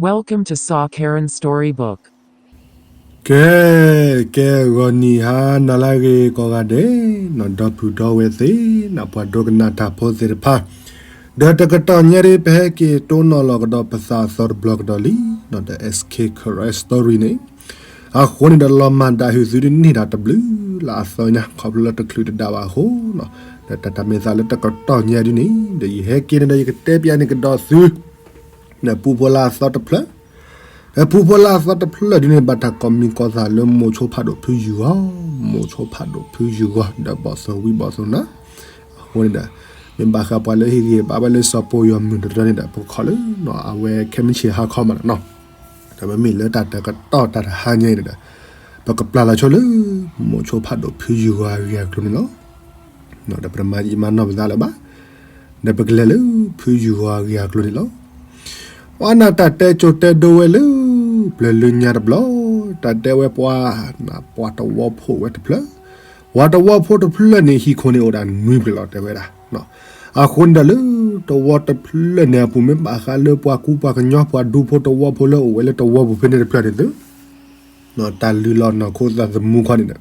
Welcome to Saw Karen Storybook. ကဲ, ကဲဂီၤနံၤဟါနၤလၢအဂ့ၤကိးဂၤဒဲး, နီၢ်ဒီပုၢ်ဒီဝဲၢ်သ့ၣ်, နီၢ်ပှၤဒိကနၣ်တၢ်ဖိသ့ၣ်တဖၣ်, ဒီးတကတီၢ်ညါဒ်ပဟဲက့ၤတိၢ်နီၣ်လီၤကဒီးပသးအသီတဘျီကဒီးလံ, နီၢ်ဒီး S K Karen Story န့ၣ်, အဃိန့ၣ်ဒီး လီၤမၢ်ဒၣ်ဟုၣ်သုဒ်န့ၣ်ဒီးတဘျုးလၢအသီညါ ခီဖျိလၢတချုးတဒၣ်ဘၣ်အဃိ, ဒီးတၢ်တၢ်မဲာ်သးလၢတကတီၢ်ညါဒ်န့ၣ်, ဒီးယဟဲက့ၤန့ၣ်ဒီးယကတဲပျးန့ၢ်ကဒီးသု ဒီးပူဖိလၢအသီတဖျၢၣ်, ဒီးပူဖိလၢအသီတဖျၢၣ်ဒ်န့ၣ် ဘၣ်တၢ်ကိးမံၤကိးသးလၢမိၤဆိဖးဒိၣ်ဖုယုၢ်ဂီၤ, မိၤဆိဖးဒိၣ်ဖုယုၢ်ဂီၤ ဒီးဘီၣ်သိၣ်ဝံဘီၣ်သိၣ်နါ, အဃိန့ၣ်ဒီး, မ့ၢ်ဘၣ်ဃးပှၤလၢဟ့ၣ်ဂံၢ်ဘါဝဲလၢစီၤပီယီၤမုၢ်တရၢန့ၣ်ဒီး ပကခိးလၢ အဝဲခဲမုၢ်ဆ့ၣ်ဟါခီမးနီၤ, ဒီးမ့မ့ၢ်လၢတၢ်တကတီၢ်တၢ်တဟါညါအံၤန့ၣ်ဒီး, ပကပျၢ်လီၤဆိလၢ မိၤဆိဖးဒိၣ်ဖုယုၢ်ဂီၤအဂ့ၢ်အကျိၤန့ၣ်လီၤ. ဒီးပတမၤယံာ်မၤနီၢ်ပသးလၢၤဘၣ်, ဒီးပကလဲၤလၢ ဖုယုၢ်ဂီၤအဂ့ၢ်အကျိၤန့ၣ်လီၤ. ပှၤနၢ်တၢ်တဲစိၤတဲဒိဝဲလၢ ပျၢၤလၢညါတဘျီ, တၢ်တဲဝဲပှၤ, ပှၤတဝီဖိဝဲတဖျၢၣ်, ပှၤတဝီဖိတဖျၢၣ်န့ၣ် ဟံၣ်ခိၣ်န့ၣ်အိၣ်ဒၣ်နွံဖျၢၣ်လီၤ တဲဝဲဒၣ်. အဃိန့ၣ်ဒီးလၢ တဝီတဖျၢၣ်န့ၣ်အပူၤ မ့ၢ်ဘၣ်ဃးလၢပှၤကူပှၤကညီ ပှၤဒူဖိတဝီဖိလၢအိၣ်ဝဲလၢတဝီပူၤဖဲန့ၣ်တဖျၢၣ်န့ၣ်သု တၢ်လုၢ်လီၤနီၢ်ခိသးသမူခီန့ၣ်ဒီး,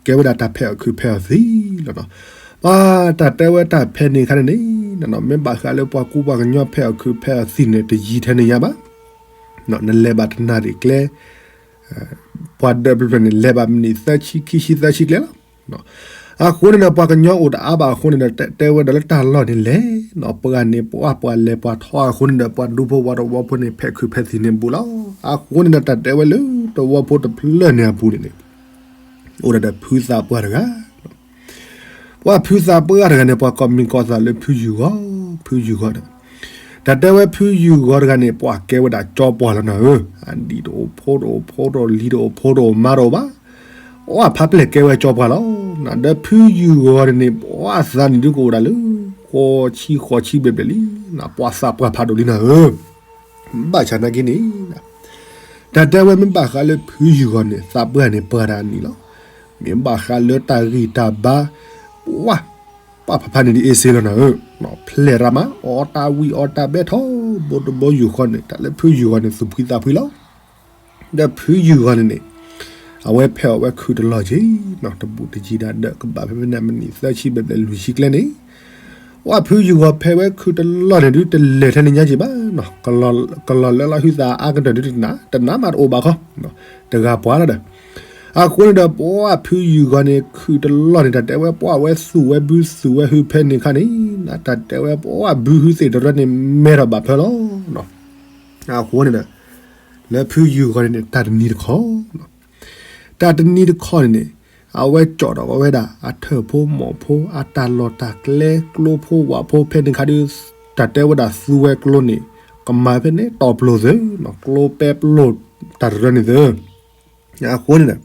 ကဲဝဲဒၣ်တၢ်ဖဲးအီၣ်ခုးဖဲးအီၣ်သံလီၤနီၤ. ပှၤတၢ်တဲဝဲတၢ်ဖဲးန့ၣ်အခါန့ၣ်န့ၣ်, မ့ၢ်ဘၣ်ဃးလၢပှၤကူပှၤကညီဖဲးအီၣ်ခုးဖဲးအီၣ်သံန့ၣ် တယံာ်ထဲန့ၣ်ညါဘၣ်. နလဲၤဘၣ်တနၣ်ရံၣ်ကျဲ ပှၤဒၢးဖျၢၣ်ဖျၢၣ်န့ၣ် လဲၤဘၣ်မံးနံးသၢဆံခံဆံသၢဆံကျဲလီၤ. အဃိန့ၣ်ဒီး ပှၤကညီအိၣ်တအါဘၣ်အဃိန့ၣ်ဒီး တဲဝဲဒၣ်လၢတၢ်လီၢ်န့ၣ်လဲၣ်, ပှၤန့ၣ်ပှၤပှၤလဲၤပှၤထီအဃိန့ၣ်ဒီး ပှၤဒူဖိပှၤတဝီဖိန့ၣ် ဖဲးခုးဖဲးသံန့ၣ်ဘူးလီၤ. အဃိန့ၣ်ဒီး တၢ်တဲဝဲလၢတဝီဖိတဖျၢၣ်န့ၣ်အပူၤန့ၣ်န့ၣ် အိၣ်ဒၣ်ဒီးဖုသးပှၢ်တဂၤ ပှၤဖုသးပှၢ်တဂၤန့ၣ် ပှၤကိးမံၤကိးသးလၢဖုယုၢ်ဂီၤ, ဖုယုၢ်ဂီၤဒီး, တၢ်တဲဝဲဖုယုၢ်ဂီၤတဂၤန့ၣ် ပှၤကဲဝဲဒၣ်ကၠီပှၢ်လီၤနၤဧၢ, အဒံၣ်တအိၣ်ဖိတအိၣ်ဖိတအိၣ်လံၤတအိၣ်ဖိတအိၣ်မါတအိၣ်ဘၣ်, ပှၤဖးပျဲၢ်ကဲဝဲကၠီပှၢ်လီၤ. ဒီးဖုယုၢ်ဂီၤန့ၣ်န့ၣ် ပှၤသးနံၣ်ဒုကအိၣ်ဒၣ်လၢ ဃိးဆံဃိးဆံဘျဲၣ်ဘျဲၣ်လံ, ပှၤသးပှၢ်ဖးဒိၣ်လံနၤဧၢ ဘၣ်ဆၣ်နာ်က့န့ၣ်, တၢ်တဲဝဲမ့ၢ်ဘၣ်ဃးလၢဖုယုၢ်ဂီၤန့ၣ် သးပှၢ်န့ၣ်ပှၤတၢ်အနံၣ်လီၤ. မ့ၢ်ဘၣ်ဃးလၢတၢ်ဂံၢ်တၢ်ဘါ, ပှၤ, ပှၤဖးဖးန့ၣ်ဒ်အ့စ့လီၤနၤဧၢ, ဖျဲၣ်ရၣ်မး အီတၢ်ဝံၣ်အီတၢ်ဘဲထီဘိတဘိယူၢ်ဃီန့ၣ် တၢ်လၢဖုယုၢ်ဂီၤန့ၣ် သူၣ်ဖှံသးဖှံလီၤ. ဒီးဖုယုၢ်ဂီၤန့ၣ်န့ၣ်, အဝဲဖဲးအီၣ်ဝဲခုးတလီၢ်က့ၤ, တဘူးတယံၤဒၣ်ဒီး ကဘၣ်ဖဲဖဲန့ၣ်မံးနံးသၢဆံဘျဲၣ်ဘျဲၣ်လွံၢ်ဆံကျဲန့ၣ်, ပှၤဖုယုၢ်ဂီၤဖဲးဝဲခုးတလီၢ်န့ၣ်ဒု တလဲၤထဲန့ၣ်ညါက့ၤဘၣ်, ကလီၤလၢလီၤဟုသးအါကတၢၢ်ဒုတနး, တနးမးတအိၣ်ဘၣ်ခီ, တဂၤပှၤလီၤဒီး, အဃိန့ၣ်ဒီး ပှၤဖုယုၢ်ဂီၤန့ၣ် ခုးတလီၢ်န့ၣ် တၢ်တဲဝဲပှၤဝဲသူၣ်ဝဲဘုသူၣ်ဝဲဟုဖဲန့ၣ်ခါန့ၣ်, တၢ်တဲဝဲပှၤဘုဟုသ့ၣ်တရၢန့ၣ် မဲထီၣ်ဘၣ်ဖၢလီၤ. အဃိန့ၣ်ဒီး, လၢဖုယုၢ်ဂီၤန့ၣ်န့ၣ် တၢ်တနံၤတခီ, တၢ်တနံၤတခီန့ၣ်န့ၣ်, အဝဲကၠီၣ်ထီၣ်ဝဲဒၣ် အထၢၣ်ဖိမီၢ်ဖိ အတၢ်လီၢ်တၢ်ကျဲ ကျိဖိဝၣ်ဖိဖဲန့ၣ်ခါဒု, တၢ်တဲဝဲဒၣ်သူဝဲကျိန့ၣ်, ကမၤဖဲန့ၣ်တီပျိၢ်သၢ, ကျိပဲပျိၢ်တၢ်တရၢန့ၣ်သၢ အဃိန့ၣ်ဒီး,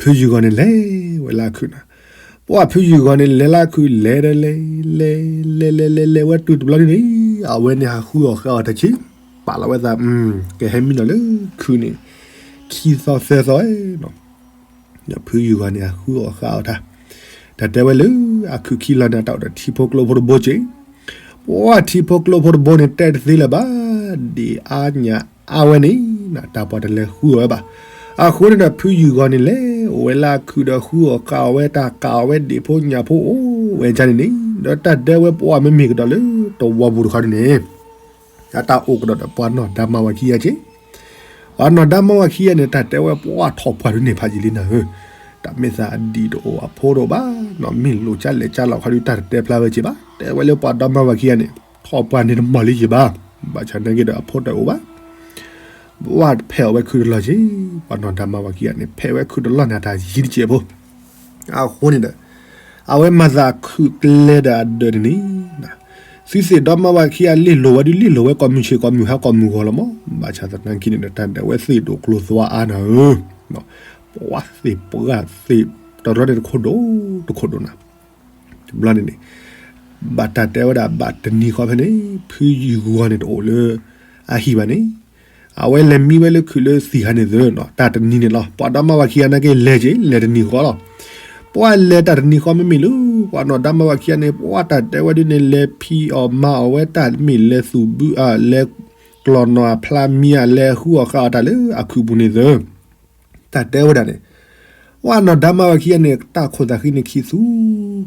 ဖုယုၢ်ဂီၤန့ၣ်လဲၤဝဲလၢခုးနၤ, ပှၤဖုယုၢ်ဂီၤန့ၣ်လဲၤလၢခုး လဲၤဒီးလဲၤ, လဲၤလဲၤလဲၤလဲၤလဲၤဝဲတုၤတဘျီန့ၣ်န့ၣ်, အဝဲန့ၣ်ဟးဃုအီၣ်ဃါအီၣ်တၢ်ဆံ, ပာ်လီၤဝဲသး, ကဟဲမံနီၤလၢခုးန့ၣ်, ခံသီသၢသီ, ဒီးဖုယုၢ်ဂီၤန့ၣ် ဟးဃုအီၣ်ဃါအီၣ်တၢ်, တၢ်တဲဝဲလၢ အခုၣ်ခံလီၤန့ၣ် အတၢ်အိၣ်ဒီးထံဖိကျိဖိတဘိက့ၤ, ပှၤထံဖိကျိဖိတဘိန့ၣ် တဲတသ့လၢၤဘၣ်, ဒ်အါညၣ်အါဝဲန့ၣ်, တၢ်ပှၤတလဲၤဃုအီၣ်ဝဲဘၣ်. အဃိန့ၣ်ဒီး ဖုယုၢ်ဂီၤန့ၣ်လဲၤ, အိၣ်ဝဲလၢအခုၣ်ဒီးဃုအီၣ်ဃါအီၣ်ဝဲတၢ် ကးအီၣ်ဝဲဒ့ၣ်ဖိညၣ်ဖိအိၣ်ဝဲဒ်န့ၣ်န့ၣ်, ဒီးတၢ်တဲဝဲပှၤမ့မ့ၢ်ကဒီးလၢ တဝီပူၤတခီန့ၣ်န့ၣ် အတၢ်အိၣ်ကဒီးဒီးပှၤနီၢ်ဒါမါဝၤခံဂၤက့ၤ, ပှၤနီၢ်ဒါမါဝၤခံဂၤန့ၣ် တၢ်တဲဝဲပှၤထီၣ်ပှၢ်ဒုန့ၣ်ဖးယံာ်လံနၤဧၢ, တၢ်မ့ၢ်သးအဒံၣ်တအိၣ်အဖိတအိၣ်ဘၣ်, နီၢ်မ့ၢ်လိာ်ကၢ်လဲၤကၢ်လီၤခီဒု တၢ်တတဲဖျါဝဲက့ၤဘၣ်, တဲဝဲလၢပှၤဒါမါဝၤခံဂၤန့ၣ် ထီၣ်ပှၢ်န့ၣ်တမီၢ်လံက့ၤဘၣ်, ဘၣ်ဆၣ်နာ်က့ဒီးအဖိတအိၣ်ဘၣ် ပှၤဖဲးအီၣ်ဝဲခုးတလီၢ်က့ၤ, ပှၤနီၢ်ဒါမါဝၤခံဂၤန့ၣ် ဖဲးဝဲခုးတလီၢ်န့ၣ် အတၢ်ယံၤတစဲးဖိ, အဃိန့ၣ်ဒီး, အဝဲမၤသးခုးကျဲဒီးအဒၢးန့ၣ်န့ၣ်, သုသ့ၣ်ဒါမါဝၤခံဂၤလ့ၢ်လိၤဝဲဒု လ့ၢ်လိၤဝဲ ကိးမုၢ်ဆ့ၣ်ကိးမုၢ်ဟါကိးမုၢ်ဂီၤလီၤမး, ဘၣ်ဆၣ်သနာ်က့န့ၣ်ဒီး တၢ်ဒၢးဝဲသ့ၣ်ဒိၣ်ကျိၤသွါအါနၤဧၢ, ပှၤသ့ၣ်ပှၢ်သ့ၣ်တရၢန့ၣ်တခိၣ်ဒိၣ်တခိၣ်ဒိၣ်နၤ တဘျီန့ၣ်န့ၣ်, ဘၣ်တၢ်တဲဝဲဒၣ်ဘၣ်တနံၤဃီဖဲန့ၣ် ဖုယုၢ်ဂီၤန့ၣ်တအိၣ်လၢအဟံၣ်ဘၣ်န့ၣ်, အဝဲလဲၤမံဝဲလၢခုးလၢသံၣ်ခါန့ၣ်သ့နီၤ, တၢ်တနံၤန့ၣ်လီၤ. ပှၤဒါမါဝၤခံဂၤနာ်က့လဲၤက့ၤ လဲၤတနံၤဃီလီၤ. ပှၤလဲၤတၢ်တနံၤဃီမ့မ့ၢ်လၢ ပှၤနီၢ်ဒါမါဝၤခံဂၤန့ၣ် ပှၤတၢ်တဲဝဲဒ်န့ၣ် လဲၤဖံးအီၣ်မၤအီၣ်ဝဲတၢ်မ့ၢ်လဲၤသူၣ်ဘုအၢ လဲၤ ကျီၢ်နီၣ်အဖျါမံအလဲၤဃုအီၣ်ဃာ်အီၣ်တၢ်လၢအခုးပူၤန့ၣ်သၢ, တၢ်တဲဝဲဒၣ်န့ၣ်, ဝဲနီၢ်ဒါမါဝၤခံဂၤန့ၣ် တၢ်ခိၣ်သးဃံန့ၣ်ခံသူ,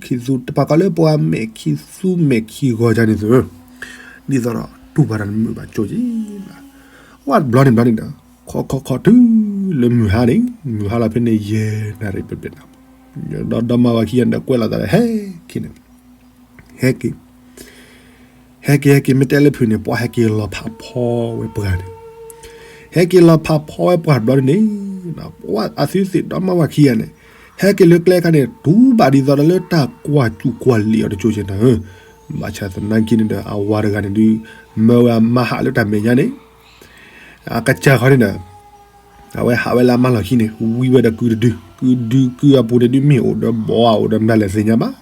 ခံသူ တပာ်ကီၤလၢပှၤမဲာ်ခံသူမဲာ်ခံဂီၤယၤန့ၣ်သၢ, ဒ်သိးဒီးတူၢ်ဘၣ်တၢ်နမုာ်ဘၣ်ကၠိက့ၤ, ဝဲတဘျီန့ၣ်ဘျီန့ၣ်ဒီး ခီခီခီတုၤလၢမုၢ်ဟါန့ၣ်, မုၢ်ဟါလီၤဖဲန့ၣ်ယဲၢ်နၣ်ရံၣ်ပျဲၣ်ပျဲၣ်န့ၣ်, ဒီးဒါမါဝၤခံဂၤန့ၣ်ဒီးကွဲးလီၤသးဒီး ဟဲက့ၤန့ၣ်, ဟဲက့ၤ ဟဲက့ၤ ဟဲက့ၤ မ့ၢ်တဲလၢဖုးန့ၣ် ပှၤဟဲက့ၤလီၤဖးဖီဝဲပှၤန့ၣ်, ဟဲက့ၤလီၤဖးဖီဝဲပှၤတဘျီန့ၣ်န့ၣ်, ပှၤအသုသ့ၣ်ဒါမါဝၤခံဂၤန့ၣ်, ဟဲက့ၤလၢကျဲခါန့ၣ် တူၢ်ဘၣ်ဒ်သိးဒီးလၢတၢ်ကွၢ်စူၣ်ကွၢ်လံၤအီၤတကၠိက့ၤနၤဧၢ, ဘၣ်ဆၣ်သနာ်က့န့ၣ်ဒီး အဝၤတဂၤန့ၣ်ဒုး မၢဝဲအမါဟးလၢတၢ်မဲာ်ညါန့ၣ်, အကစၢ်ခီန့ၣ်ဒီး အဝဲဟးဝဲလၢအမါလီၢ်ခံန့ၣ် ဝံဝဲဒီးကုတဒု, ကုဒုကုအပူၤန့ၣ်ဒုး မ့ၢ်အိၣ်ဒီးဘီဧါ အိၣ်ဒီးမတၤလဲၣ်သ့ၣ်ညါဘၣ်,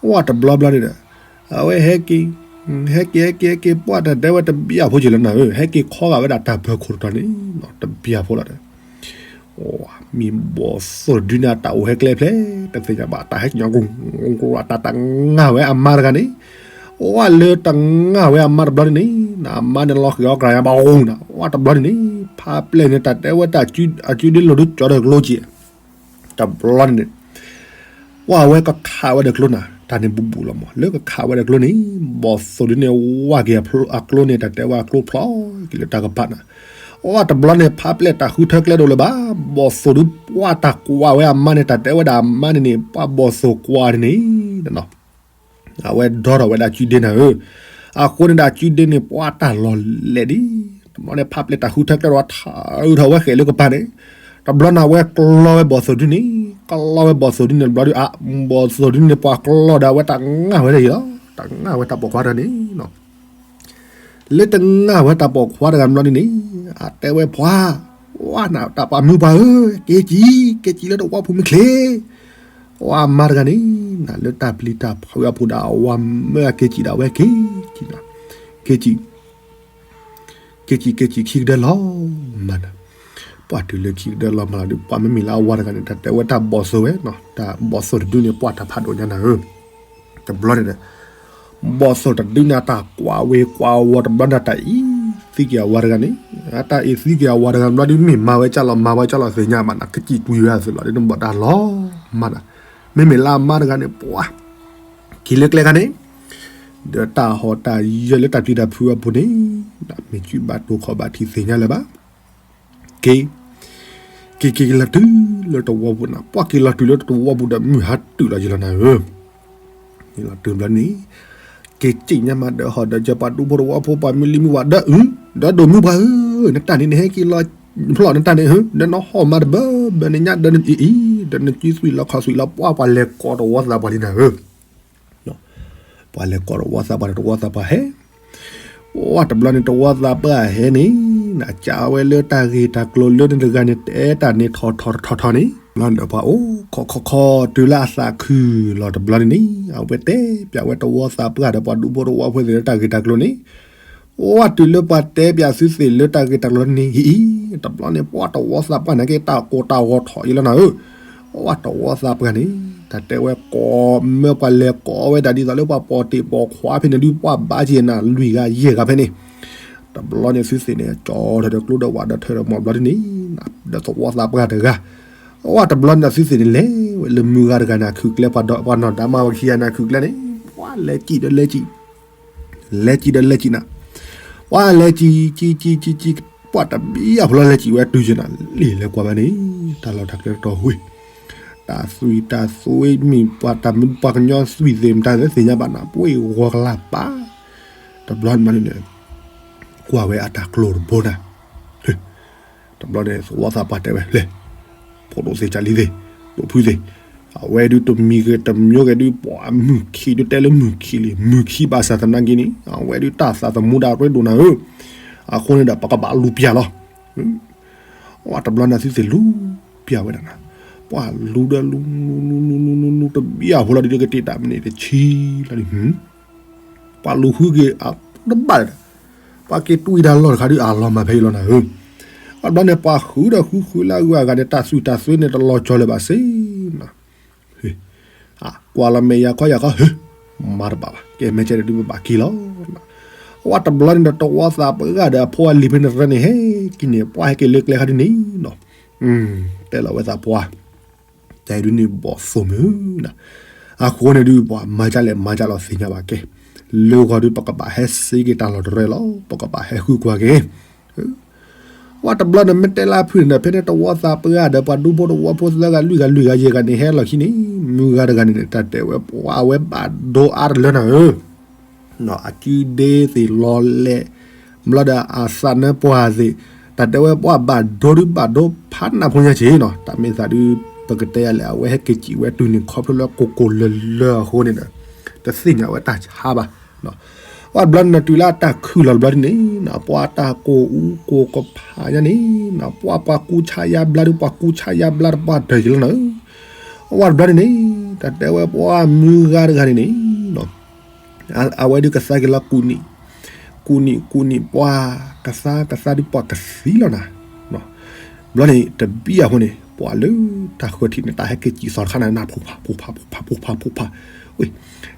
ဝဲတဘျီဘျီန့ၣ်ဒီး အဝဲဟဲက့ၤ, ဟဲက့ၤ ဟဲက့ၤ ဟဲက့ၤ ပှၤတၢ်တဲဝဲ တဘျီဖိက့ၤလီၤနၤဧၢ, ဟဲက့ၤခီဂာ်ဝဲဒၣ်တၢ်ပၢၤခိၣ်တတီၤန့ၣ် တဘျီဖိလီၤဒီး မ့ၢ်ဘီၣ်သိၣ်တဒုန့ၣ် အတၢ်အိၣ်ဟဲကျဲဖျဲၣ် တသ့ၣ်ညါဘၣ် တၢ်ဟဲကညီၤ အတၢ်တငၢ်ဝဲအမါတဂၤန့ၣ်, ဝဲလၢတငၢ်ဝဲအမါတဘျီန့ၣ်န့ၣ် အမါန့ၣ်လီၤဃံၤအီၣ်ကြၢးညါဘၣ်အိၣ်နၤ, ဝဲတဘျီန့ၣ်န့ၣ် ဖးပျဲၢ်န့ၣ် တၢ်တဲဝဲတၢ် အစုဒ့လိာ်ဒုးကၠီဒီးကျိက့ၤ တဘျီန့ၣ်န့ၣ် ပှၢ်ဝဲကခးဝဲဒီးကျိနၤ, တၢ်န့ၣ်ဘူးဘူးလီၤမး လၢကခးဝဲဒီးကျိန့ၣ် ဘီၣ်သိၣ်ဒုန့ၣ် ဝၢ်က့ၤအကျိန့ၣ် တၢ်တဲဝဲအကျိဖျီက့ၤလၢတၢ်ကပၤနၤ, အတဘျီန့ၣ် ဖးပျဲၢ်တၢ်ဃုထၢကျဲဒိၣ်လၢၤဘၣ်, ဘီၣ်သိၣ်ဒု ပှၢ်တၢ်ကွၢ်ဝဲအမါန့ၣ် တၢ်တဲဝဲဒၣ်အမါန့ၣ်န့ၣ် ပှၢ်ဘီၣ်သိၣ်ကွၢ်န့ၣ်န့ၣ် အဝဲဒီထီၣ်ဝဲဒၣ်စုဒ့နၤဧၢ, အဃိန့ၣ်ဒၣ်စုဒ့န့ၣ် ပှၢ်တၢ်လီၤလဲၤဒံး, တဘျီန့ၣ် ဖးပျဲၢ်တၢ်ဃုထၢကျဲဒီး ထးထီၣ်ဝဲဃဲးလၢကပၤန့ၣ်, တဘျီန့ၣ် အဝဲကျီဝဲဘီၣ်သိၣ်ဒုန့ၣ်, ကျီဝဲဘီၣ်သိၣ်ဒုန့ၣ်တဘျီဒု အ ဘီၣ်သိၣ်ဒုန့ၣ် ပှၢ်ကျီဒီးအဝဲတၢ်ငၢ်ဝဲဒၣ်အံၤလီၤ, တၢ်ငၢ်ဝဲတၢ်ပိာ်ခွါတဂၤန့ၣ် လၢတငၢ်ဝဲတၢ်ပိာ်ခွါတဂၤဘျီန့ၣ်န့ၣ်, အတဲဝဲပှၤ, ဝဲနၤတၢ်ပှၤမုၢ်ပှၢ်ဧၢ, က့ၤကံ, က့ၤကံလၢတဝီဖိမုၢ်ချ့, ဝဲအမါတဂၤန့ၣ်, နၤလၢတၢ်ပျံၤတၢ်ဖုးအပူၤဒီး အဝၤမၢအက့ၤကံဒီး အဝဲက့ၤကံနၤ, က့ၤကံ က့ၤကံ က့ၤကံ ခံကဒၢလီၤမးနၤ, ပှၢ်တုၤလၢခံကဒၢလီၤမးလီၤဒုး ပှၢ်မ့မ့ၢ်လၢအဝၤတဂၤန့ၣ် တၢ်တဲဝဲတၢ်ဘီၣ်သိၣ်ဝဲ, တၢ်ဘီၣ်သိၣ်တဒုန့ၣ် ပှၢ်တၢ်ဖးဒိၣ်ညါနၤဧၢ, တဘျီန့ၣ်ဒီး ဘီၣ်သိၣ်တဒုန့ၣ် တၢ်ကွၢ်ဝ့ၤကွၢ်ဝီၤတဘျီန့ၣ် တၢ်အံၤသံက့ၤအဝၤတဂၤန့ၣ်, တၢ်အံၤသံက့ၤအဝၤတဂၤဘျီဒုး မ့ၢ်မၤဝဲကၢ်လီၤ မၤဝဲကၢ်လီၤသ့ၣ်ညါဘၣ်နၤ, ကစံၣ်ကွံာ်ဝဲအသိးလီၤ ဒ်နဘီၣ်တၢ်လီၤမးနၤ, မ့မ့ၢ်လၢအမါတဂၤန့ၣ် ပှၢ် က့ၤလၢကျဲခါန့ၣ်, ဒီးတၢ်ဟီၣ်တၢ်ယၢၤလၢတၢ်ပျံၤတၢ်ဖုးအပူၤန့ၣ်, မ့ၢ်စုဘၣ်တိၢ်ခီၣ်ဘၣ်ထံးသ့ၣ်ညါလၢၤဘၣ်, က့ၤ က့ၤက့ၤက့ၤလီၤတုၤလၢတဝီပူၤနၤ, ပှၢ်က့ၤလီၤတုၤလၢတဝီပူၤဒီး မုၢ်ဟါတုၤလီၤယံၤလီၤနၤဧၢ, လီၤတုၤဘျီန့ၣ်, က့ၤစံၣ်ညါမးဒီးဟီၣ်ဒီးယၢၤပှၤဒူဖိတဝီဖိ ပှၤမုၢ်လံမုၢ်ဝၤဒီးအု, ဒီးဒိၣ်မုၢ်ပှၢ်ဧၢ, နတၢ်န့ၣ်နဟဲက့ၤလီၤဖျီၣ်နတၢ်န့ၣ်ဧၢ, ဒီးနဟီၣ်မးတဘၢဘၢန့ၣ်ညါ ဒီးနအံၤအံၤ ဒီးနစုသွံၣ်လီၤခီၣ်သွံၣ်လီၤ ပှၢ်ပှၤလဲၤကိးတဝီသးပှၢ်လံနၤဧၢ ပှၤလဲၤကိးတဝီသးပှၢ်န့ၣ် တဝီသးပှၢ်ဟဲ, ပှၢ်တဘျီန့ၣ် တဝီသးပှၢ်ဟဲန့ၣ်, နကးဝဲလၢတၢ်ဂ့ၢ်တၢ်ကျိၤလၢနတဂၤန့ၣ် တဲတၢ်န့ၣ်ထီၣ်ထီၣ်ထီၣ်ထီၣ်န့ၣ်, ဘျီန့ၣ်ဒီးပှၤအိၣ်ခီခီခီတုၤလၢအသးခုလီၤတဘျီန့ၣ်န့ၣ်, အဝဲတဲပၠးဝဲတဝီသးပှၢ်ဒီးပှၤဒူဖိတဝီဖိသ့ၣ်လၢတၢ်ဂ့ၢ်တၢ်ကျိၤန့ၣ်, ပှၢ်တုၤလၢပှၤတဲပၠးသုသ့ၣ်လၢတၢ်ဂ့ၢ်တၢ်ကျိၤန့ၣ်အံၤ, တဘျီန့ၣ် ပှၢ်တဝီသးပှၢ်န့ၣ်က့ၤတၢ်ကိၢ်တၢ်ဂီၤထီၣ်အံၤလီၤနၤဧၢ ပှၢ်တဝီသးပှၢ်န့ၣ်, တၢ်တဲဝဲကိးမၢပှၤလဲၤကိးဝဲဒၣ်ဒ်သိးလၢပှၤပိာ်တ့ၢ်ပိာ်ခွါဖဲန့ၣ်ဒုး ပှၢ်ဘါက့ၤနၤလွံၢ်ဂၤယဲၢ်ဂၤဖဲန့ၣ်, တဘျီန့ၣ်သုသ့ၣ်န့ၣ် ကၠီထီၣ်ဒီးကျိဒီးဝးဒီးထၢဒီးမီၢ်ဘျီဒ်န့ၣ်, ဒီးသဝီသးပှၢ်တဂၤ, ပှၢ်တဘျီန့ၣ်သုသ့ၣ်န့ၣ်လဲၤဝဲလၢမုၢ်ဂၤတဂၤန့ၣ်အခုးကျဲ ပှၤနီၢ်ဒါမါဝၤခံဂၤန့ၣ်အခုးကျဲန့ၣ်, ပှၢ်လဲၤစံၣ်ဒီးလဲၤစံၣ် လဲၤစံၣ်ဒီးလဲၤစံၣ်နၤ, ပှၢ်လဲၤစံၣ် စံၣ် စံၣ် စံၣ် ပှၢ်တဘျီအဖျီလဲၤစံၣ်ဝဲတုၤက့ၤနၤ, လံာ်လဲၤကွၢ်ဝဲန့ၣ်, တၢ်လီၢ်တၢ်ကျဲတတီၤဝ့ၢ်, တၢ်သွံၣ်တၢ်သွ့မ့ၢ်ပှၤတၢ်မနုၤ ပှၤကညီသွံၣ်သ့ၣ်မတၤသ့ၣ်ညါဘၣ်နၤ ပှ့ၤဂီၤကလၢ်ပာ်, တဘျီန့ၣ်န့ၣ်, ကွၢ်ဝဲအတၢ်ကျိၤတဘိနၤ တဘျီန့ၣ် သဝီသးပှၢ်တဲဝဲလဲၣ်, ဖိဒိၣ်သ့ၣ်ကၢ်လံသ့ၣ်, ဒိၣ်ဖုသ့ၣ်, အဝဲဒုးတမံၤဂ့ၤတမံၤဂ့ၤဒုး ပှၤမုၢ်ခံဒုးတဲလၢမုၢ်ခံလံ, မုၢ်ခံဘၣ်ဆၣ်သနာ်က့န့ၣ် အဝဲဒုးတၢ်သးသမူဒၣ်ရ့ဒိၣ်နၤဧၢ, အဃိန့ၣ်ဒီးပကဘၣ်လူၤပျၢ်လီၤ, ပှၤတဘျီန့ၣ်သုသ့ၣ်လူၤပျၢ်ဝဲဒၣ်နၤ, ပှၤလူၤဒီးလူၤ လူၤ လူၤ လူၤ လူၤ လူၤ လူၤ တဘျီအဖျီဒုးကတ့ၢ်တၢ်မနုၤတဆံလီၤဒုး ပှၤလူၤဃုက့ၤအတဘၣ်ဒီး, ပှၤက့ၤတွံၢ်တၢ်လီၢ်တခါဒုးအလီၤမၢ်ဖဲအံၤလီၤနၤဧၢ, အဘျီန့ၣ် ပှၤဃုဒီးဃုဃုလၢအဂုၤအဂၤန့ၣ် တၢ်သွံၣ်တၢ်သွ့န့ၣ် တလီၤကၠီလၢၤဘၣ်စ့ၢ်နၤ, ကွၢ်လီၤမဲာ်ယၤခီယၤခီ ဟ့ၣ်, မၤတဘၣ်ဘၣ် ကဲမဲာ်ကဲဒုးပဘၣ်က့ၤလီၤ, ဝဲတဘျီန့ၣ်ဒီး တဝီသးပှၢ်ဒီးအဖိအလံၤဖဲန့ၣ်တရၢန့ၣ် ဟဲက့ၤန့ၣ် ပှၢ်ဟဲက့ၤလၢကျဲခါဒုန့ၣ်နီၤ, တဲလီၤဝဲသးပှၢ်, တဲဒုန့ၣ်ဘီၣ်သိၣ်မုၢ်နီၤ, အဃိန့ၣ်ဒုး ပှၤမၤဒ်လဲၣ်မၤဒ်လဲၣ်သ့ၣ်ညါဘၣ်ကဲ, လၢဂီၤဒုး ပကဘၣ်ဟဲစ့က့ၤတၢ်လီၢ်တရၢလီၤ, ပကဘၣ်ဟဲဃုကွၢ်က့ၤ ဝဲတဘျီန့ၣ် မ့ၢ်တဲလၢဖုန့ၣ်ဒီး ဖဲန့ၣ်တဝီသးပှၢ်ဒီး ပှၤဒူဖိတဝီဖိသၢဂၤလွံၢ်ဂၤလွံၢ်ဂၤယဲၢ်ဂၤန့ၣ် ဟဲလီၤခံန့ၣ် မုၢ်ဂၤတဂၤန့ၣ် တၢ်တဲဝဲပှၢ်ဝဲဘၣ်ဒိအါတလၢနၤဧၢ, အကုဒ့သ့ၣ်လီၤလဲၣ်, ဘျီဒီးအသးနၢပှၢ်သ့ၣ်, တၢ်တဲဝဲပှၢ်ဘၣ်ဒိဒုးဘၣ်ဒိဖးနးဖိညါက့ၤနီၤ, တၢ်မ့ၢ်သးဒုး ပကတဲယၤလဲၣ် အဝဲဟဲက့ၤစံးဝဲတုၤန့ၣ် ခီဖျိလၢကိၢ်ကိၢ်လၢၤလၢၤအဃိန့ၣ်ဒီး တသ့ၣ်ညါဝဲတၢ်ဆါဘၣ် ဝဲတဘျီန့ၣ် တုၤလၢတၢ်ခုၣ်လီၤတဘျီဒ်န့ၣ်နီၤ ပှၤတၢ်ကိၢ်အူကိၢ်ကဖးညါန့ၣ်နီၤ ပှၤပှၤကူဆါယါဘျါဒုး ပှၤကူဆါယါဘျါတပှၢ်တၢၢ်က့ၤလီၤနီၤ, ဝဲတဘျီန့ၣ်န့ၣ် တၢ်တဲဝဲပှၢ်မုၢ်ဂၤတဂၤန့ၣ်န့ၣ်နီၤ အဝဲဒုးကသါက့ၤလီၤကူၣ်နံၣ်, ကူၣ်နံၣ်ကူၣ်နံၣ်ပှၤကသါကသါဒုးပှၤကသံလီၤနၤ, ဘျီန့ၣ် တဘံၣ်အဃိန့ၣ် ပှၤလၢတၢ်ဃၢၤထံးန့ၣ် တၢ်ဟဲက့ၤစံးသီတခါနၤ နၢ်ဖူဖးဖူဖးဖူဖးဖူဖး, ဝဲ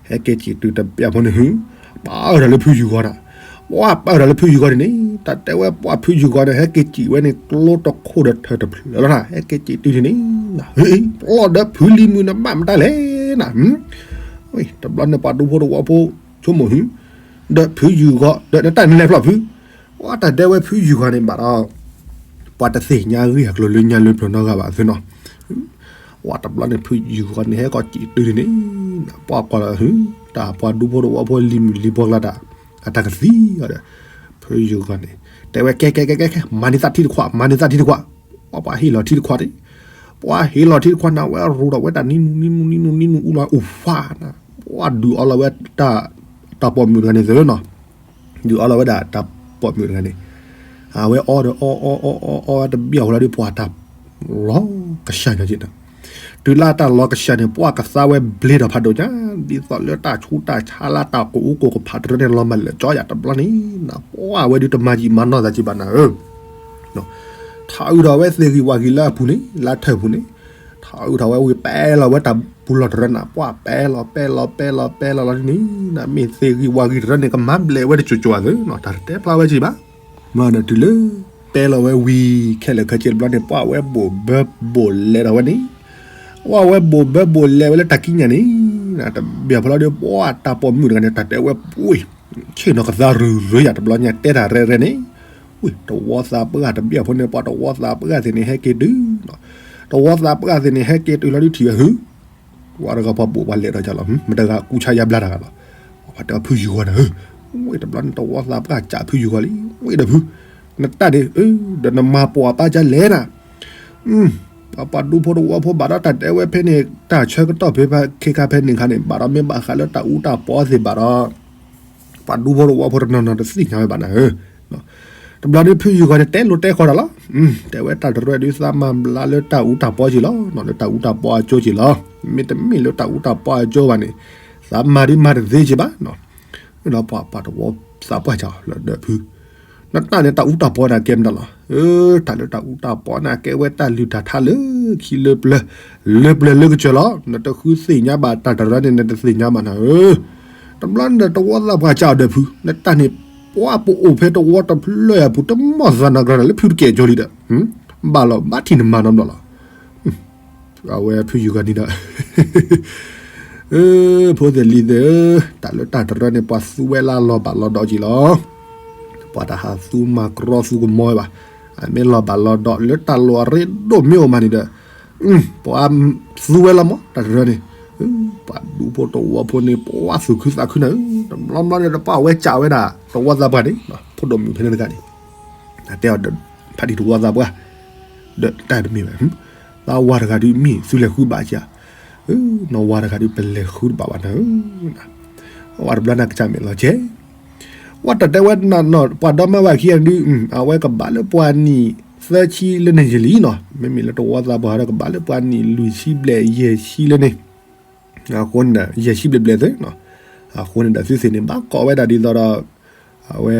ဟဲက့ၤစံးတုၤတဘံၣ်အဃိန့ၣ် ဟု ပာ်အၢၣ်ဒီးလၢဖုယုၢ်ဂီၤနၤ, ပှၤပာ်အၢၣ်ဒီးလၢဖုယုၢ်ဂီၤန့ၣ်န့ၣ် တၢ်တဲဝဲပှၤဖုယုၢ်ဂီၤန့ၣ် ဟဲက့ၤစံးဝဲန့ၣ် ကျိတခိၣ်ဒီးထၢၣ်တဖျၢၣ်လီၤနၤ, ဟဲက့ၤစံးတုၤန့ၣ်န့ၣ် ပလီၢ်ဒီးဖုလံၤမုၢ်နဘၣ်မတၤလဲၣ်နၤ, တဘျီန့ၣ်ပှၤဒူဖိတဝီဖိ ဆိကမိၣ်ဟု ဒီးဖုယုၢ်ဂီၤ ဒီးနတၢ်နလဲၤဖျီၣ်ဖု, ပှၤတၢ်တဲဝဲဖုယုၢ်ဂီၤန့ၣ်ဘၣ်ဒီး ပှၤတသ့ၣ်ညါဂ့ၢ်အကျိၤလၢညါလၢပျၢၤနီတဂၤဘၣ်သ့နီၤ, ပှၤတဘျီန့ၣ်ဖုယုၢ်ဂီၤန့ၣ် ဟဲက့ၤစံးတုၤန့ၣ်န့ၣ် ပှၤကွၢ်လီၤဟု တၢ်ပှၤဒူဖိတဝီဖိလံၤမုၢ်လံၤပှီၢ်ကျါတၢ် အတၢ်ကသံအီၤဒီး ဖုယုၢ်ဂီၤန့ၣ် တဲဝဲကဲကဲကဲကဲ မၤန့ၢ်သးထံတခွး မၤန့ၢ်သးထံတခွး, ပှၤပှၤဟ့ၣ်လီၤထံတခွးန့ၣ်, ပှၤဟ့ၣ်လီၤထံတခွးနၤ ဝဲရိၤဒီးဝဲတၢ်နံနူနံနူနံနူအူလီၤအူဖးနၤ, ပှၤဒုးအီလီၤဝဲတၢ် တၢ်ပိာ်မုၣ်တဂၤန့ၣ်သ့နီၤ, ဒုးအီလီၤဝဲဒၣ်တၢ်ပိာ်မုၣ်တဂၤန့ၣ်, အဝဲအီဒီးအီအီအီအီအီတဘံၣ်အဃိလီၤဒုး ပှၤတၢ်လီၤကစၢ်ညီက့ၤနၤ, တုၤလၢတၢ်လီၤကစၢ်န့ၣ် ပှၤကသါဝဲဘျ့ဒီးဖးဒိၣ်ညါ, ဒ်သိးလၢတၢ်ဆူးတၢ်ဆါလၢတၢ်ကိၢ်အူကိၢ်ကဖးတရၢန့ၣ် လီၤမၢ်လၢာ်ကၠီယၤတဘျီန့ၣ်နၤ, ပှၤဝဲဒုးတမၤယံာ်မၤနီၢ်သးက့ၤဘၣ်နၤဧၢ ထးအုးထီၣ်ဝဲသ့ၣ်ဂံၢ်ဝၣ်ဂံၢ်လၢအပူၤန့ၣ် လၢထၢၣ်ပူၤန့ၣ်, ထးအုးထီၣ်ဝဲဝံၤပဲလီၤဝဲတၢ်ပူၤလီၢ်တရၢနၤ, ပှၤပဲလီၤပဲလီၤပဲလီၤပဲလီၤလီၤန့ၣ်, နမ့ၢ်သ့ၣ်ဂံၢ်ဝၣ်ဂံၢ်တရၢန့ၣ် ကမၤဘျဲးဝဲတစိၤစိၤအသိးနီၤ, တၢ်တတဲဖျါဝဲက့ၤဘၣ်, မ့ၢ်ဒီးတုၤလၢ ပဲလီၤဝဲဝံၤ ခဲလၢာ်ခဲဆ့တဘျီန့ၣ် ပှၤဝဲဘိၣ်ဘၢဘိၣ်လဲထီၣ်ဝဲန့ၣ်, ပှၤဝဲဘိၣ်ဘၢဘိၣ်လဲဝဲလၢတၢ်ကံးညာ်န့ၣ်, တဘျီဖဲလီၤဒီး ပှၤတၢ်ပိာ်မုၣ်တဂၤန့ၣ် တၢ်တဲဝဲပှ့ၤ ဆ့ၣ်နီၤကသါရုၢ်ရုၢ်ယၤတဘျီညါ တဲတၢ်ရဲၣ်ရဲၣ်န့ၣ်, ဝံၤ တဝီသးပှၢ်တဘံၣ်အဖိန့ၣ် ပှၤတဝီသးပှၢ်သ့ၣ်န့ၣ် ဟဲက့ၤတုၤနီၤ, တဝီသးပှၢ်သ့ၣ်န့ၣ် ဟဲက့ၤတုၤလီၤဒုးထံၣ်ဝဲဟု ပှၤတဂၤပှၤဘိၣ်ပှၤလဲၤဒီးယၤလီၤ, မတဂၤကူဆါယါဘျါတဂၤလီၤ, ပှၤတဲဖုယုၢ်ဂီၤန့ၣ်ဧၢ, ဝံၤတဘျီန့ၣ် တဝီသးပှၢ်ကးဖုယုၢ်ဂီၤလံ, ဝံၤဒီးဖု နတၢ်န့ၣ် ဒီးနမၤပိာ်အပၢ်ကလဲၣ်နၤ ပှၤဒူဖိတဝီဖိဘၣ်ဒီးတၢ်တဲဝဲဖဲန့ၣ် တၢ်ဆၢကတီၢ်ဖဲခ့ခါဖဲန့ၣ်ခါန့ၣ် ဘၣ်ဒီးမ့ၢ်ဘၣ်ဃးလၢတၢ်အူတၢ်ပီသ့ၣ်ဘၣ်ဒီး ပှၤဒူဖိတဝီဖိတနီၤနီၤတသ့ၣ်ညါဝဲဘၣ်နၤဧၢ, တဘျီဒုးဖုယုၢ်ဂီၤန့ၣ် တဲလိာ်တဲဃီတၢ်လီၤ, တဲဝဲတၢ်တရၢဒုးသးမၤဘျါလၢတၢ်အူတၢ်ပီက့ၤလီၤ, လၢတၢ်အူတၢ်ပီအကၠိက့ၤလီၤ, မ့တမ့ၢ်လၢတၢ်အူတၢ်ပီအကၠိဘၣ်န့ၣ် သးမၤဒုးမၤတသ့က့ၤဘၣ်, ဒီးပှၤပှၤတဝီသးပှၢ်ကလၢဒီးဖု နတၢ်န့ၣ်တၢ်အူတၢ်ပီန့ၣ်ကဲမတၤလီၤ, တၢ်လၢတၢ်အူတၢ်ပီန့ၣ်ကဲဝဲတၢ်လုၢ်တၢ်ထါလၢခံလၢပျၢၤ, လၢပျၢၤလၢကစၢၤလီၤ, နတဃုသ့ၣ်ညါဘၣ်တၢ်တရၢန့ၣ် နတသ့ၣ်ညါဘၣ်နၤဧၢ, တဘျီန့ၣ်တဝီသးပှၢ်ကဒီးဖု နတၢ်န့ၣ် ပှၤပအိၣ်ဖဲတဝီတဖျၢၣ်အပူၤ တမီၢ်သးနၤကြၢးလၢဖုတကဲကၠိလံဒီး, ဘၣ်လီၤဘၣ်ထံၣ်နမၤနီတဘျီလီၤ အဝဲဖုယုၢ်ဂၤန့ၣ်ဒီး ဖိသ့ၣ်လံၤသ့ၣ်ဧၢ, တၢ်လၢတၢ်တရၢန့ၣ် ပှၤသူဝဲလၢလီၤဘၣ်လီၤဒီးက့ၤလီၤ, ပှၤတဟးသူမၤကြီသူကမီဝဲဘၣ်, အမ့ၢ်လီၤဘၣ်လီၤဒီးလၢတၢ်လီၢ်အရ့ဒိၣ်မ့ၢ်အိၣ်မးန့ၣ်ဒီး, ပှၤသူဝဲလီၤမး တၢ်တရၢန့ၣ်, ပှၤဒူဖိတဝီဖိန့ၣ် ပှၤသူၣ်ခုသးခုနၤဧၢ, တဘျီဘျီန့ၣ် တပှၢ်ဝဲကးဝဲဒၣ် တဝီသးပှၢ်န့ၣ်, ဖိဒိၣ်မုၣ်ဖဲန့ၣ်တဂၤန့ၣ် အတဲအီၤဒီး ဖးဒံးတဝီသးပှၢ်, ဒီးတၢ်တမ့ၢ်ဘၣ်, သးဝၤတဂၤဒုးမ့ၢ်သုလဲၤဃုဘၣ်က့ၤ, နီၢ်ဝၤတဂၤဒုးပလဲၤဃုတဘၣ်ဘၣ်နၤဧၢ, ဝဲတဘျီန့ၣ်ကစၢ်မဲာ်လီၤကဲ, ဝဲတၢ်တဲဝဲနီၢ်နီၢ် ပှၤဒီမါဝၤခံဂၤဒုး အဝဲကဘၣ်လၢပှၤနံၣ်သၢဆံလၢန့ၣ်ယံာ်လံနီၤ, မ့မ့ၢ်လၢတဝီသးပှၢ်ဒီးကဘၣ်လၢပှၤနံၣ်လွံၢ်ဆံဘျဲၣ်ယဲၢ်ဆံလၢန့ၣ် အဃိန့ၣ်ဒီး ယဲၢ်ဆံဘျဲၣ်ဘျဲၣ်သ့နီၤ, အဃိန့ၣ်ဒီးသုသ့ၣ်န့ၣ် ဘၣ်ကိးဝဲဒၣ်ဒ်သိးဒီး အဝဲ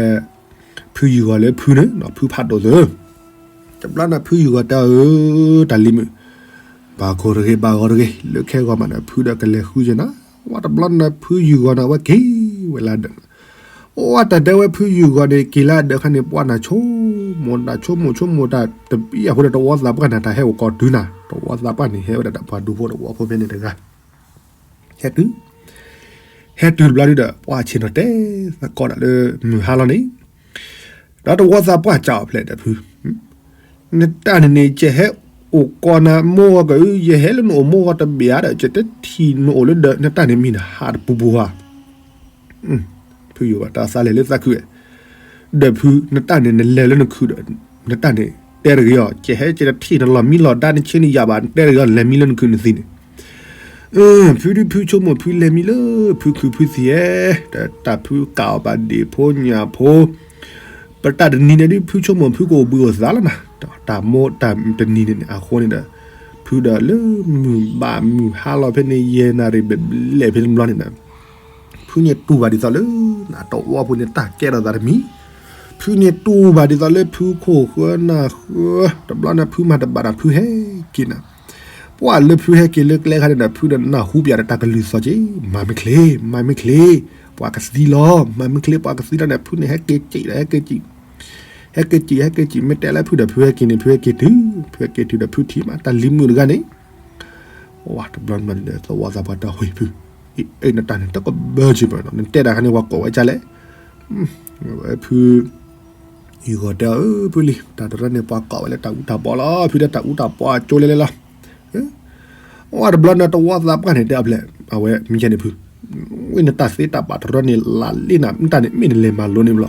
ဖုယုၢ်ဂီၤလၢဖုန့ၣ်နီၤ, ဖုဖးဒိၣ်သ့, တဘျီန့ၣ်ဖုယုၢ်ဂီၤတဲအီၤဧၢ, တၢ်လံၤမုၣ်, ဘၣ်ကိၢ်တဂ့ၤ ဘၣ်ဂီၤတဂ့ၤ လၢခဲဂီၤမးန့ၣ် ဖုဒီးကလဲၤဃုက့ၤနၤ, ဝဲတဘျီန့ၣ်ဖုယုၢ်ဂီၤန့ၣ် အဝဲက့ၤဝဲလၢဒီး အိၣ်တၢ်တဲဝဲဖုယုၢ်ဂီၤန့ၣ် က့ၤလၢအဒၢးခါန့ၣ် ပှၢ်နၤဆိကမိၣ်တၢ်ဆိကမိၣ်ဆိကမိၣ်တၢ်တပံအဃိဒီး တဝီသးပှၢ်န့ၣ် တၢ်ဟဲအိၣ်ကီၢ်တုၤနၤ တဝီသးပှၢ်န့ၣ် ဟဲဝဲဒၣ်တၢ်ပှၤဒူဖိတဝီဖိဖဲန့ၣ်တဂၤ ဟဲတုၤ ဟဲတုၤတဘျီဒုဒီး ပှၢ်ဆ့ၣ်နီၤတဲသကိးဒၣ်လၢမုၢ်ဟါလီၤန့ၣ် ဒီးတဝီသးပှၢ်စံးအီၤဖျဲးဒီးဖု နတၢ်န့ၣ်န့ၣ် ယဟဲအိၣ်ကီၢ်နၤမိၢ်ဂီၤကၢ ယဟဲလၢနအိၣ်မိၢ်ဂီၤတဘ့ၣ်ဧါဒီး ယတထံၣ်နအိၣ်လၢဒီး နတၢ်န့ၣ်မံၤနဟးတပူၤပူၤဧါ ဖုယုၢ်ဂီၤတၢ်သးလဲၤလၢသးခုဧဲ, ဒီးဖု နတၢ်န့ၣ်နလဲၤလၢနခုဒီး နတၢ်န့ၣ်တဲတဂ့ၤအီၤ, ယဟဲကဲတထံၣ်နလီၢ်မံလီၢ်ဒါ နဆ့နယၢ်ဘၣ် နတဲတဂ့ၤအီၤ နလဲၤမံလၢနခုနသံန့ၣ်. ဖုဒုးဖုဆိကမိၣ်ဖုလဲၤမံလၢ ဖုခုဖုသံဧဲ, ဒီးတၢ်ဖုကးအီၤဘၣ်ဒ့ၣ်ဖိညၣ်ဖိ ပတၢ်တနံၤန့ၣ်ဒုး ဖုဆိကမိၣ်ဖုကအိၣ်ဘှံးအိၣ်သါလီၤနၤ, တၢ်မိၢ်တၢ်တနံၤန့ၣ်န့ၣ် အဃိန့ၣ်ဒီး ဖုဒီးလၢမုၢ်ဘၣ်မုၢ်ဟါလီၤဖဲန့ၣ် ယဲၢ်နၣ်ရံၣ်ဘျဲၣ်ဘျဲၣ်ဖဲန့ၣ်ဘျီန့ၣ်ဒီး ဖုန့ၣ်တူၢ်ဘၣ်ဒ်သိးလၢ နတဝီပူၤန့ၣ် တၢ်ကဲထီၣ်သးတမံၤ, ဖုန့ၣ်တူၢ်ဘၣ်ဒ်သိးလၢဖုခိၣ်ဃၢနၢ်ဃၢ, တဘျီန့ၣ်ဖုမၤတဘၣ်ဒီးဖုဟဲက့ၤနၤ, ပှၢ်လၢဖုဟဲက့ၤလၢကျဲခါန့ၣ်ဒီး ဖုဒီးနၢ်ဟူပၠးဒီးတၢ်ကလုၢ်သီၣ်က့ၤ, မၤမ့ၢ်ချ့, မၤမ့ၢ်ချ့, ပှၤကသံလီၤ, မၤမ့ၢ်ချ့ ပှၤကသံလီၤန့ၣ် ဖုန့ၣ်ဟဲက့ၤက့ၤဒီးဟဲက့ၤက့ၤ ဟဲက့ၤက့ၤ ဟဲက့ၤက့ၤ မ့ၢ်တဲလၢဖုဒီးဖုဟဲက့ၤန့ၣ် ဖုဟဲက့ၤတုၤ, ဖုဟဲက့ၤတုၤဒီးဖုထံၣ်မး တၢ်လံၤမုၣ်တဂၤန့ၣ်, ဝဲတဘျီန့ၣ်ဒီး သဝီသးပှၢ်တၢ်ဟူးဖု, အ့ၣ် နတၢ်န့ၣ် တကဘၢစ့ၢ်မးနီၤ, နတဲတၢ်ခါန့ၣ်ပှၤကိးဝဲဒ်လဲၣ်, ဝဲဖု ယုၢ်ဂီၤတဲအီၤ အၢ ဖုလံၤ တၢ်တရၢန့ၣ် ပှၤကိးဝဲလၢတၢ်အူတၢ်ပီလီၤ, ဖုဒီးတၢ်အူတၢ်ပီအကၠိလဲလဲလီၤ. ဝဲတဘျီန့ၣ် တဝီသးပှၢ်န့ၣ်တဲအီၤဖျဲး, အဝဲမ့ၢ်ကဲန့ၣ်ဖု, ဝဲနတၢ်သ့တၢ်ဘၣ်တရၢန့ၣ် လၢလ့နၤ နတၢ်န့ၣ်မ့ၢ်နလဲၤမၤလိန့ၣ်ဘျီ,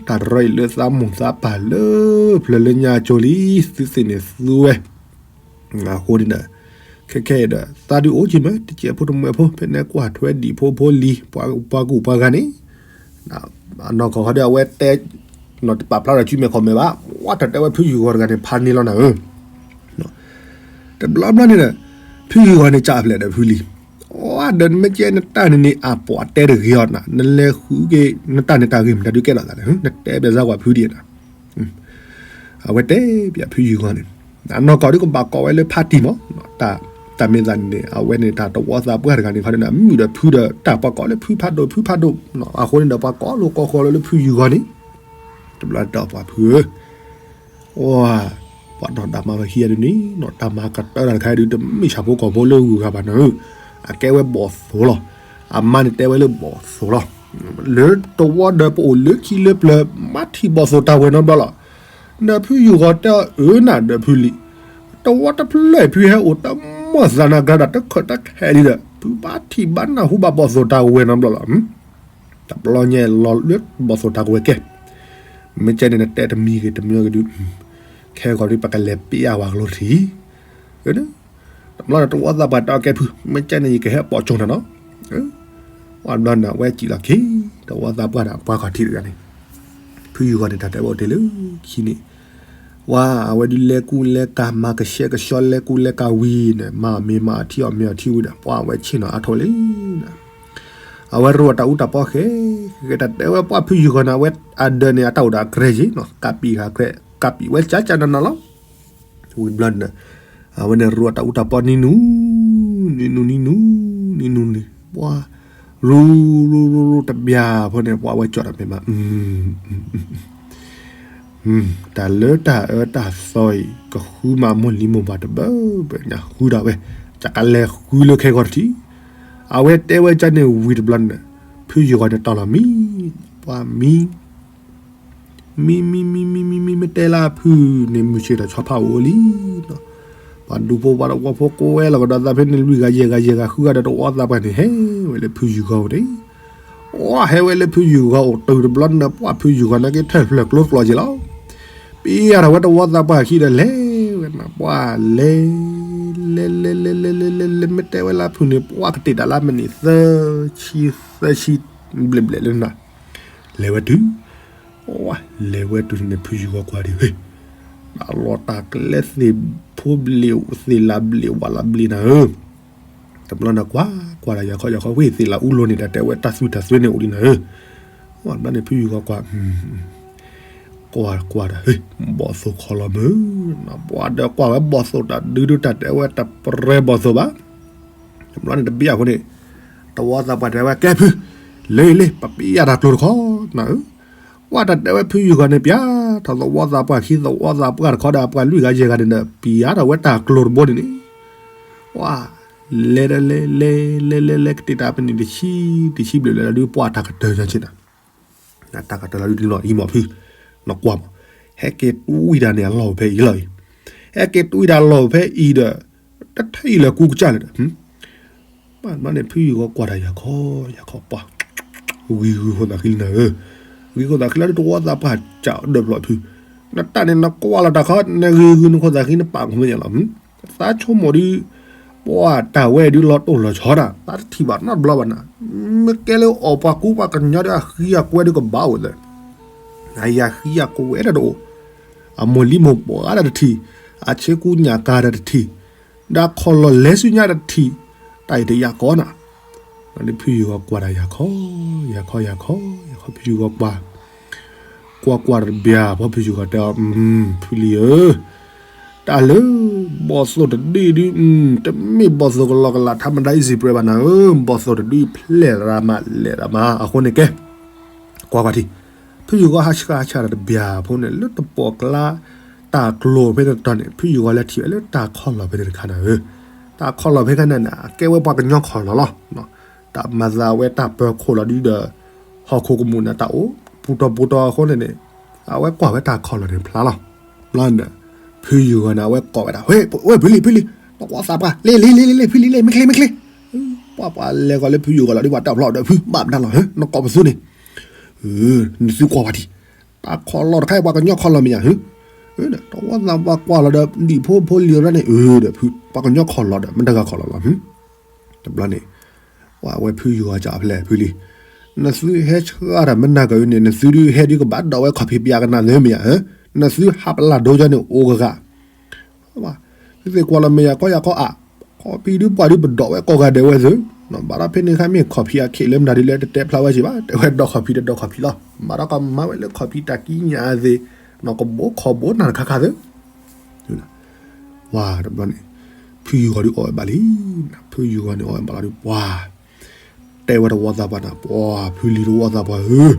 တၢ်တရၢအံၤလၢသးမိၢ်သးပၢ်လၢ ဖျၢၣ်လၢညါကၠိလံ, သုသ့ၣ်န့ၣ်သူဝဲ အဃိန့ၣ်ဒီး ခဲခဲအံၤဒီး သးဒုးအိၣ်က့ၤမး တစဲးဖိတမှဲးဖိ ဖဲန့ၣ်ကွၢ်ထွဲဒံၣ်ဖိဖိလံၤ ပှၤကူၣ်ပှၤဂၤန့ၣ်, အနီၢ်ကီၢ်ခီဒီး အဝဲတဲ တပာ်ဖျါဒီးစုမဲာ်ခီၣ်မဲာ်ဘၣ်, ဝဲတၢ်တဲဝဲဖုယုၢ်ဂီၤတဂၤန့ၣ် ဖးန့ၢ်လီၤနၤဧၢ, တဘျီဘျီန့ၣ်ဒီး ဖုယုၢ်ဂီၤန့ၣ် ကးဖျဲးဒီးဖုလံၤ, ဝဲဒီးနမ့ၢ်ကဲနတၢ်န့ၣ်န့ၣ် အပီၢ်တဲတဂ့ၤအီၤနၤ, နလဲၤဃုက့ၤ နတၢ်န့ၣ်တၢ်ဂ့ၢ်မတၤဒုးကဲထီၣ်သးလဲၣ်, နတဲဘၣ်စၢ်ကွၢ်ဖုဒံးနၤ အဝဲတဲပၠးဖုယုၢ်ဂီၤန့ၣ်, အနီၢ်ကီၢ်ဒုးကဘၣ်ကိးဝဲလၢဖါတံၢ်မး, တၢ်မ့ၢ်သးန့ၣ် အဝဲန့ၣ်တၢ်တဝီသးပှၢ်တဂၤန့ၣ်ခီဒီး မုာ်ဒီးဖုဒီးတၢ်ပှၤကိးလၢဖုဖးဒိၣ် ဖုဖးဒိၣ်, အဃိန့ၣ်ဒီးပှၤကိးလိာ်ကိးဃီၤလၢလၢဖုယုၢ်ဂီၤန့ၣ်, တဘျီတၢ်ပှၤဖုဧၢ ဝဲ ပှၤနီၢ်တၢ်မၤဝဲခံဂၤဒုးန့ၣ်နီၤ, တၢ်မၤကတၢၢ်တၢ်တခါဒုး တမ့ၢ်ဆၣ်ဖိကီၢ်ဖိလၢဂုၤဂၤဘၣ်နီၤဧၢ, အကဲဝဲဘီၣ်သိၣ်လီၤ, အမါန့ၣ်တဲဝဲလၢဘီၣ်သိၣ်လီၤ, လၢတဝီဒီးပအိၣ်လၢခံလၢပျၢၤ မၤထံၣ်ဘီၣ်သိၣ်တၢ်ဝဲနီတဘျီလီၤ, ဒီးဖုယုၢ်ဂီၤတဲအီၤ အၢနၤဒီးဖုလံၤ, တဝီတဖျၢၣ်ဖုဟဲအိၣ်တမီၢ်သးနၤကြၢးဒီးတခၢၣ်တခၢၣ်လံဒီး ဖုဘၣ်ထံၣ်ဘၣ်နၢ်ဟူဘၣ်ဘီၣ်သိၣ်တၢ်ဝဲနီတဘျီလီၤ တဘျီညါလီၤလၢဘီၣ်သိၣ်တၢ်ကဝဲၤကဲ, မ့ၢ်ကဲန့ၣ် နတဲတမံၤဂ့ၤတမံၤဂ့ၤဒုး, ခဲဂီၤဒုး ပကလဲၤပ့ၢ်အဝဲကလိတထံၣ်, တဘျီန့ၣ်တဝီသးပှၢ်တဲအီၤကဲဖု, မ့ၢ်ကဲန့ၣ် ယကဟဲပိာ်ကၠိနၤနီၤ, ဝဲတဘျီန့ၣ် အဝဲစံးလီၤခံ, တဝီသးပှၢ်ဒီးပှၤခီၣ်ထံးတဂၤန့ၣ်, ဖုယုၢ်ဂီၤန့ၣ် တၢ်တဲဝဲအိၣ်တ့ၢ်လၢခံန့ၣ် ဝဲအဝဲဒုးလဲၤကူလဲၤကၤ မၤကဆှဲကဆှီလဲၤကူလဲၤကၤဝံၤန့ၣ် မၤအီၣ်မ့ၤမၤအီၣ်ထံ အီၣ်မ့ၤအီၣ်ထံဝံၤဒီး ပှၤအဝဲဆ့ၣ်နီၤအါထီၣ်လံ, အဝဲရိအတၢ်အူတၢ်ပီဃဲ, ဃဲတၢ်တဲဝဲပှၤဖုယုၢ်ဂီၤန့ၣ် အဝဲအဒၢးန့ၣ် အတၢ်အိၣ်ဒီးအကြဲယ့ၣ်နီၤ ကးပံာ်ဃာ်ကြဲ, ကးပံာ်ဝဲကၠးကၠးနးနးလီၤ, ဝံၤဘျီန့ၣ် အဝဲန့ၣ်ရိအတၢ်အူတၢ်ပီနံၤနူၤ, နံၤနူၤနံၤနူၤ, နံၤနူၤနံၤ, ပှၤ ရူ ရူ ရူ ရူ တဘျီဖိန့ၣ် ပှၤဝဲကၠီၣ်တၢ်မဲာ်မး, တၢ်လၢတၢ်အၢတၢ်သီအံၤ ကဃုမးမိၢ်လံၤမိၢ်ပှၢ်တဘၢဘၢညါဃုဒၣ်ဝဲ, ကကလဲၤဃုလၢခဲဂီၤတထံၣ်, အဝဲတဲဝဲကၠီန့ၣ်ဝံၤတဘျီန့ၣ်, ဖုယုၢ်ဂီၤန့ၣ်တီၢ်လီၤမံ, ပှၤမံ မံ မံ မံ မံ မံ မံ မ့ၢ်တဲလၢဖုန့ၣ် မုၢ်ဆ့ၣ်ထီၣ်ဆီဖးအိၣ်လံနီၤ, ပှၤဒူဖိပှၤတဝီဖိကိးဝဲလီၤကဒီးသးဖဲန့ၣ် လွံၢ်ဂၤယဲၢ်ဂၤယဲၢ်ဂၤဃုဂၤဒီးတဝီသးပှၢ်န့ၣ် ဟဲဝဲလၢဖုယုၢ်ဂီၤအိၣ်န့ၣ်, ဝဲဟဲဝဲလၢဖုယုၢ်ဂီၤအိၣ်တုၤတဘျီန့ၣ် ပှၤဖုယုၢ်ဂီၤနာ်က့ထၢၣ်ဖျၢၣ်ကျိကျီက့ၤလီၤ, ပ့ၢ်အါထီၣ်ဝဲတဝီသးပှၢ်ခံဒီးလဲၤဝဲနီၤ, ပှၤလဲၤ လဲၤ လဲၤ လဲၤ လဲၤ လဲၤ လဲၤ လဲၤ မ့ၢ်တဲဝဲလၢဖုန့ၣ် ပှၤကတ့ၢ်တၢ်လၢမံးနံးသၢဆံ သၢဆံ ဘျဲၣ်ဘျဲၣ်လၢနၤ လဲၤဝဲတုၤ, လဲၤဝဲတုၤန့ၣ် ဖုယုၢ်ဂီၤကွၢ်ဒံးဝဲ, အလီၤတၢ်ကျဲသ့ၣ်ဖိဘျ့ၣ်သ့ၣ်လၢဘျ့ၣ်ဝးလၢဘျ့ၣ်နၤဧၢ, တဘျီန့ၣ်ကွၢ်ကွၢ်ဒီးယၤခီယၤခီ ဝ့ၢ်သ့ၣ်လၢအူလိၤန့ၣ် တၢ်တဲဝဲတၢ်သွံၣ်တၢ်သွဲန့ၣ်အိၣ်လံနၤဧၢ, ဘျီန့ၣ်ဖုယုၢ်ဂီၤကွၢ် ကွၢ်ကွၢ်ဒီး ဘီၣ်သိၣ်ခီလီၤမုၢ်, ပှၤဒီးကွၢ်ဝဲဘီၣ်သိၣ်တၢ်ဒုဒုတၢ်တဲဝဲတပရဲဘီၣ်သိၣ်ဘၣ် တဘျီန့ၣ်တဘ့ၣ်အဃိန့ၣ် တဝီသးပှၢ်တဲဝဲ ကဲဖု, လၢလၢ ပပျၢ်တၢ်ကျိၤတခီနၤဧၢ, ဝဲတၢ်တဲဝဲဖုယုၢ်ဂီၤန့ၣ် ပျၢ်ထီၣ်သဝီသးပှၢ်ခံသဝီသးပှၢ်တခီဒီး ပှၤလွံၢ်ဂၤယဲၢ်ဂၤန့ၣ်ဒီး ပျၢ်ထီၣ်ဝဲတၢ်ကျိၤတဘိန့ၣ်န့ၣ်, ဝဲ လဲၤလဲၤလဲၤလဲၤလဲၤလဲၤ ကတ့ၢ်တၢ်ပနံၣ်တဆံ တဆံဘျဲၣ်လဲၤလီၤဒုး ပှၢ်တၢ်ကတၢၢ်ညါဆ့နၤ တၢ်ကတၢၢ်လီၤဒုးတလီၤအံၤမီၢ်ဖု, နကွၢ်မး, ဟဲက့ၤတွံၢ်တၢ်န့ၣ်အလီၢ်ဖဲအံၤလီၤအံၤ, ဟဲက့ၤတွံၢ်တၢ်လီၢ်ဖဲအံၤဒီး, တထံၣ်လၢကူကစၢ်လၢၤဒီး, ဘၣ်န့ၣ် ဖုယုၢ်ဂီၤကွၢ်တၢ်ယၤခီ, ယၤခီပှၢ်, ဂံၤဂုၤခိၣ်သးဃံလၢနၤဧၢ, ဂံၤခိၣ်သးဃံလၢဒုးတဝီသးပှၢ်ကၢ်ဒၢဖျိဖု, နတၢ်န့ၣ်နကွၢ်လီၤတၢ်ခီ နဂံၤဂုၤနခိၣ်သးဃံနပာ်ခူမ့ၢ်ညါလီၤ, သးဆိကမိၣ်ဒုး, ပှၤတၢ်ဝဲဒုးလီၤတိၢ်လီၤဆီတၢ် သးတထံၣ်ဘၣ်နီတဘျီဘၣ်နၤ, မ့ၢ်ကဲလၢအီၣ်ပှၤကူပှၤကညီဒီးအဃံအကွဲဒုးကဘၣ်အိၣ်သၢ, အယၤဃံအကွဲတၢ်တအိၣ်, အမိၢ်လံမိၢ်ပှၢ်တၢ်တထံၣ်, အဆ့ကူညၣ်ကၤတၢ်တထံၣ်, ဒီးခီၣ်လီၢ်လဲၤဆူညါတထံၣ်, တၢ်အံၤတယာ်ကီနၤ, ဒီးဖုယုၢ်ဂီၤကွၢ်တၢ်ယၤခီ, ယၤခီယၤခီ, ယၤခီဖုယုၢ်ဂီၤကွၢ် ကွၢ်ကွၢ်တဘျီ ဖုယုၢ်ဂီၤတဲအီၤ, ဖုလံၤဧၢ, တၢ်လၢ ဘီၣ်သိၣ်တဒုဒုး, တမ့ၢ်ဘီၣ်သိၣ်ကလီကလး ထါမဒါအံၤစံးပြဲဘၣ်နၤဧၢ, ဘီၣ်သိၣ်တဒုဖျဲၣ်ရၤမးလဲၤရၤမး အဃိန့ၣ်ကဲ, ကွၢ်ကွၢ်ထံၣ်, ဖုယုၢ်ဂီၤဟးဆှၢဟးဆှၢတၢ်တဘျီဖိန့ၣ် လၢတပိာ်ကျါ တၢ်ကျိၤဖဲန့ၣ်တတီၤန့ၣ် ဖုယုၢ်ဂီၤလဲၤထံၣ်ဝဲလၢတၢ်ခီၣ်လီၢ်ဖဲန့ၣ်တခါနၤဧၢ, တၢ်ခီၣ်လီၢ်ဖဲခါန့ၣ်န့ၣ် အကဲဝဲပှၤကညီခီၣ်လီၢ်လီၤ တၢ်မၤသးဝဲတၢ်ပၢၤခိၣ်လီၤဒုဒီး ဟီၣ်ခိၣ်ကမူၣ်န့ၣ် တၢ်အိၣ်ပူၤတီၤပူၤတီၤအဃိန့ၣ်န့ၣ်, အဝဲကွၢ်ဝဲတၢ်ခီၣ်လီၢ်န့ၣ်ဖျါလီၤ. ဘျီန့ၣ် ဖုယုၢ်ဂီၤန့ၣ် အဝဲကိးဝဲဒၣ်, ဝဲဖုလံၤ ဖုလံၤ, နကွၢ်သးပှၢ်, လ့လ့လ့လ့လ့ ဖုလံၤလ့ မ့ၢ်ချ့မ့ၢ်ချ့, ပှၤပှၤလဲၤဂီၤလၢဖုယုၢ်ဂီၤလီၤဒု ပှၤတၢ်ဖျီဒီးဖု ဘၣ်မတၤလီၤ နကိးပသူန့ၣ်, နသုကွၢ်ဝဲဒၣ်, တၢ်ခီၣ်လီၢ်တခါအံၤ ပှၤကညီခီၣ်လီၢ်မ့ၢ်ယါဧၢ, တဝီသးပှၢ်ကွၢ်လီၤဒီး ဒံၣ်ဖိဖိလံၤရၢန့ၣ် အၢ ဒီးဖု ပှၤကညီခီၣ်လီၢ်ဒီး မတၤဂၤခီၣ်လီၢ်လီၤ တဘျီန့ၣ်, ဝဲဖုယုၢ်ဂီၤကၠီဖဲလဲၣ် ဖုလံၤ, နသုဟဲဆှၢတၢ်မနၤကၢၤအံၤန့ၣ် နသုဒုးဟဲဒုးကဘၣ်ဒိးဝဲခီၣ်ဖံးပယါကနၣ်သၢမ့ၢ်ယါဧၢ, နသုဟးပလၢ်ဒိကၠီန့ၣ်အိၣ်ကဂၤ သုသ့ၣ်ကွၢ်လီၤမ့ၢ်ယၤ ကီယၤကီအး, ခီၣ်ဖံးဒုးပှၤဒုးပဒိးဝဲကိးဂၤဒဲးဝဲသု, ဘၣ်ဒီးဖဲန့ၣ်ခါမ့ၢ်ခီၣ်ဖံးအခ့လၢမတၤဒ်လဲၣ် တတဲဖျါဝဲစ့ၢ်ဘၣ်, တဲဝဲဒိးခီၣ်ဖံးတဒိးခီၣ်ဖံးလီၤ, ဘၣ်ဒီးကမၤဝဲလၢခီၣ်ဖံးတၢ်ကံးညာ်သ့ၣ်, ကဘိခီၣ်ဘိနၢ်တခါခါသု, ဝါတဘျီန့ၣ်, ဖုယုၢ်ဂီၤဒုးအီၣ်ဝဲဘၣ်လံ, ဖုယုၢ်ဂီၤန့ၣ်အီၣ်ဝဲဘၣ်လီၤဒုးပှၤ တဲဝဲတဝီသးပှၢ်နၤ ပှၤဖုလံၤတဝီသးပှၢ်ဧၢ,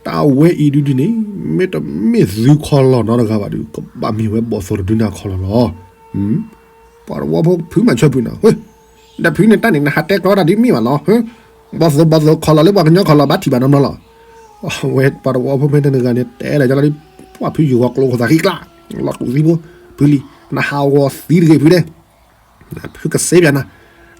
တၢ်ဝဲအံၤဒုဒ်န့ၣ် မ့တမ့ၢ်သုခီၣ်လီၢ်နီတဂၤဘၣ်ဒုး ကဘၣ်မ့ၢ်ဝဲဘီၣ်သိၣ်တဒုနၤခီၣ်လီၢ်လီၤ. ပှၤတဝီဖိဖုမၤဆၢဖုနၤ, ဒီးဖုန့ၣ်တၢ်န့ၣ် နဟးတဲကျီတၢ်ဒ်မ့ၢ်ဘၣ်လီၤ. ဘီၣ်သိၣ်ဘီၣ်သိၣ်ခီၣ်လီၢ်လၢပှၤကညီခီၣ်လီၢ်ဘၣ်ထံၣ်ဘၣ်နီတဘျီလီၤ. ဝဲပှၤတဝီဖိဖဲန့ၣ်တဂၤန့ၣ် တဲလၢကလီၤဒုး ပှၤဖုယုၢ်ဂီၤကျိခိၣ်သးဃံကျါ, လီၤတူၢ်သံဖိ, ဖုလံၤ နဟးဂီၤသံတဂ့ၤဖုဒဲး ဖုကစဲပၠးနၤ,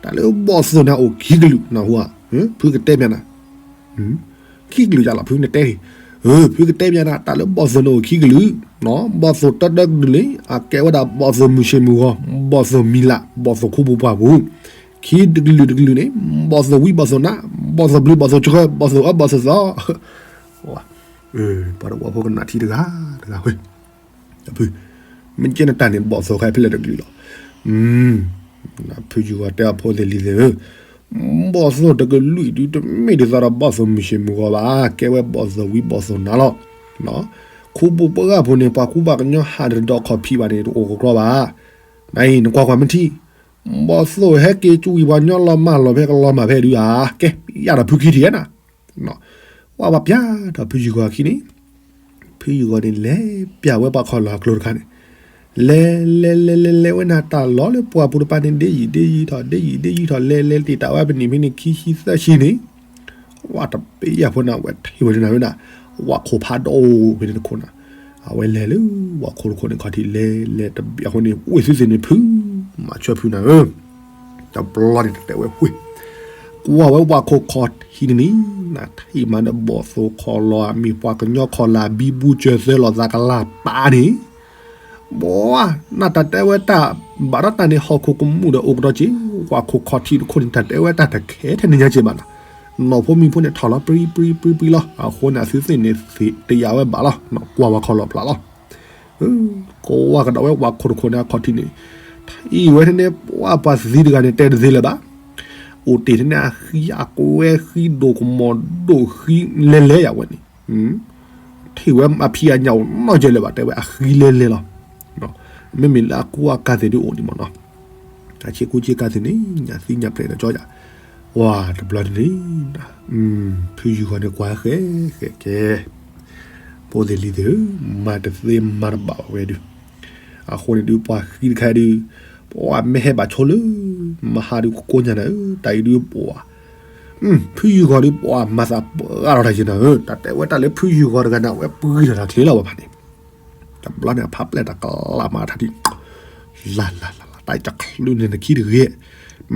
တၢ်လၢဘီၣ်သိၣ်န့ၣ်အိၣ်ခံကလုာ်နဟူဧါ, ဖုကတဲပၠးနၤ, ခံကလုာ်ယလီၤဖုနတဲ, ဖုကတဲပၠးနၤ တၢ်လၢဘီၣ်သိၣ်န့ၣ်အိၣ်ခံကလုာ်, ဘီၣ်သိၣ်တၢတၢကလုာ်န့ၣ် အကဲဝဲဒၣ်ဘီၣ်သိၣ်မုၢ်ဆ့ၣ်မုၢ်ဂီၤ, ဘီၣ်သိၣ်မံၤလး, ဘီၣ်သိၣ်ခူပူၤပှၢ်ပူၤ, ခံတကလုာ်တကလုာ်န့ၣ် ဘီၣ်သိၣ်ဝံဘီၣ်သိၣ်နါ, ဘီၣ်သိၣ်ဘျုးဘီၣ်သိၣ်ဆှၢ, ဘီၣ်သိၣ်အၢဘီၣ်သိၣ်သီ ပှၤတဝီဖိကနၣ်ထံတဂၤတဂၤဝဲ, ဖု, မ့ၢ်ကဲနတၢ်န့ၣ် ဘီၣ်သိၣ်ခါဖဲလဲၣ်တကလုာ်လီၤ. ဖုယုၢ်ဂီၤတဲအဖိသ့ၣ်လံၤသ့ၣ်ဧၢ, ဘီၣ်သိၣ်တကလုာ်ဒုးတမ့ၢ်ဒ်သိးဒီးဘီၣ်သိၣ်မုၢ်ဆ့ၣ်မုၢ်ဂီၤဘၣ်, ကဲဝဲဘီၣ်သိၣ်ဝံဘီၣ်သိၣ်နါလီၤ. ခူပူၤပှၢ်ပူၤန့ၣ် ပှၤကူပှၤကညီဟးတဒိးခီၣ်ဖံးဘၣ်န့ၣ် တအိၣ်ကကျီဘၣ်. နအံၤ နကွၢ်ကွၢ်မ့ၢ်ထံ, ဘီၣ်သိၣ်ဟဲက့ၤကွံာ်ပှၤကညီလီၤမၢ်လီၤဖဲကလီၤမၢ်ဖဲဒုးဧါ, ကဲ ယၤဒီးဖုခံထံၣ်ဧါနၤ ဝဲပှၤပျၢ်ဒီးဖုယုၢ်ဂီၤခံန့ၣ်, ဖုယုၢ်ဂီၤန့ၣ်လဲၤပျၢ်ဝဲပှၤခီၣ်လီၢ်အကျိၤတခါန့ၣ်, လဲၤလဲၤလဲၤလဲၤလဲၤဝဲနၤတၢ်လီၤလၢပှၢ်ပူၤတပၤန့ၣ် ဒ့ယံာ်ဒ့ယံာ်ထီၣ် ဒ့ယံာ်ဒ့ယံာ်ထီၣ် လဲၤလဲၤတ့ၢ်တၢ်ဝဲပနံၣ်ဖဲန့ၣ် ခံဆံသၢဆံန့ၣ်, ဝဲတပ့ၢ်ယၢ်ဖိနၤ ဝဲထံၣ်ဝဲဒၣ်နၤဝဲဒၣ်, ဝၣ်ခိၣ်ဖးဒိၣ်ဖဲန့ၣ်တခိၣ်နၤ, အဝဲလဲၤလၢဝၣ်ခိၣ်တခိၣ်န့ၣ်ခီၣ်ထံးလဲၤလဲၤတဘျီအဃိန့ၣ် ဝ့ၢ်သုသ့ၣ်န့ၣ်ဖု, မၤဆၢဖုနၤဧၢ တဘျီန့ၣ်တတဲဝဲဝ့ၢ်, ကွၢ်ဝဲဝၣ်ခိၣ်ခီၣ်ထံးန့ၣ်န့ၣ်, နထံၣ်မးဒီးဘီၣ်သိၣ်ခီၣ်လီၢ် မ့ၢ်ပှၤကညီခီၣ်လီၢ်ဘံဘူစၢၤသၢလီၤသးကလၤပာ်န့ၣ်, ဘီၣ်, နတၢ်တဲဝဲတၢ်, ဘၣ်ဒီးတၢ်န့ၣ်ဟီၣ်ခိၣ်ကမူၣ်ဒီးအိၣ်ကဒီးက့ၤ, ဝၣ်ခိၣ်ခီၣ်ထံးတခိၣ်န့ၣ် တၢ်တဲဝဲတၢ်တခဲထဲန့ၣ်ညါက့ၤဘၣ်နၤ, နီၢ်ဖိမံၤဖိန့ၣ်ထီၣ်လီၤပြံပြံပြံပြံလီၤ, အဃိန့ၣ်အသုသ့ၣ်န့ၣ်သ့ၣ်တယာ်ဝဲဘၣ်လီၤ, ကွၢ်ဝဲခီၣ်လီၢ်ဖျါလီၤ ကဝဲကဒီးဝဲဝၣ်ခိၣ်တခိၣ်န့ၣ်အခီၣ်ထံးန့ၣ်, ထံၣ်ဝဲထဲန့ၣ် ပှၤပှၤသံတဂၤန့ၣ်တဲတသ့လၢၤဘၣ်, အိၣ်တ့ၢ်ထဲန့ၣ်အဃံအကွဲဃံဒိၣ်ကမီၤဒိၣ်ဃံလဲၤလဲၤယၤဝဲန့ၣ်, ထံၣ်ဝဲအဖံးအညၣ်အိၣ်နီတစဲးလၢၤဘၣ် တဲဝဲအဃံလဲၤလဲၤလီၤ, မ့မ့ၢ်လၢအကူအကၤသ့ၣ်ဒုးအိၣ်ဒံးမ့ၢ်နီၤ, အဆ့ကူဆ့ကၤသ့ၣ်န့ၣ် ညၣ်သံညၣ်ပြဲၣ်ဒီးကၠီယၤ ပှၤတဘျီန့ၣ်န့ၣ် ဖုယုၢ်ဂီၤန့ၣ်ကွၢ်ဃဲဃဲကဲ, ဖိသ့ၣ်လံၤသ့ၣ်ဧၢ, မၤတသ့မၤတဘၣ်ဝဲဒုး, အဃိန့ၣ်ဒုး ပှၤဃံတခါဒုး, ပှၤမ့ၢ်ဟဲဘၣ်ဆိလၢ မဟါဒုးကိးညါနၤဧၢ, တၢ်အံၤဒုးပှၤ ဖုယုၢ်ဂီၤဒုးပှၤမၤသးပှၢ်ထီၣ်တၢ်ယဲနၤဧၢ, တၢ်တဲဝဲတၢ်လၢဖုယုၢ်ဂီၤတဂၤန့ၣ် အဝဲပှံၤထီၣ်တၢ်ချ့လီၤဘၣ်ဖးန့ၣ်, တဘျီန့ၣ် အဖးပျဲၢ်တၢ်ကလးမၤထါဒံး, လၢ်လၢ်လၢ်လၢ် တၢ်အံၤတချုးန့ၣ်နခံတဂ့ၤ,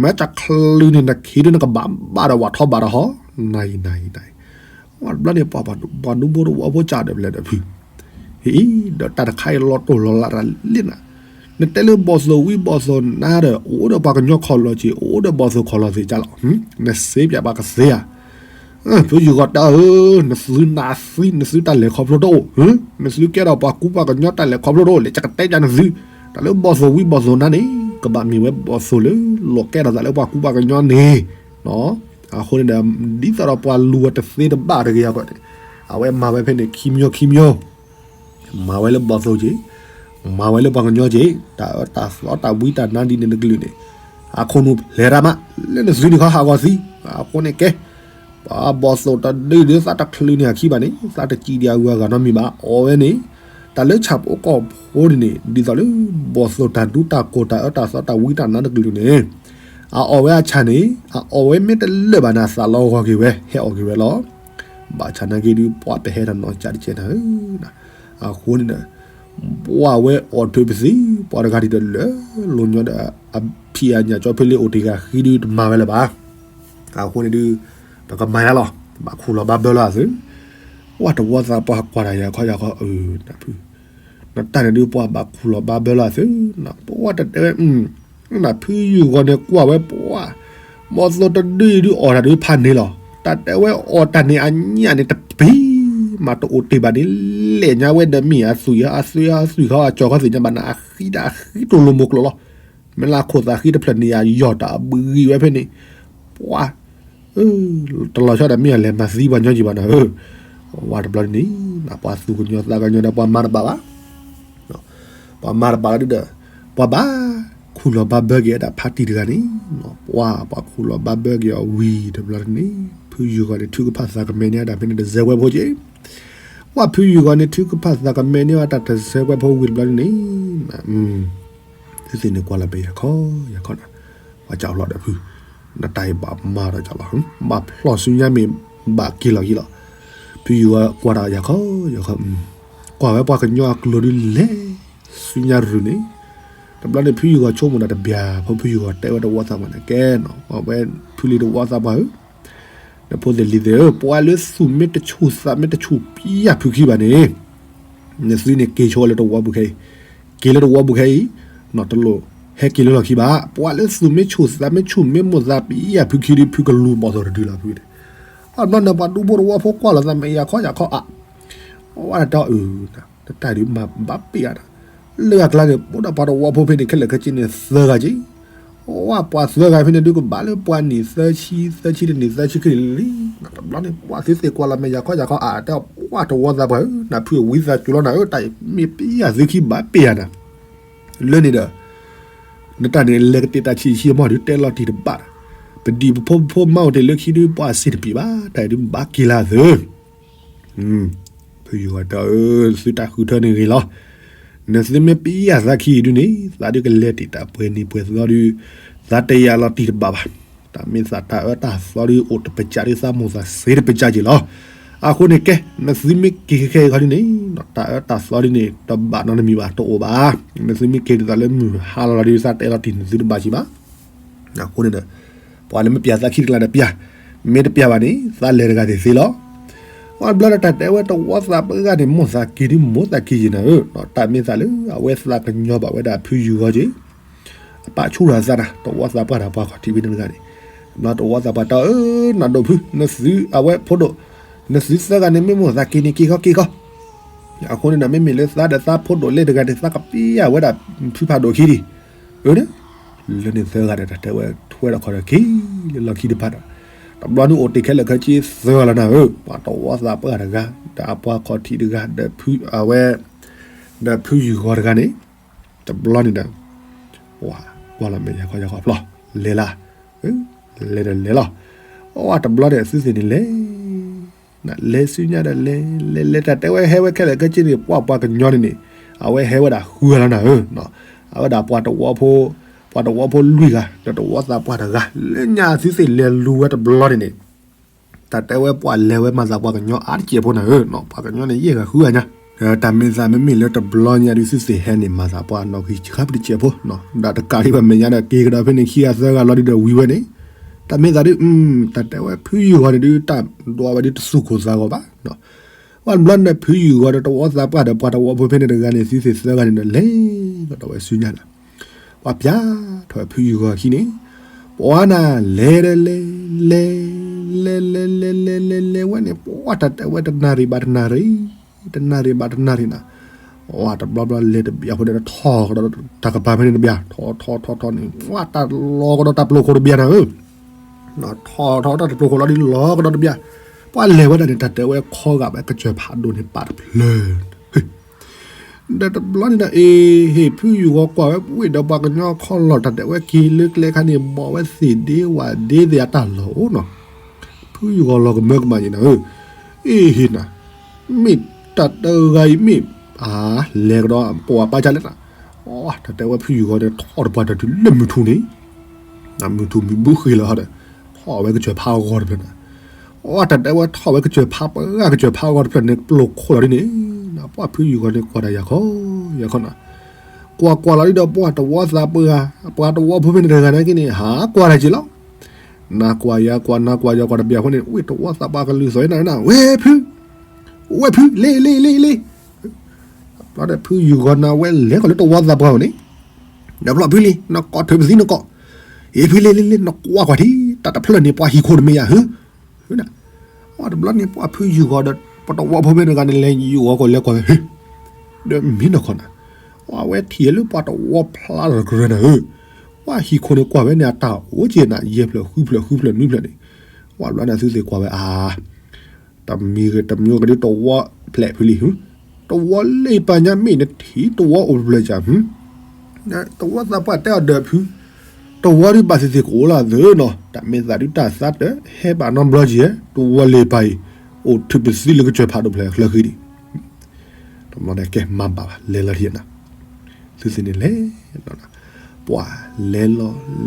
မ့ၢ်တချုးန့ၣ်နခံဒုးနကဘၣ်ဘၣ်ဒီးဝဲထီၣ်ဘၣ်ဒီးဟီ, နၤအံၤနၤအံၤနၤအံၤ, တဘျီန့ၣ် ပှၤဒူဖိတဝီဖိကဒီးဖဲလဲၣ်ဒီးဖု ဟ့ၣ် ဒီးတၢ်တခါအံၤလီၤတိၢ်လီၤလးတၢ်လံနၤ, နတဲလၢဘီၣ်သိၣ်ဝံဘီၣ်သိၣ်နါဒီး အိၣ်ဒီးပှၤကညီခီၣ်လီၤက့ၤ အိၣ်ဒီးဘီၣ်သိၣ်ခီၣ်လီၤသ့ၣ်ကၢ်လီၤ, နစ့ပၠးပှၤကသ့ဧါ, ဖုယုၢ်ဂီၤတၢ်ဧၢ, နသုနးသံ နသုတၢ်လဲၤခီဖျိတအိၣ်, နသုကဲထီၣ်ပှၤကူပှၤကညီတၢ်လဲၤခီဖျိတအိၣ် လဲၤကတဲပၠးနသု, တၢ်လၢဘီၣ်သိၣ်ဝံဘီၣ်သိၣ်နါန့ၣ် ကဘၣ်မ့ၢ်ဝဲဘီၣ်သိၣ်လၢ လီၤကဲထီၣ်သးလၢပှၤကူပှၤကညီန့ၣ် အဃိန့ၣ်ဒီး ဒ်သိးဒီးပှၤလူၤဝဲတသ့တဘၣ်တဂ့ၤအဂီၢ်န့ၣ်, အဝဲမၤဝဲဖဲန့ၣ် ခံမျိုးခံမျိုး, မၤဝဲလၢဘီၣ်သိၣ်က့ၤ, မၤဝဲလၢပှၤကညီက့ၤ, တၢ်အၢတၢ်သီတၢ်ဝံတၢ်နါဒ်န့ၣ်တကလုာ်န့ၣ်, အခိၣ်နူာ်ဖျဲးတၢ်မး လၢနသုန့ၣ်ခီဟးဂီၤသံ, အဃိန့ၣ်ကဲ, ပှၤဘီၣ်သိၣ်တဒုဒုးသးတချုးန့ၣ်အခံဘၣ်န့ၣ် သးတစံၣ်ဒံးအဂုၤအဂၤနီတမံၤဘၣ် အီၣ်ဝဲန့ၣ်, တၢ်လၢဆၣ်ဖိကီၢ်ဖိန့ၣ်န့ၣ် ဒ်သိးလၢ ဘီၣ်သိၣ်တၢ်ဒူတၢ်ကိၢ်တၢ်အၢတၢ်သီတၢ်ဝံတၢ်နါတကလုာ်န့ၣ် အအီၣ်ဝဲအဆၣ်န့ၣ် အအီၣ်ဝဲမ့ၢ်တလၢာ်ဘၣ်န့ၣ် အသးလီဂီၤက့ၤဝဲ ဟဲအီၣ်က့ၤဝဲလီၤ. ဘၣ်ဆၣ်နာ်က့ဒုး ပှၤပဟဲတၢ်နီၢ်ကၠးတကဲနၤဧၢ, အဃိန့ၣ်ဒီး ပှၤဝဲအီၣ်ထုးပသံ ပှၤတဂၤဒ်ဒီးလၢ လိၤညီဒီး အဖံးအညၣ်ကၠီဖဲလၢအိၣ်တ့ၢ်ဂၤဃံဒုးတမၤဝဲလၢၤဘၣ်. အဃိန့ၣ်ဒုး ပကမၤယါလီၤ ဘၣ်ခူၣ်လီၤဘၣ်ဘၢလီၤအသုး, ပှၤတဝီသးပှၢ်ကွၢ်တၢ်ယၤခီယၤခီအၢ နဖု နတၢ်န့ၣ်ဒုးပှၤဘၣ်ခူၣ်လီၤဘၣ်ဘၢလီၤအသုး, ပှၤတတဲဝဲ နဖုယုၢ်ဂီၤန့ၣ်ကွၢ်ဝဲပှၤ ဘီၣ်သိၣ်တဒုဒုးအီၣ်တၢ်ဒုးဖးန့ၣ်လီၤ. တၢ်တဲဝဲအီၣ်တၢ်န့ၣ်အညၣ်န့ၣ်တပံၤ မးတအိၣ်တ့ၢ်ဘၣ်န့ၣ် လဲၣ်ညါဝဲဒီးမ့ၢ်အသွံၣ်အသွံၣ်အသွံၣ်ခီအကၠီၤခီသ့ၣ်ညါဘၣ်န့ၣ် အဃံတၢ်အဃံတိၢ်လိာ်မိၢ်ကျိာ်လီၤ. မ့ၢ်လၢခိၣ်သးဃံတဖျၢၣ်န့ၣ် အယီၢ်တၢ်အဘှံးဝဲဖဲန့ၣ်, ပှၤ တလီၤဆီဒီးမ့ၢ်အလဲၤမၤသံပှၤညီက့ၤဘၣ်နၤဧၢ, ဝဲတဘျီန့ၣ် ပှၤသူၣ်ကညီၤသးကညီၤဒီးပှၤမၤတဘၣ်ဘၣ် ပှၤမၤတဘၣ်ဒုဒီး ပှၤဘၣ်ခူၣ်လီၤဘၣ်ဘၢက့ၤဝဲဒၣ်ဖါတံၢ်တဂၤန့ၣ်, ပှၤ ပှၤခူၣ်လီၤဘၣ်ဘၢက့ၤအီၤဝံၤတဘျီန့ၣ် ဖုယုၢ်ဂီၤန့ၣ် ထုကဖၣ်သးကမဲန့ၢ်ဝဲဒၣ်ဖဲန့ၣ်တစဲးဝဲဖိက့ၤ, ပှၤဖုယုၢ်ဂီၤန့ၣ် ထုကဖၣ်သးကမဲန့ၢ်ဝဲတၢ်တစဲးဝဲဖိဝံၤတဘျီန့ၣ် သုသ့ၣ်န့ၣ်ကွၢ်လီၤမဲာ်ယၤခီယၤခီနၤ, ပှၤကၠီလီၤဒီးဖု, နတၢ်အံၤဘၣ်မၤဒီးကၠီလီၤ, ဘၣ်ဖျီၣ်ဆူညါမ့ၢ်ဘၣ်က့ၤလီၤက့ၤလီၤ, ဖုယုၢ်ဂီၤကွၢ်တၢ်ယၤခီယၤခီ, ကွၢ်ဝဲပှၤကညီအကျိၤဒုးလဲၤဆူညါရုၢ်န့ၣ်, တဘျီန့ၣ်ဖုယုၢ်ဂီၤဆိကမိၣ်တၢ်တဘျီဖိ ဖုယုၢ်ဂီၤတဲဝဲတဝီသးပှၢ်န့ၣ် ကဲနီၤ အဝဲဖုလံၤတဝီသးပှၢ်ဧၢ နဖိသ့ၣ်လံၤသ့ၣ်ဧၢ ပှၤလၢသူၣ်မ့ၢ်တဆူၣ်သးမ့ၢ်တဆူၣ်ပျၢ်ဖုခံဘၣ်န့ၣ်, နသုန့ၣ်က့ၤဆိလၢတဝီပူၤခဲအံၤ, က့ၤလၢတဝီပူၤခဲအံၤ, နီၢ်တလိၣ်ဟဲက့ၤလၢလီၢ်ခံဘၣ်, ပှၤလၢသူၣ်မ့ၢ်ဆူၣ်သးမ့ၢ်ဆူၣ်မ့ၢ်မိၢ်သးပျၢ်ဖုခံဒီး ဖုကလူၤဘီၣ်သိၣ်တဒုလီၤဖုန့ၣ်, အဘျီန့ၣ် ပှၤဒူဖိတဝီဖိကွၢ်လီၤသးမဲာ်ယၤခီယၤခီအါ, ဝဲတၢ်အုၣ် တၢ်ဒုးမၤဘၣ်ပ့ၢ်အါတၢ်, လၢအကျါန့ၣ် အိၣ်ဒီးပှၤတဝီဖိဖဲန့ၣ် ခဲလၢာ်ခဲဆ့န့ၣ်သၢဂၤက့ၤ, ဝဲပှၤသၢဂၤဖဲန့ၣ်ဒုးကဘၣ်လၢပှၤနံၣ် သၢဆံ သၢဆံတနံၣ် သၢဆံခံနံၣ်လံ, တဘျီန့ၣ် ပှၤသုသ့ၣ်ကွၢ်လီၤမဲာ်ယၤခီယၤခီအါ တဲပှၤတဝီသးပှၢ်ဧၢ နဖုအဝံသးစူၤလီၤနၤဧၢ တၢ်မ့ၢ်ပျၢ်သုခံဘၣ်ပ့ၢ်ယၤနၤ, လၢန့ၣ်ဒီး နတၢ်န့ၣ်လဲၤကတဲာ်တၢ်ဆံးဆံးမီၢ်ဒုးတဲလီၤတံၢ်တဘၣ်, ပဒံၣ်ပဖိပဖိမါအိၣ်တ့ၢ်လၢခံဒုးပှၤစ့ၢ်တပံၤဘၣ် တၢ်အံၤဒုးဘၣ်က့ၤလၢသု ဖုယုၢ်ဂီၤတဲအီၤ သုတၢ်ဃုထၢန့ၣ်ဂ့ၤလီၤ, နသုမ့ၢ်ပျၢ်သးခံဒုးန့ၣ် သးဒုးကလဲၤတ့ၢ်တၢ်ပှဲၤနံၤပှဲၤသီဒုး, သးတဲယၤလီၤတံၢ်တဘၣ်ဘၣ်, တၢ်မ့ၢ်သးတၢ်အၢတၢ်သီဒုးအိၣ်တပစၢ်ဒုး သးမိၢ်သးစ့တပစၢ်က့ၤလီၤ, အဃိန့ၣ်ကဲ နသုမ့ၢ်က့ၤခဲခဲအံၤခီဒုးန့ၣ် တၢ်အၢတၢ်သီဒုးန့ၣ် တဘၣ်နီတမံၤဘၣ်တအိၣ်ဘၣ်, နသုမ့ၢ်က့ၤဒ်သိးလၢမုၢ်ဟါလီၤလီၤဒုး သးတဲလီၤတံၢ်နသုတဘၣ်က့ၤဘၣ် အဃိန့ၣ်ဒီး ပှၤလၢမ့ၢ်ပျၢ်သးခံတကျါဒီးပျၢ်, မ့ၢ်တပျၢ်ဘၣ်န့ၣ် သးလဲၤတဂၤသ့ၣ်သ့လီၤ. အဘျီဒီးတၢ်တဲဝဲတဝီသးပှၢ်တဂၤန့ၣ် မိၢ်သးက့ၤဒုးမိၢ်သးက့ၤယံၤနၤဧၢ, တၢ်မ့ၢ်သးလၢအဝဲသးကညီၤဘၣ်ဝဲဒၣ်ဖုယုၢ်ဂီၤက့ၤ, အပာ်ဆူၣ်ထီၣ်သးနၤ တဝီသးပှၢ်တၢ်ပှၤခီၣ်ထံးဖဲန့ၣ်တဂၤန့ၣ်, ဘျီတဝီသးပှၢ်တဲအီၤ နၢ်ဒိၣ်ဖု နသုအဝဲဖိဒိၣ်, နသုသၢဂၤန့ၣ် မ့ၢ်မိၢ်သးက့ၤန့ၣ်က့ၤခီက့ၤခီ အဃိန့ၣ်ဒီး မ့မ့ၢ်လၢသးဒီးသးဖိဒိၣ်လဲတဂၤန့ၣ် သးကပျၢ်ဝဲဒၣ်ဖုဖးဒိၣ်ခံဒံး, အၢ, လၢန့ၣ်သၢဂၤဒီးတၢ်တဲဝဲထွဲဒီးခီဒီးက့ၤလၢလီၢ်ခံတဖၣ်ဒီး, တဘျီန့ၣ်အိၣ်တ့ၢ်ခဲလၢာ်ခဲဆ့သၢဂၤလီၤနၤဧၢ, ပှၤတဝီသးပှၢ်တဂၤ ဒီးအပှၤခီၣ်ထံးတဂၤ ဒီးဖုအဝဲ, ဒီးဖုယုၢ်ဂီၤတဂၤန့ၣ်, တဘျီန့ၣ်ဒီး ပှၤကွၢ်လီၤမဲာ်ယၤခီယၤခီဖျီၣ်, လဲၤလၢ, လဲၤဒီးလဲၤလီၤ အတဘျီန့ၣ် အသုသ့ၣ်န့ၣ်လဲၤ, လဲၤဆူညါဒီးလဲၤ လဲၤလဲၤ တၢ်တဲဝဲဟဲဝဲခဲလၢာ်ခဲဆ့န့ၣ် ပှၤပှၤကညီန့ၣ်န့ၣ် အဝဲဟဲဝဲဒၣ်ဃုဂၤလီၤနၤဧၢ, အဝဲဒၣ်ပှၤတဝီဖိ, ပှၤတဝီဖိလွံၢ်ဂၤ ဒီးတဝီသးပှၢ်တဂၤ လၢညါအသုသ့ၣ်လဲၤလူၤဝဲတဘျီန့ၣ်န့ၣ် တၢ်တဲဝဲပှၤလဲၤဝဲမၤသးပှၤကညီအါတစဲးဖိနၤဧၢ, ပှၤကညီန့ၣ်ယဲၢ်ဂၤဃုဂၤညါ, တၢ်မ့ၢ်သးမ့မ့ၢ်လၢတဘျီညါဒုးသုသ့ၣ်ဟဲန့ၣ် မၤသးပှၤနီၣ်ဂံၢ်ဆံးပတစဲးဖိ, ဒီးတကးဒံးဘၣ်မဲာ်ညါဒီးက့ၤကဒီးဖဲန့ၣ်ခံဂၤသၢဂၤလီၤဒုးဒီးဝံၤဝဲန့ၣ်, တၢ်မ့ၢ်သးဒုး တၢ်တဲဝဲဖုယုၢ်ဂီၤန့ၣ်ဒုး တၢ်ဒွးဝဲဒုးတသူၣ်ကိၢ်သးဂီၤဘၣ်, ဝဲတဘျီန့ၣ်ဖုယုၢ်ဂီၤဒီးတဝီသးပှၢ်ဒီးပှၤတဝီဖိဖဲန့ၣ်တဂၤန့ၣ် သုသ့ၣ်သၢဂၤန့ၣ်ဒီးလဲၤကဒီးဝဲဆူညါဒီး ပှၤပျၢ်ထီၣ်ဝဲဖုယုၢ်ဂီၤခံန့ၣ်, ပှၤနၤလဲၤဒီးလဲၤ, လဲၤ, လဲၤလဲၤလဲၤလဲၤလဲၤလဲၤဝဲန့ၣ် ပှၤတၢ်တဲဝဲတနၣ်ရံၣ်ဘၣ်တနၣ်ရံၣ်, တနၣ်ရံၣ်ဘၣ်တနၣ်ရံၣ်နၤ, ပှၤတဘျီဘျီလဲၤတဘျီဖိန့ၣ် ထီၣ်ကဒီးတၢ်ကပၤဖဲန့ၣ်တဘျီ, ထီၣ်ထီၣ်ထီၣ်ထီၣ်န့ၣ် ပှၤတၢ်လီၤကဒီးတၢ်ပျိာ်ခိၣ်တဘျီနၤဧၢ, ထီၣ်ထီၣ်ထီၣ်တၢ်ပျိာ်ခိၣ်လီၤဒုးလီၤကဒီးတဘျီ, ပှၤလဲၤဝဲဒၣ်န့ၣ် တၢ်တဲဝဲခီဂာ်ဘၣ်ကစၢၢ်ဖးဒိၣ်န့ၣ်ပာ်တဖျၢၣ် ဒီးတဘျီန့ၣ်ဒီး အ့ဟ့ၣ် ဖုယုၢ်ဂီၤကွၢ်ဝဲဝ့ၢ်ဒီးပှၤကညီခီလီၤ တၢ်တဲဝဲက့ၤလၢကျဲခါန့ၣ် ဘီၣ်ဝဲသ့ၣ်ဒ့ဝၣ်ဒ့သ့ၣ်အတၢ်လီၢ်အိၣ်နီၤ, ဖုယုၢ်ဂီၤလီၤကမၢကမၣ်န့ၣ်နၤဧၢ, အ့ဟ့ၣ်နၤ, မ့ၢ်တၢ်တဂၤအံၤမ့ၢ် အလဲၤကဒီးပဝဲပၢ်ကလဲၣ်နၤ, တၢ်တဲဝဲဖုယုၢ်ဂီၤန့ၣ် ထီၣ်တပှၢ်တၢၢ်တုၤလၢမုၢ်ထူၣ်န့ၣ် မုၢ်ထူၣ်မုၢ်ဘုဃ့လီၤဒီး ထီၣ်ဝဲကစၢၢ်ဖးအဂီၤတဖျၢၣ်န့ၣ်, အတၢ်တဲဝဲထီၣ်ဝဲကစၢၢ်ဖးပှၤကစၢၢ်ဖးအဂီၤတဖျၢၣ်န့ၣ် ပျိာ်ခိၣ်လီၤဒ်န့ၣ်, ပှၤဖုယုၢ်ဂီၤန့ၣ်ကွၢ်တၢ်ယၤခီ, ယၤခီနၤ, ကွၢ်ကွၢ်လီၤဒ်ဒီးပှၤတဝီသးပှၢ်, ပှၤတဝီဖိဖဲန့ၣ်တဂၤန့ၣ်က့န့ၣ် ဟးကွၢ်တၢ်က့လီၤ, နကွၢ်ယၤကွၢ် နကွၢ်ယၤကွၢ်တဘျီအဃိန့ၣ် ဝ့ၢ်တဝီသးပှၢ်ကလုၢ်သီၣ်နၤနၤ ဝဲဖု ဝဲဖု လ့လ့လ့လ့, ဘျီဒီးဖုယုၢ်ဂီၤနၤဝဲလဲၤကီၢ်လၢတဝီသးပှၢ်အအိၣ်န့ၣ်, ဒီးဘျီဖုလံ နကိးထုးပသံနကိး, အ့ဖုလ့လ့လ့ နကွၢ်ကွၢ်ထံ တၢ်တဖျၢၣ်န့ၣ်ပှၤဟံၣ်ခိၣ်တမ့ၢ်ယၤဧၢ, အတဘျီန့ၣ်ပှၤဖုယုၢ်ဂီၤဒီး ပှၤတဝီဖိဖဲန့ၣ်တဂၤန့ၣ် လဲၤယူၤဂီၤကီၢ်လဲၤကွၢ်ဝဲ ဒီးမ့ၢ်နခီနၤ, အဝဲထံၣ်လၢပှၤတဝီဖျါထီၣ်တကရၢနၤဧၢ, ပှၤဟံၣ်ခိၣ်န့ၣ်ကွၢ်ဝဲန့ၣ် အတၢ်အိၣ်က့ၤနၤ ယဲၢ်ဖျၢၣ်ဃုဖျၢၣ်ဃုဖျၢၣ်နွံဖျၢၣ်န့ၣ်, ပှၤဘျီန့ၣ်သုသ့ၣ်ကွၢ်ဝဲအါ တမံၤဂ့ၤတမံၤဂ့ၤဒ်တဝီဖျဲၣ်ဖုလံ, တဝီလ့ၢ်ပာ်ညါမ့ၢ်နထံၣ်တဝီအိၣ်ဖျဲၣ်ကၢ်, တဝီသးပှၢ်တဲအီၤဒီးဖု, တဝီဒုးဘၣ်သ့ၣ်သ့ၣ်ကအိၣ်လီၤသၢနီၤ, တၢ်မ့ၢ်သးဒုးတၢ်သးတဟဲဘၣ်နီတဘျီက့ၤ, တဝီလ့ၢ်ပာ်အံၤ, အိၣ်ထုးပသံလၢကစၢၢ်ဖးဒိၣ်ဖျဲၣ်ချၢဃံဒံး, တဘျီန့ၣ်ကဲမၤဘၣ်ဘၣ် လဲၤလီၤထံၣ်နၤ, သုသ့ၣ်န့ၣ်လဲၤ ပှၤလဲၤ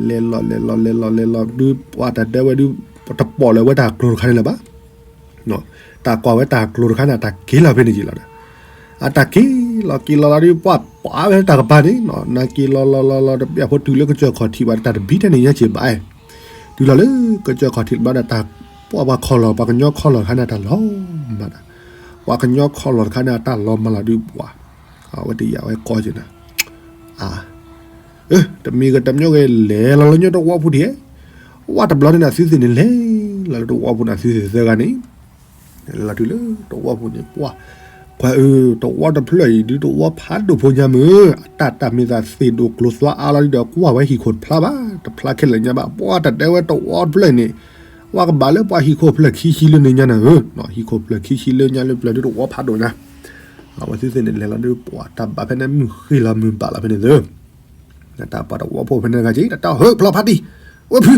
လီၤ လဲၤလီၤ လဲၤလီၤ လဲၤလီၤ လဲၤလီၤဒုး ပှၤတၢ်တဲဝဲဒုး တပိာ်လၢၤဝဲတၢ်ကျိၤတခါန့ၣ်လၢၤဘၣ်, တၢ်ကွၢ်ဝဲတၢ်ကျိၤတခါန့ၣ် အတၢ်က့ၤလီၤဖဲန့ၣ်က့ၤလီၤဒီး, အတၢ်က့ၤလီၤက့ၤလီၤလီၤဒုး ပှၤပာ်ဝဲတၢ်ကပၤန့ၣ်, နက့ၤလီၤလီၤလီၤလီၤတဘျီဖိတုၤလၢကစၢၢ်ခီၣ်ထံးဘၣ် တၢ်တဘံထဲန့ၣ်ညါက့ၤဘၣ်, တုၤလီၤလၢကစၢၢ်ခီၣ်ထံးတဘျီဒီး တၢ်ပှၤပှၤခီလီၤ ပှၤကညီခီလီၤတခါန့ၣ် အတၢ်လီၤမၢ်ဒီး, ပှၤကညီခီလီၤတခါန့ၣ် အတၢ်လီၤမၢ်လီၤဒုး ပှၤ အဝဲတယာ်ဝဲကီက့ၤနၤ, အ တမံၤဂ့ၤတမံၤဂ့ၤ လဲၤလီၤလၢညါတဝီပူၤဒံး, ဝဲတဘျီန့ၣ်နသုသ့ၣ်န့ၣ်လဲၤလီၤလၢတဝီပူၤန့ၣ် သုသ့ၣ်သၢဂၤန့ၣ်, လဲၤလီၤတုၤလၢတဝီပူၤန့ၣ် ပှၤ, ကွၢ်အၢ တဝီတဖျၢၣ်အံၤဒုးတဝီဖးဒိၣ်ဖိညါမုၢ်, အတၢ်တၢ်မ့ၢ်သးသ့ၣ်ဒိၣ်ကျိၤသွါအါလီၤဒုးဒီး ကွၢ်ဝဲဟံၣ်ခိၣ်တဖျါဘၣ်, တဖျါခဲလၢာ်ညါဘၣ်, ပှၤတၢ်တဲဝဲတဝီတဖျၢၣ်အံၤန့ၣ်, ပှၤကဘၣ်လၢပှၤဟံၣ်ခိၣ်ဖျၢၣ်ခံဆံလၢန့ၣ်ညါနၤဧၢ, ဟံၣ်ခိၣ်ဖျၢၣ်ခံဆံလၢညါလၢပျၢၤဒုးတဝီဖးဒိၣ်ညါ အဝဲသုသ့ၣ်န့ၣ်လဲၤလီၤဒုး ပှၤတၢ်ဘၣ်ဖဲန့ၣ်မုၢ်ဃ့လီၤမုၢ်ဘၣ်လီၤဖဲန့ၣ်သၢ, တၢ်ပှၤတဝီဖိဖဲန့ၣ်တဂၤက့ၤ တၢ်ဟၢဖျီဖးတံၢ်, ဝဲဖု,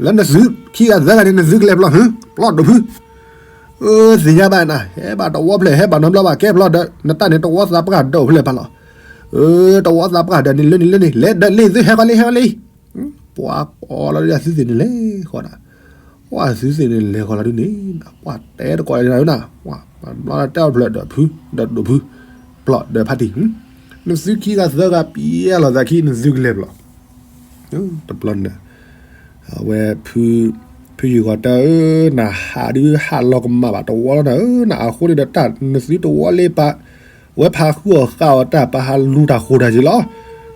လၢနသုခံဂၤသၢဂၤန့ၣ် နသုကလဲၤဖျီ, ဖျီဒိၣ်ဖု, အၢ သ့ၣ်ညါဘၣ်နၤ ဟဲဘၣ်တဝီဖျၢၣ် ဟဲဘၣ်နီတဘျီဘၣ် ကဲဖျီဒီး နတၢ်န့ၣ်တဝီသးပှၢ်ဒၢးအိၣ်ဖဲလဲၣ်ဖးလီၤ, အၢ တဝီသးပှၢ်ဒၢးန့ၣ်လၢန့ၣ်လၢန့ၣ် လဲၤဒၢးလ့ၣ်သုဟဲဃီလ့ၣ်ဟဲဃီလ့ၣ် ပှၤကိးလီၤဒုးသုသ့ၣ်န့ၣ်လဲၤဃီနၤ, ပှၤသုသ့ၣ်န့ၣ်လဲၤဃီလီၤဒုးန့ၣ်, ပှၤတဲတကိးလၢနၤ, ပှၤဘျီတဲအီၤဖျၢၣ်ဒၢးဖု, ဒၢးဒိၣ်ဖု, ဖျီဒၢးဖးတံၢ်, နသုခံဂၤသၢဂၤပျဲလီၤသးခံ နသုကလဲၤဖျီ, တဘျီန့ၣ် အဝဲ ဖုယုၢ်ဂီၤတၢ်ဧၢ, နဟးဒုးဟးလီၤကမၣ်ဘၣ်တဝီလီၤနၤဧၢ, နအဃိန့ၣ်ဒီးတၢ် နသုတဝီလ့ၢ်ပာ် ဝဲဖးဃုအီၣ်ဃာ်အီၣ်တၢ် ပဟးလူၤတၢ်ဃိတၢ်က့ၤလီၤ,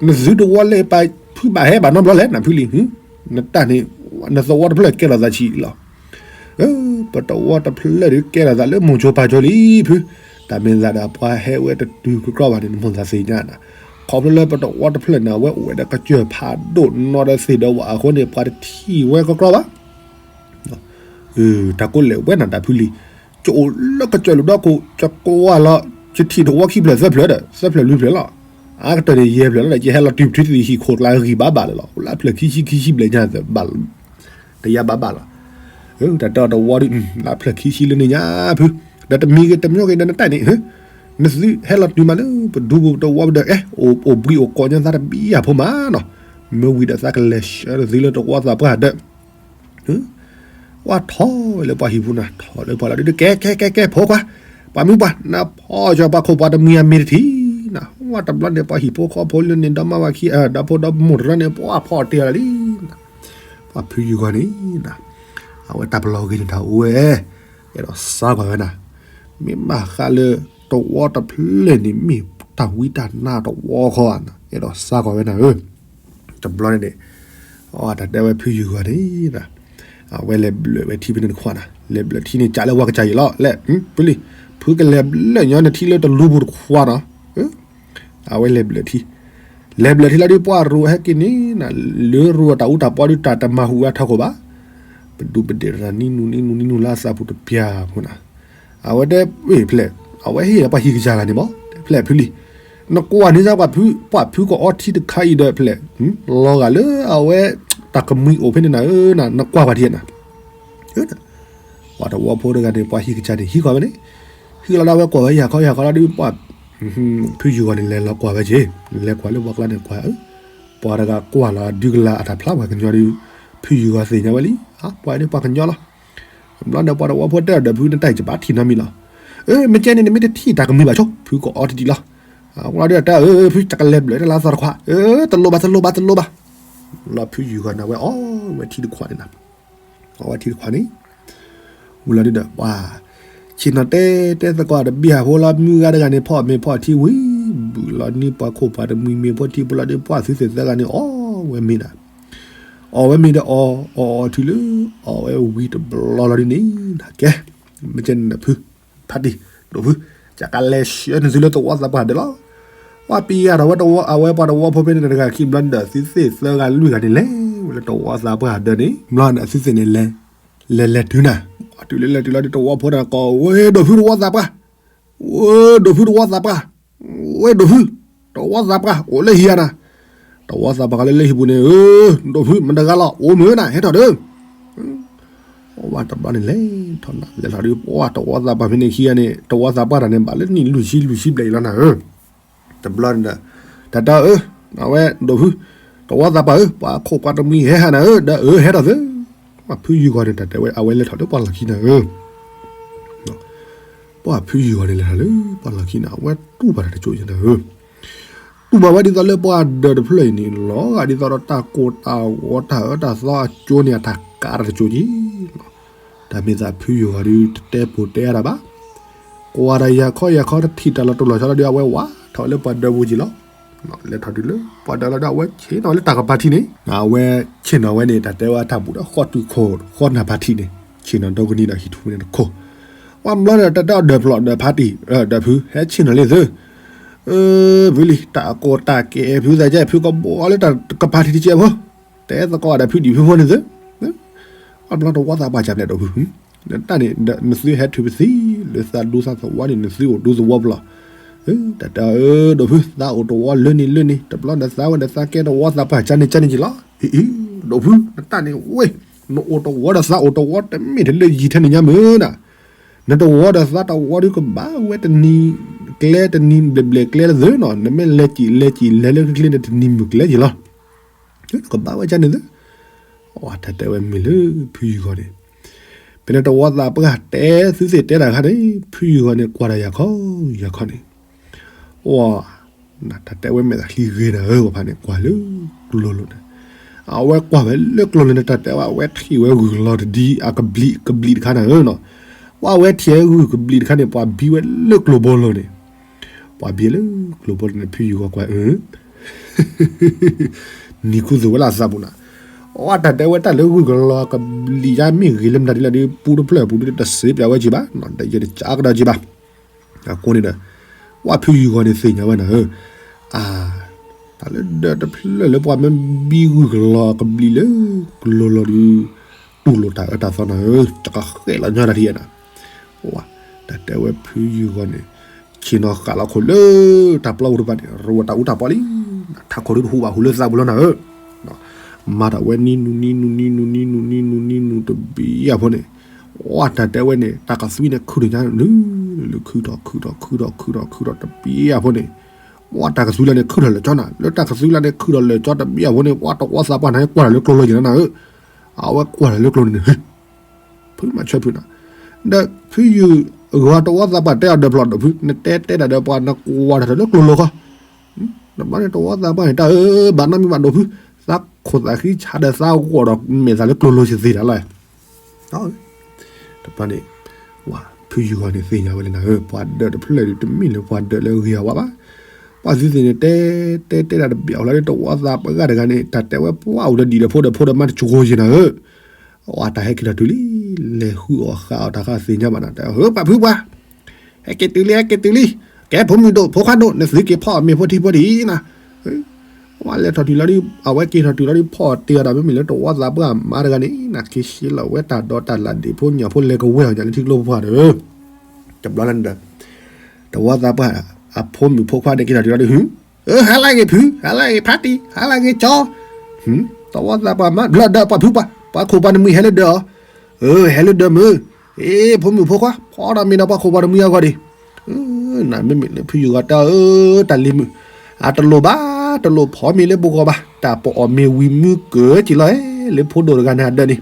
နသုတဝီလ့ၢ်ပာ် ဖုဘၣ်ဟဲဘၣ်နီတဘျီလဲၣ် နဖုလံ, နတၢ်န့ၣ် နသဝီတဖျၢၣ်ကဲထီၣ်သးဆံးလီၤ ပတဝီတဖျၢၣ်ဒုးကဲထီၣ်သးလၢမိၢ်ကၠိပၢ်ကၠိလံဖု, တၢ်မ့ၢ်သးဒီးပှၤဟဲဝဲတတုၤကကြီဘၣ်န့ၣ် နမိၢ်သးသ့ၣ်ညါနၤ, ခီဖျိလၢပတဝီတဖျၢၣ်န့ၣ် အဝဲအိၣ်ဝဲဒီးကစၢၢ်ဖးဒိၣ်နီၢ်ဒီးသ့ၣ်ဒီးဝၣ်အဃိန့ၣ် ပှၤတထံၣ်ဝဲကကြီဘၣ် တၢ်ကိးလဲၣ်ဝဲနၤတၢ်ဖုလံ, ကအိၣ်လၢကစၢၢ်လူၢ်ဒီခိၣ် ကကွၢ်လီၤ ကထံၣ်တဝီခံဖျၢၣ်သၢဖျၢၣ်ဒီး သၢဖျၢၣ်လွံၢ်ဖျၢၣ်လီၤ, အါကတၢၢ်န့ၣ်ယဲၢ်ဖျၢၣ်လီၤဒီး ယဟဲလီၤတုၤပထံသ့ၣ်ဟံၣ်ခိၣ်ကျါဂံၢ်ဘၣ်ဘၣ်လၢၤလီၤ, အိၣ်လၢဖျၢၣ်ခံဆံခံဆံဘျဲၣ်ညါသၢဘၣ်လီၤ, တယါဘၣ်ဘၣ်လီၤ, တၢ်တဲအီၤတဝီဒီး လၢဖျၢၣ်ခံဆံလၢန့ၣ်ညါဖု, ဒီးတမံၤဂ့ၤတမံၤဂ့ၤဒီးနတၢ်န့ၣ်, နသုဟဲလီၤတုၤမးလၢပဒူပူၤတဝီပဒီး အဲ အိၣ်ဘှံးအိၣ်ကိးညီသးတဘံၣ်ယၤဖိမးနီၤ, မ့ၢ်ဝံၤဒီးသးကလဲၤဆှၢနသုလၢတဝီသးပှၢ်ဒၢး ပှၤထီၣ်ဝဲလၢပှၤဟံၣ်ပူၤနၤ, ထီၣ်လၢပှၤလီၤဒုး ကဲ ကဲ ကဲ ကဲ ဖိခွါ, ပှၤမုၢ်ပှၢ် နဖီၣ်ကၠီပှၤခိၣ်ပှၤတမှံၤအမ့ၤတထံၣ်နၤ, ဝဲတဘျီန့ၣ် ပှၤဟံၣ်ဖိဃီဖိလၢန့ၣ် ဒီမါဝၤခံ ဒီဖိဒီမိၢ်တရၢန့ၣ် ပှၤဖီၣ်တ့ၢ်လီၤလံနၤ, ပှၤဖုယုၢ်ဂီၤန့ၣ်နၤ, အဝဲတၢ်ပလီၢ်ဂ့ၤန့ၣ်တၢ်အိၣ်ဝဲ, အဲၣ်ဒိးစါကွၢ်ဝဲနၤ, မ့ၢ်ဘၣ်ဃးလၢတဝီတဖျၢၣ်န့ၣ် မ့ၢ်တၢ်ဝံတၢ်နါတဝီခီဧါနၤ, အဲၣ်ဒိးစါကွၢ်ဝဲနၤဧၢ တဘျီန့ၣ်န့ၣ်, အတၢ်တဲဝဲဖုယုၢ်ဂီၤန့ၣ်, အဝဲလဲၤဘျၢၣ်ဝဲထံဖဲန့ၣ်တခွးနၤ, လဲၤဘျၢၣ်ထံန့ၣ် ကးလၢဝါကစၢ်ယံာ်လီၤ လဲၣ်, ဖုလံ, ဖုကလဲၤဘျၢၣ်ညီနထံလၢတလူပူၤတခွးနီၤ, အဝဲလဲၤဘျၢၣ်ထံ, လဲၤဘျၢၣ်ထံလီၤဒုး ပှၤရိၤဟဲက့ၤန့ၣ်နၤ, လၢရိၤတၢ်အူတၢ်ပီဒုး တၢ်တမၤဟူးဝဲထီၣ်ခိၣ်ဘၣ်, ပဒူပဒဲးတၢ်နံနူနံနူနံနူလၢအသးပူၤတပျၢ်ဖိနၤ, အဝဲတဲဖဲလဲၣ်, အဝဲဟ့ၣ်လီၤပှၤဟံၣ်ကစၢ်ဂၤန့ၣ်မး, ဖဲလဲၣ်ဖုလံ, နကွၢ်န့ၢ်စၢ်ပှၤဖု, ပှၤဖုကအီထံတခါအံၤဒီးဖဲလဲၣ်, လီၤဂာ်လၢအဝဲတၢ်ကမှံအိၣ်ဖဲန့ၣ်နၤဧၢ, နကွၢ်ပှၤထံနၤ, ပှၤတဝီဖိတဂၤန့ၣ် ပှၤဟံၣ်ကစၢ်န့ၣ် ဟံးဃီၤဝဲန့ၣ်, ဟံးလီၤဒၣ်ဝဲကွၢ်ဝဲယၤခီယၤခီလီၤဒုး ပှၤ ဖုယုၢ်ဂီၤန့ၣ် လဲၤလီၤကွၢ်ဝဲက့ၤ, လဲၤကွၢ်လၢပှၤကျါန့ၣ်ကွၢ်, ပှၤတဂၤကွၢ်လီၤဒုကလၤအတၢ်ဖျါပှၤကညီဒုး, ဖုယုၢ်ဂီၤသ့ၣ်ညါဝဲလံ, ပှၤန့ၣ်ပှၤကညီလီၤ, ဘျီန့ၣ်ပှၤတဝီဖိတဲအီၤဒီး ဖုနတၢ်အံၤကဘၣ်ထံၣ်နီတမံၤလီၤ, မ့ၢ်ကဲန့ၣ် နမ့ၢ်တထံၣ်တၢ်ကမှံဘၣ်ဆိ, ဖုကအီတဒံးလီၤ, ဝဲဒၣ်တဲအၢ ဖုကလဲၤဘျၢၣ်တၢ်လၢသးတခွး, တလိၣ်ဘၣ်တလိၣ်ဘၣ်တလိၣ်ဘၣ်, လီၤဖုယုၢ်ဂီၤန့ၣ် အဝဲအီဝဲထံတခွးန့ၣ်နၤ အဝဲထံတခွးန့ၣ်, ဝံၤလီၤဒုးဒီး ပှၤ ဆ့ၣ်နီၤတဲ တဲသကိးတဘံၣ်ဟးဖိလီၤ မုၢ်ဂၤတဂၤန့ၣ် ဖီၣ်မ့ၤဖီၣ်ထံဝံၤ ဘုၣ်လီၤနံၤပှၤခိၣ်ပှၤတမှံၤမ့ၤဖိထံဖိလီၤဒုး ပှၤသုသ့ၣ်သၢဂၤန့ၣ် အီဝဲမ့ၤနၤ, အီဝဲမ့ၤဒီးအီ အီအီထံလၢ အီဝဲဝံၤတဘျီလီၤဒုးန့ၣ် ကဲ မ့ၢ်ကဲန့ၣ်ဖု ဖါတံၢ် ဒိၣ်ဖု ကကလဲၤဆှၢနသုလၢသဝီသးပှၢ်ဒၢးလီၤ, ပှၤပံၤယၤထီၣ်ဝဲ အဝဲပှၤတဝီဖိဖဲန့ၣ်တဂၤခံဘျီန့ၣ်ဒီး သုသ့ၣ်သၢဂၤလွံၢ်ဂၤန့ၣ် လဲၤဝဲလၢသဝီသးပှၢ်ဒၢးန့ၣ် ဘျီန့ၣ်သုသ့ၣ်န့ၣ် လဲၤလဲၤလဲၤတုၤနၤ, တုၤလၢလဲၤတုၤလီၤဒုး သဝီဖိန့ၣ်ကိးဝဲ ဒိၣ်ဖုသဝီသးပှၢ်, ဝဲဒိၣ်ဖုသဝီသးပှၢ်, ဝဲဒိၣ်ဖု သဝီသးပှၢ် အိၣ်လၢဟံၣ်ဧါနၤ, သဝီသးပှၢ်ကလၢလၢဟံၣ်ပူၤန့ၣ် ဧၢ ဒိၣ်ဖု မတဂၤလီၤ အိၣ်မုာ်နၤ ဟဲထီၣ်ဒီး ဝဲတဘျီန့ၣ်လဲၤထီၣ်နၤ လဲၤထီၣ်ဒုး ပှၤသဝီသးပှၢ်ဖဲန့ၣ်ခံဂၤန့ၣ် သဝီသးပှၢ်တၢ်န့ၣ် ဘၣ်လၢနံၣ်လွံၢ်ဆံလွံၢ်ဆံဘျဲၣ်အံၤလီၤနၤဧၢ, တဘျီန့ၣ်ဒီး တၢ်တဲအၢ အဝဲ ဒိၣ်ဖု သဝီသးပှၢ်ဧၢ ပှၤခိၣ်ပှၤတမှံၤဟဲဟးနၤဧၢ ဒီးအၢ ဟဲထီၣ်သ့, ပှၤဖုယုၢ်ဂီၤန့ၣ် တၢ်တဲဝဲ အဝဲလဲၤထီၣ်လၢပှၢ်လီၢ်ခံနၤဧၢ ပှၤဖုယုၢ်ဂီၤန့ၣ် လဲၤထီၣ်လၢပှၢ်လီၢ်ခံန့ၣ် အဝဲတူၢ်ဘၣ်တၢ်တကၠိၣ်န့ၣ်ဧၢ, တူၢ်ဘၣ်ဝဲဒ်သိးလၢပှၢ်ဒၢးတဖျၢၣ်အံၤန့ၣ် လီၤဂာ်ဒ်သိးဒီးတၢ်ကိၢ်တၢ်ဂီၤတၢ်အၢတၢ်သီအကၠိန့ၣ် အတၢ်ကးတၢ်တကၠိၣ်က့ၤ တၢ်မ့ၢ်သးဖုယုၢ်ဂီၤဒုး တတဲပိာ်တဲအါတၢ်ဘၣ်, ကွၢ်တၢ်ယၤခီယၤခီတထံၣ်တၢ်လီၤတိၢ်လီၤဆီလီၤဒုး အဝဲဝးထီၣ်လၢပှၢ်ဒၢးပူၤက့ၤလီၤ, လဲၤထီၣ်တုၤလၢပှၢ်ဒၢးလီၤဒီး အဝဲဆ့ၣ်နီၤလၢတၢ်ကပၤထံန့ၣ် အဝဲဆ့ၣ်နီၤဝဲန့ၣ် တၢ်တဲဝဲတၢ်ဘူးဒီးဃီတုၤခိၣ်ဃီနၢ်ဖးထံန့ၣ် ဆ့ၣ်နီၤဒီကနံၤဒီးဟံၣ်ထူန့ၣ်တခိၣ်, ပှၤဘျီဒီးတၢ်တဲအီၤဒၢးဖျိးဒၢးဖါတံၢ် ဒၢးဖု ဟဲဆ့ၣ်နီၤလံသု ဖုလံ တၢ်ကိၢ်တၢ်ကဲဖုသးကဲ ဖုကဘီလၢတၢ်ကပၤထံတကဲဖိ, တဲသကိးဒီးဖုဒံးဖုဖိန့ၣ်သု, အဘျီတဝီသးပှၢ်ကလဲၣ်ဒိၣ်ဖု, နတၢ်န့ၣ် နသုဟဲထုးပသံလၢသးဒူသးသဝီန့ၣ် နသုအိၣ်ဒူသဝီပလီၢ်, တၢ်တဲအၢ ဒိၣ်ဖု သးအိၣ်တဝီလၢန့ၣ်လၢန့ၣ် တဘျီဒီးသးဝဲဒီးသးကဲတဝီသးပှၢ်ကန့ၣ်ကန့ၣ်က့ၤလီၤ, ဒိၣ်ဖု နတၢ်န့ၣ်ဝဲ နအိၣ်တဝီဒီးသးအိၣ်တဝီတမ့ၢ်ထဲလၢယံၤထဲန့ၣ်ညါမ့ၢ်နၤ နတဝီဒီးသးတဝီဒုးကဘၣ်ဝဲတနံၤကျဲတနံၤဘျဲၣ်ဘျဲၣ်ကျဲလၢသုနီၤ နမ့ၢ်လဲၤစံၣ်လဲၤစံၣ်လဲၤလၢကျဲန့ၣ် တနံၤမုၢ်ကျဲက့ၤလီၤ, ကဘၣ်ဝဲကန့ၣ်သု, တၢ်တဲဝဲမ့ၢ်လၢဖုယုၢ်ဂီၤန့ၣ်, ဖဲန့ၣ်တဝီသးပှၢ်တဲသုသ့ၣ်တဲတၢ်ခါန့ၣ် ဖုယုၢ်ဂီၤန့ၣ် ကွၢ်တၢ်ယၤခီယၤခီန့ၣ် အိ တၢ်တဲဝဲမဲာ်သးချံဂ့ၤနၤဧၢ ပှၤဖးန့ၣ် ကွၢ်လၢကျိလိၤန့ၣ်, အဝဲကွၢ်ဝဲလၢကျိလိၤန့ၣ် တၢ်တဲဝဲ အဝဲထံၣ်ဝဲဂုၢ်ကလီၤတဒံအကဘျံးကဘျံးတခါနၤဧၢနီၤ, ပှၤဝဲထံၣ်ဝဲဂုၢ်ကဘျံးတခါန့ၣ် ပှၤဘံဝဲလၢကျိၤဘိလိၤန့ၣ်, ပှၤဘံလၢကျိၤဘိလိၤန့ၣ် ဖုယုၢ်ဂီၤကွၢ်အၢ နံၤခူသူၣ်ဝဲလၢအသးပူၤနၤ, အတၢ်တဲဝဲတၢ်လၢဂုၢ်ကလီၤကဘျံးယါ မ့ၢ်ဂ့ၤလၢမတၤဒ်လဲၣ်ဒီး ပူတဖျၢၣ်အပူၤဒ်တစ့ပျးဝဲက့ၤဘၣ်, ဒီးယတကးကဒီးက့ၤဘၣ်, အဃိန့ၣ်ဒီး ပှၤဖုယုၢ်ဂီၤန့ၣ်သ့ၣ်ညါဝဲနၤဧၢ, အါ, တၢ်လၢဒၢးတဖျၢၣ်လၢပှၤမ့ၢ်ဘံဂုၢ်ကလီၤကဘျံးလၢကျိၤလီၤဒုး တူၢ်လိာ်တၢ်အၢတၢ်သီနၤဧၢ, တကဃဲၣ်လီၤညီတၢ်ထံၣ်နၤ, တၢ်တဲဝဲဖုယုၢ်ဂီၤန့ၣ် ဆ့ၣ်နီၤဃာ်လီၤခိၣ်လၢတၢ်ပျီပူၤတဖၣ်န့ၣ် ရိတၢ်အူတၢ်ပီလံ, ထးခိၣ်ဒုးတဟူးဘၣ်ဟူးလၢသးပူၤလီၤနၤဧၢ, မၤတၢ်ဝဲနံၤနုၤနံၤနုၤနံၤနုၤနံၤနုၤနံၤနုၤနံၤနုၤတဘျီအံၤဖိန့ၣ်, အတၢ်တဲဝဲန့ၣ် တၢ်ကသွံန့ၣ်ခုၣ်ထီၣ်ညါ လၢခုၣ်ထီၣ်ခုၣ်ထီၣ်ခုၣ်ထီၣ်ခုၣ်ထီၣ်တဘျီအံၤဖိန့ၣ်, တၢ်ကသွံလၢန့ၣ်ခုၣ်ထီၣ်လၢာ်ကၠီနၤ, လၢတၢ်ကသွံလၢန့ၣ်ခုၣ်ထီၣ်လၢာ်ကၠီတဘျီအံၤဖိန့ၣ် ပှၤတဝီသးပှၢ်န့ၣ် ကွၢ်ထီၣ်လၢကျိလိၤယဲနၤဧၢ, အဝဲကွၢ်ထီၣ်လၢကျိန့ၣ် ဖုမၤဆၢဖုနၤ, ဒီးဖုယုၢ်ဂီၤတဝီသးပှၢ်တဲအီၤဒီးဖျီၣ်ဒိၣ်ဖု နတဲတဲဒၣ်ဒီးပှၤနကွၢ်ထီၣ်လၢကျိလိၤဃီ, တဘျီန့ၣ်တဝီသးပှၢ်န့ၣ် တၢ်အၢ ဘၣ်နီတမံၤဘၣ်ဒိၣ်ဖု, သးခိၣ်သးဃံဆးဒီးသးဂီၤဒီးမဲာ်သးလၢကျိလိၤစ့ၢ်သ့တၢ်လီၤ. တဘျီန့ၣ် ဖုယုၢ်ဂီၤန့ၣ်သ့ၣ်ညါဝဲလၢနၤဧၢ, ပှၤဒၢးတဖျၢၣ်ဒုးတမ့ၢ်လၢပှၤဒၢးလၢဂ့ၤအဝဲဘၣ်, ပှၤသုသ့ၣ်န့ၣ် တဲတဲတဲဒၣ်တဘျီလၢတဝီသးပှၢ်တဂၤန့ၣ် တၢ်တဲဝဲပှၢ်အိၣ်ဒီးဒံၣ်ဒီးဖိဒီးဖိဒီးမါတကိးယဲနၤဧၢ, အတၢ်ဟဲက့ၤထီၣ်တုၤလံ, လဲၤဃုအီၣ်ဃုအီတၢ်ဃးသ့ၣ်ညါဘၣ်နၤ တဲ ဧၢ ပှၤဖုပှၢ်, ဟဲက့ၤတုၤလံ ဟဲက့ၤတုၤလံ, ကဲဖိမုၣ်ဒိၣ်ဖိခွါဒိၣ် နသုက့ၤဖီအီၣ်မ့ၤဖိထံဖိဒံးနၤ, ဝဲလဲၤထီၣ်တုၤလီၤဒုး အဝဲက့ၤထီၣ်တုၤလီၤဒုး ဖီအီၣ်တ့ၢ်အီၤဒီး မ့မ့ၢ်လၢတဝီသးပှၢ်မါတဂၤန့ၣ် နက့ၤဆှၢလီၤဝဲတၢ်ဒီးတၢ်လၢဒ့ၣ်ဖိညၣ်ဖိလဲၤကဝဲၢ်အီၣ်ညၣ်လၢထံကျိဖိခွါဒီး, တဘျီလၢနဒီး တဝီသးပှၢ် အဖိမုၣ်ဖိခွါန့ၣ်က့ၤထီၣ်တုၤလီၤဒုး ဟု, အၢ ဟါလၢဂ့ၤဖု ဟါလၢဂ့ၤဖါတံၢ် ဟါလၢဂ့ၤကၠီ, တဝီသးပှၢ်မါ ဘျီဒီးပှၤဖုပှၢ် ပှၤခိၣ်ပှၤနမှံၤဟဲလၢဒၢးအီၤ, အၢ ဟဲလၢဒၢးမုၢ်, အ့ ဖိမုၣ်ဖိခွါ ဖီဒီးမ့ၤဒီးပှၤခိၣ်ပှၤနမှံအဂီၢ်ဒံး, နမ့မ့ၢ်လၢဖုယုၢ်ဂီၤတဲအီၤ အၢ တၢ်လံၤမုၣ်, အတလိၣ်ဘၣ် တလိၣ်ဖီမ့ၤလၢပဂီၢ်ဘၣ် တၢ်ပအီၣ်မ့ၤဝံၤမုၢ်ကၢက့ၤလီၤ လၢဖိဒိၣ်တဂၤန့ၣ်အဒၢးန့ၣ်,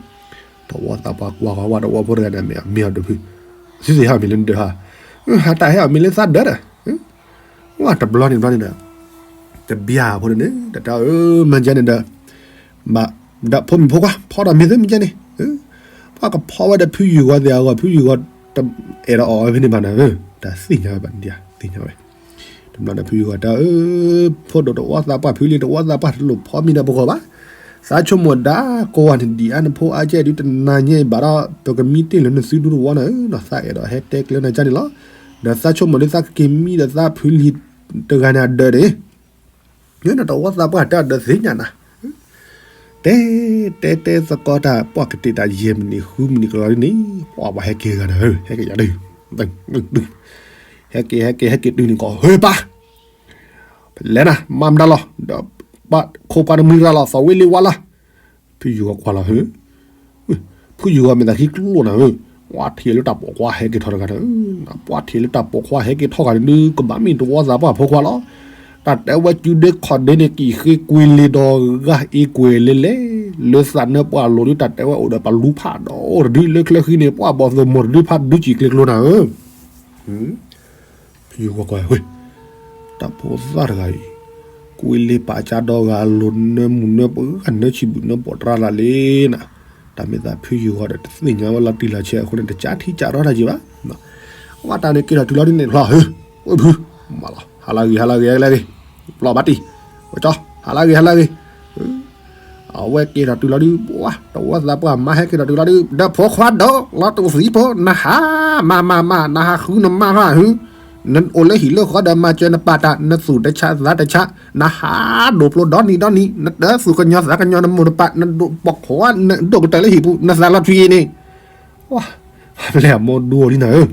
တဝီသးပှၢ်ကွၢ်ဃီဝဲတဝီဖိတဂၤန့ၣ် မ့ၢ်အီၤဒိၣ်ဖု, သုသ့ၣ်ဟဲအီၣ်မ့ၤလၢနဒၢးဟါ, ဟးတၢ်ဟဲအီၣ်မ့ၤလၢသးဒၢးဒီး ဝဲတဘျီန့ၣ်ဘျီန့ၣ်ဒီး တဘျီဖိန့ၣ် တၢ်တဲအၢ မ့ၢ်ကဲန့ၣ်ဒီး ဘၣ်ဒီးဖိမုၣ်ဖိခွါ ဖီဒီးမ့ၤသုမ့ၢ်ကဲန့ၣ်, ပှၤကဖီဝဲဒီးဖုယုၢ်ဂီၤသ့ၣ်အဂီၢ် ဖုယုၢ်ဂီၤတအဲၣ်ဒိးအီၣ်ဝဲဖဲန့ၣ်ဘၣ်နၤဧၢ, တၢ်သ့ၣ်ညါဝဲဘၣ်န့ၣ် သ့ၣ်ညါဝဲ, တဘျီဒီးဖုယုၢ်ဂီၤတဲအၢ ဖိဒိၣ်တဝီသးပှၢ်ဖုလံ တဝီသးပှၢ်တလိၣ်ဖီမ့ၤဒီးပဂီၢ်ဘၣ်, သးဆိကမိၣ်ဒၣ်ကိးဂၤန့ၣ်ဒံးအါ နဖိအါကဲဒုးတနၤညါအံၤဘၣ်ဒီး ပကမံတ့ၢ်လၢနသုဒူတဝီနၤဧၢ, သးအဲၣ်ဒိးဟဲတဲကျၢၤနၤကန့ၣ်လီၤ, ဒီးသးဆိကမိၣ်လၢသးကက့ၤမံဒီးသးဖုလံၤတဂၤန့ၣ်အဒၢးန့ၣ်, ညိဒီးတဝီသးပှၢ်တဲအီၤဒီးသ့ၣ်ညါနၤ တဲတဲတဲသကိးတၢ် ပှၢ်ကတ့ၢ်တၢ်ယဲၢ်မံးနံးဃုမံးနံးကလီၤဒ်န့ၣ်, ပှၤပှၤဟဲက့ၤဂၤနၤဧၢ, ဟဲက့ၤယၤဒုး, ဟဲက့ၤဟဲက့ၤဟဲက့ၤတုၤန့ၣ်ကီး ဟ့ၣ်ပၢ်, ပလဲၤနၤ မၤမတၤလီၤ, ဒီးပှၤခိၣ်ပှၤတမှံၤရၤလီၤ သီၣ်ဝ့လ့ဝါလီၤ, ဖုယုၢ်ဂီၤကွၢ်လီၤဧၢ ဖုယုၢ်ဂီၤမ့ၢ်သးခံကျိနၤဧၢ, ပှၤထံၣ်လၢတၢ်ပိာ်ခွါဟဲက့ၤထီၣ်တဂၤန့ၣ်, ပှၤထံၣ်လၢတၢ်ပိာ်ခွါဟဲက့ၤထီၣ်ဂၤန့ၣ်ဒုး ကဘၣ်မ့ၢ်တဝီသးပှၢ်ဖိခွါလီၤ, တၢ်တဲဝဲစုဒ့ခီၣ်ဒ့န့ၣ် ကံၣ်ဃ့ကွံာ်လ့ဒီးဂၢ်အ့ကွဲၤလဲၤလဲၤ, လၢသးနၢပှၢ်လိၤဒုး တၢ်တဲဝဲအိၣ်ဒီးပှၤလူၤဖးဒီးအိၣ်တဒု လၢချၢဃံန့ၣ် ပှၤဘီၣ်သိၣ်မိၢ်တဒုဖးဒုစံၣ်ကျဲကျိနၤဧၢ ဖုယုၢ်ဂီၤကွၢ်ဝဲ, တၢ်ဖိသၣ်တဂၤအံၤ, ကွံာ်လ့ပာ်ကၢ်ဒီးဂၤလိၤနၢမူၤနၢပှၢ် နၢဆံးဘူၣ်နၢပိာ်တြၢ်လၢ်လံနၤ, တၢ်မ့ၢ်သးဖုယုၢ်ဂီၤဒီးတသ့ၣ်ညါဝဲလီၤတံၢ်လီၤဆဲးအဃိန့ၣ် တကးထံကးရီတၢ်ယံၤဘၣ်, အဝဲတၢ်န့ၣ်က့ၤထီၣ်တုၤလီၤဒ်န့ၣ်လီၤဧၢ, အိၣ်ဖု, မၤလီၤ ဟါလၢဂ့ၤ ဟါလၢဂ့ၤ ဟါလၢဂ့ၤ, ဘျီၣ်ဘၣ်တံၢ်, ဝဲကၠီ, ဟါလၢဂ့ၤ ဟါလၢဂ့ၤ အဝဲက့ၤထီၣ်တုၤလီၤဒုး ပှၤတဝီသးပှၢ်မါဟဲက့ၤထီၣ်တုၤလီၤဒုး ဒီးဖိခွါဒီး လီၤတူာ်သံဖိ နဟး, မၤမၤမၤ နဟးဃုနမါဟါဟု, နအိၣ်လၢဟံၣ်လၢဃီဒီးမၤစၢၤနပာ်တၢ် နသူၣ်တဆးသးတဆး, နဟးဒိၣ်ဖျိဒီနံၤဒီနံၤ နတၢ်သူၣ်ကညီၤသးကညီၤနမိၢ်နပၢ် နဒိၣ်ပိာ်ခွါ နဒိၣ်ကတၢၢ်လၢဟံၣ်ပူၤ နသးလီၤထွံအံၤန့ၣ်, ပလဲၤအမိၢ်ဒိအီၤလံနၤဧၢ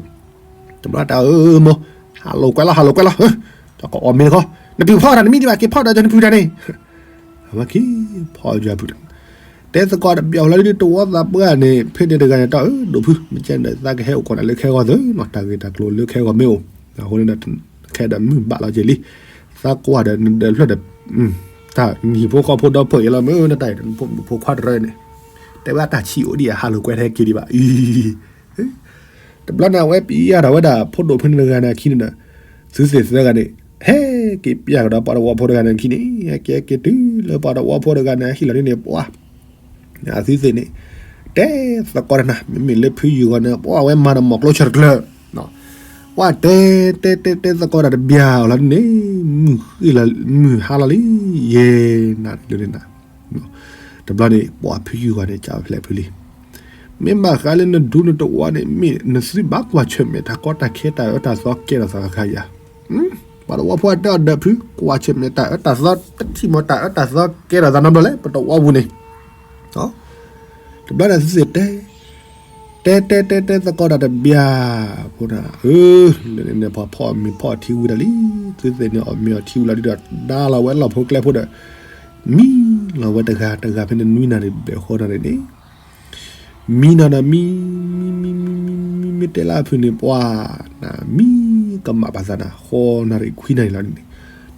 တဘျီတၢ်အၢမိၢ်, ဟးလိာ်ကွဲလီၤ ဟးလိာ်ကွဲလီၤ, တၢ်ကအီၣ်မ့ၤတခီ, နပုၢ်ဖီတၢ်နမံၤဒံးဘၣ် က့ၤဖီဒီးကၠီနပုၢ်တၢ်န့ၣ်, အဝဲက့ၤဖီကၠီပုၢ်တၢ်, တဲသကိးတဘျီလၢဒုးတဝီသးပှၢ်န့ၣ် ဖဲန့ၣ်တဂၤန့ၣ် တၢ်အၢဒိၣ်ဖု မ့ၢ်ကဲဒီးသးကဟဲအိၣ်ကီးနၤလၢခဲဂီၢ်သုနီၤ တၢ်ဂ့ၢ်တၢ်ကျိၤလၢခဲဂီၢ်မ့ၢ်အိၣ်, အဃိန့ၣ်ဒီး ခဲဒီးမုၢ်ဘၣ်လီၤက့ၤလံ, သးကွၢ်ဒီးနဒၢးဖျၢၣ်ဒီး တၢ်နဟံၣ်ဖိဃီဖိဒီဖျၢၣ်အံၤလီၤ မ့ၢ်နတၢ်အံၤ နဖိမုၣ်ဖိခွါတရၢန့ၣ်, တဲဝဲအတၢ်ဆံးအိၣ်ဒံးအဟးလိာ်ကွဲတဟဲက့ၤဒံးဘၣ်အံၤ, တဘျီန့ၣ် အဝဲပျံၤယၤဒီးဝဲဒၣ်ဖိဒိၣ်ဖဲန့ၣ်တဂၤန့ၣ်အခံန့ၣ်ဒီး, သုသ့ၣ်သၢဂၤန့ၣ်, ဟဲက့ၤပျၢ်ကဒီးပှၤတဝီဖိတဂၤန့ၣ်အခံန့ၣ် ဟဲက့ၤဟဲက့ၤတုၤလၢပှၤတဝီဖိတဂၤန့ၣ်အဟံၣ်လီၤဒ်န့ၣ် ပှၤ အသုသ့ၣ်န့ၣ်, တဲသကိးတၢ်နၤ မ့မ့ၢ်လၢဖုယုၢ်ဂီၤန့ၣ် ပှၤအဝဲမၤဒီးမီၢ်ကျိဆၢတကျၢၤ, ပှၤတဲတဲတဲတဲသကိးတၢ်တဘျီလီၤဒ်န့ၣ်, မုၢ်ဃ့လီၤ မုၢ်ဟါလီၤလံ, ယဲနၤလၢန့ၣ်နၤ တဘျီန့ၣ် ပှၤဖုယုၢ်ဂီၤန့ၣ် ကးဖျဲးဖုလံ, မ့ၢ်ဘၣ်ဃးလၢနဒူနတဝီန့ၣ် မ့ၢ်နသုဘၣ်ကွၢ်ဆၢၣ်မဲာ်တၢ်ကီတၢ်ခဲတၢ်အၢတၢ်သီကဲထီၣ်သးခါယၤ, ပှၤတဝီဖိအတဲအီၤဒီးဖု ကွၢ်ဆၢၣ်မဲာ်တၢ်အၢတၢ်သီ တထံၣ်မီၤတၢ်အၢတၢ်သီကဲထီၣ်သးနီတဘျီလဲၣ် ပတဝီပူၤန့ၣ်, တဘျီန့ၣ်သုသ့ၣ်တဲ တဲတဲတဲတဲသကိးတၢ်တဘျီ, ဖိဒၣ်ဧၢ, လၢန့ၣ်န့ၣ် ပှၤဖီၣ်အီၣ်မ့ၤဖီၣ်အီၣ်ထံဝံၤဒၣ်လံ, သုသ့ၣ်န့ၣ်အီၣ်မ့ၤအီၣ်ထံဝံၤလီၤဒုးဒီး ဒါလီၤဝဲလီၢ်ဖိကျဲဖိဒီး, မံလီၤဝဲတဂၤတဂၤဖဲန့ၣ် နွံနၣ်ရံၣ်ဘျဲၣ်ဃီနၣ်ရံၣ်န့ၣ်, မံနီၤဒီးမံ, မံမံမံမံမံမံမံတဲလၢအဖုၣ်န့ၣ် ပှၤနၤ မံကမၣ်ဘၣ်သးနၤ ဃီနၣ်ရံၣ်ခွံနၣ်ရံၣ်လီၤန့ၣ်,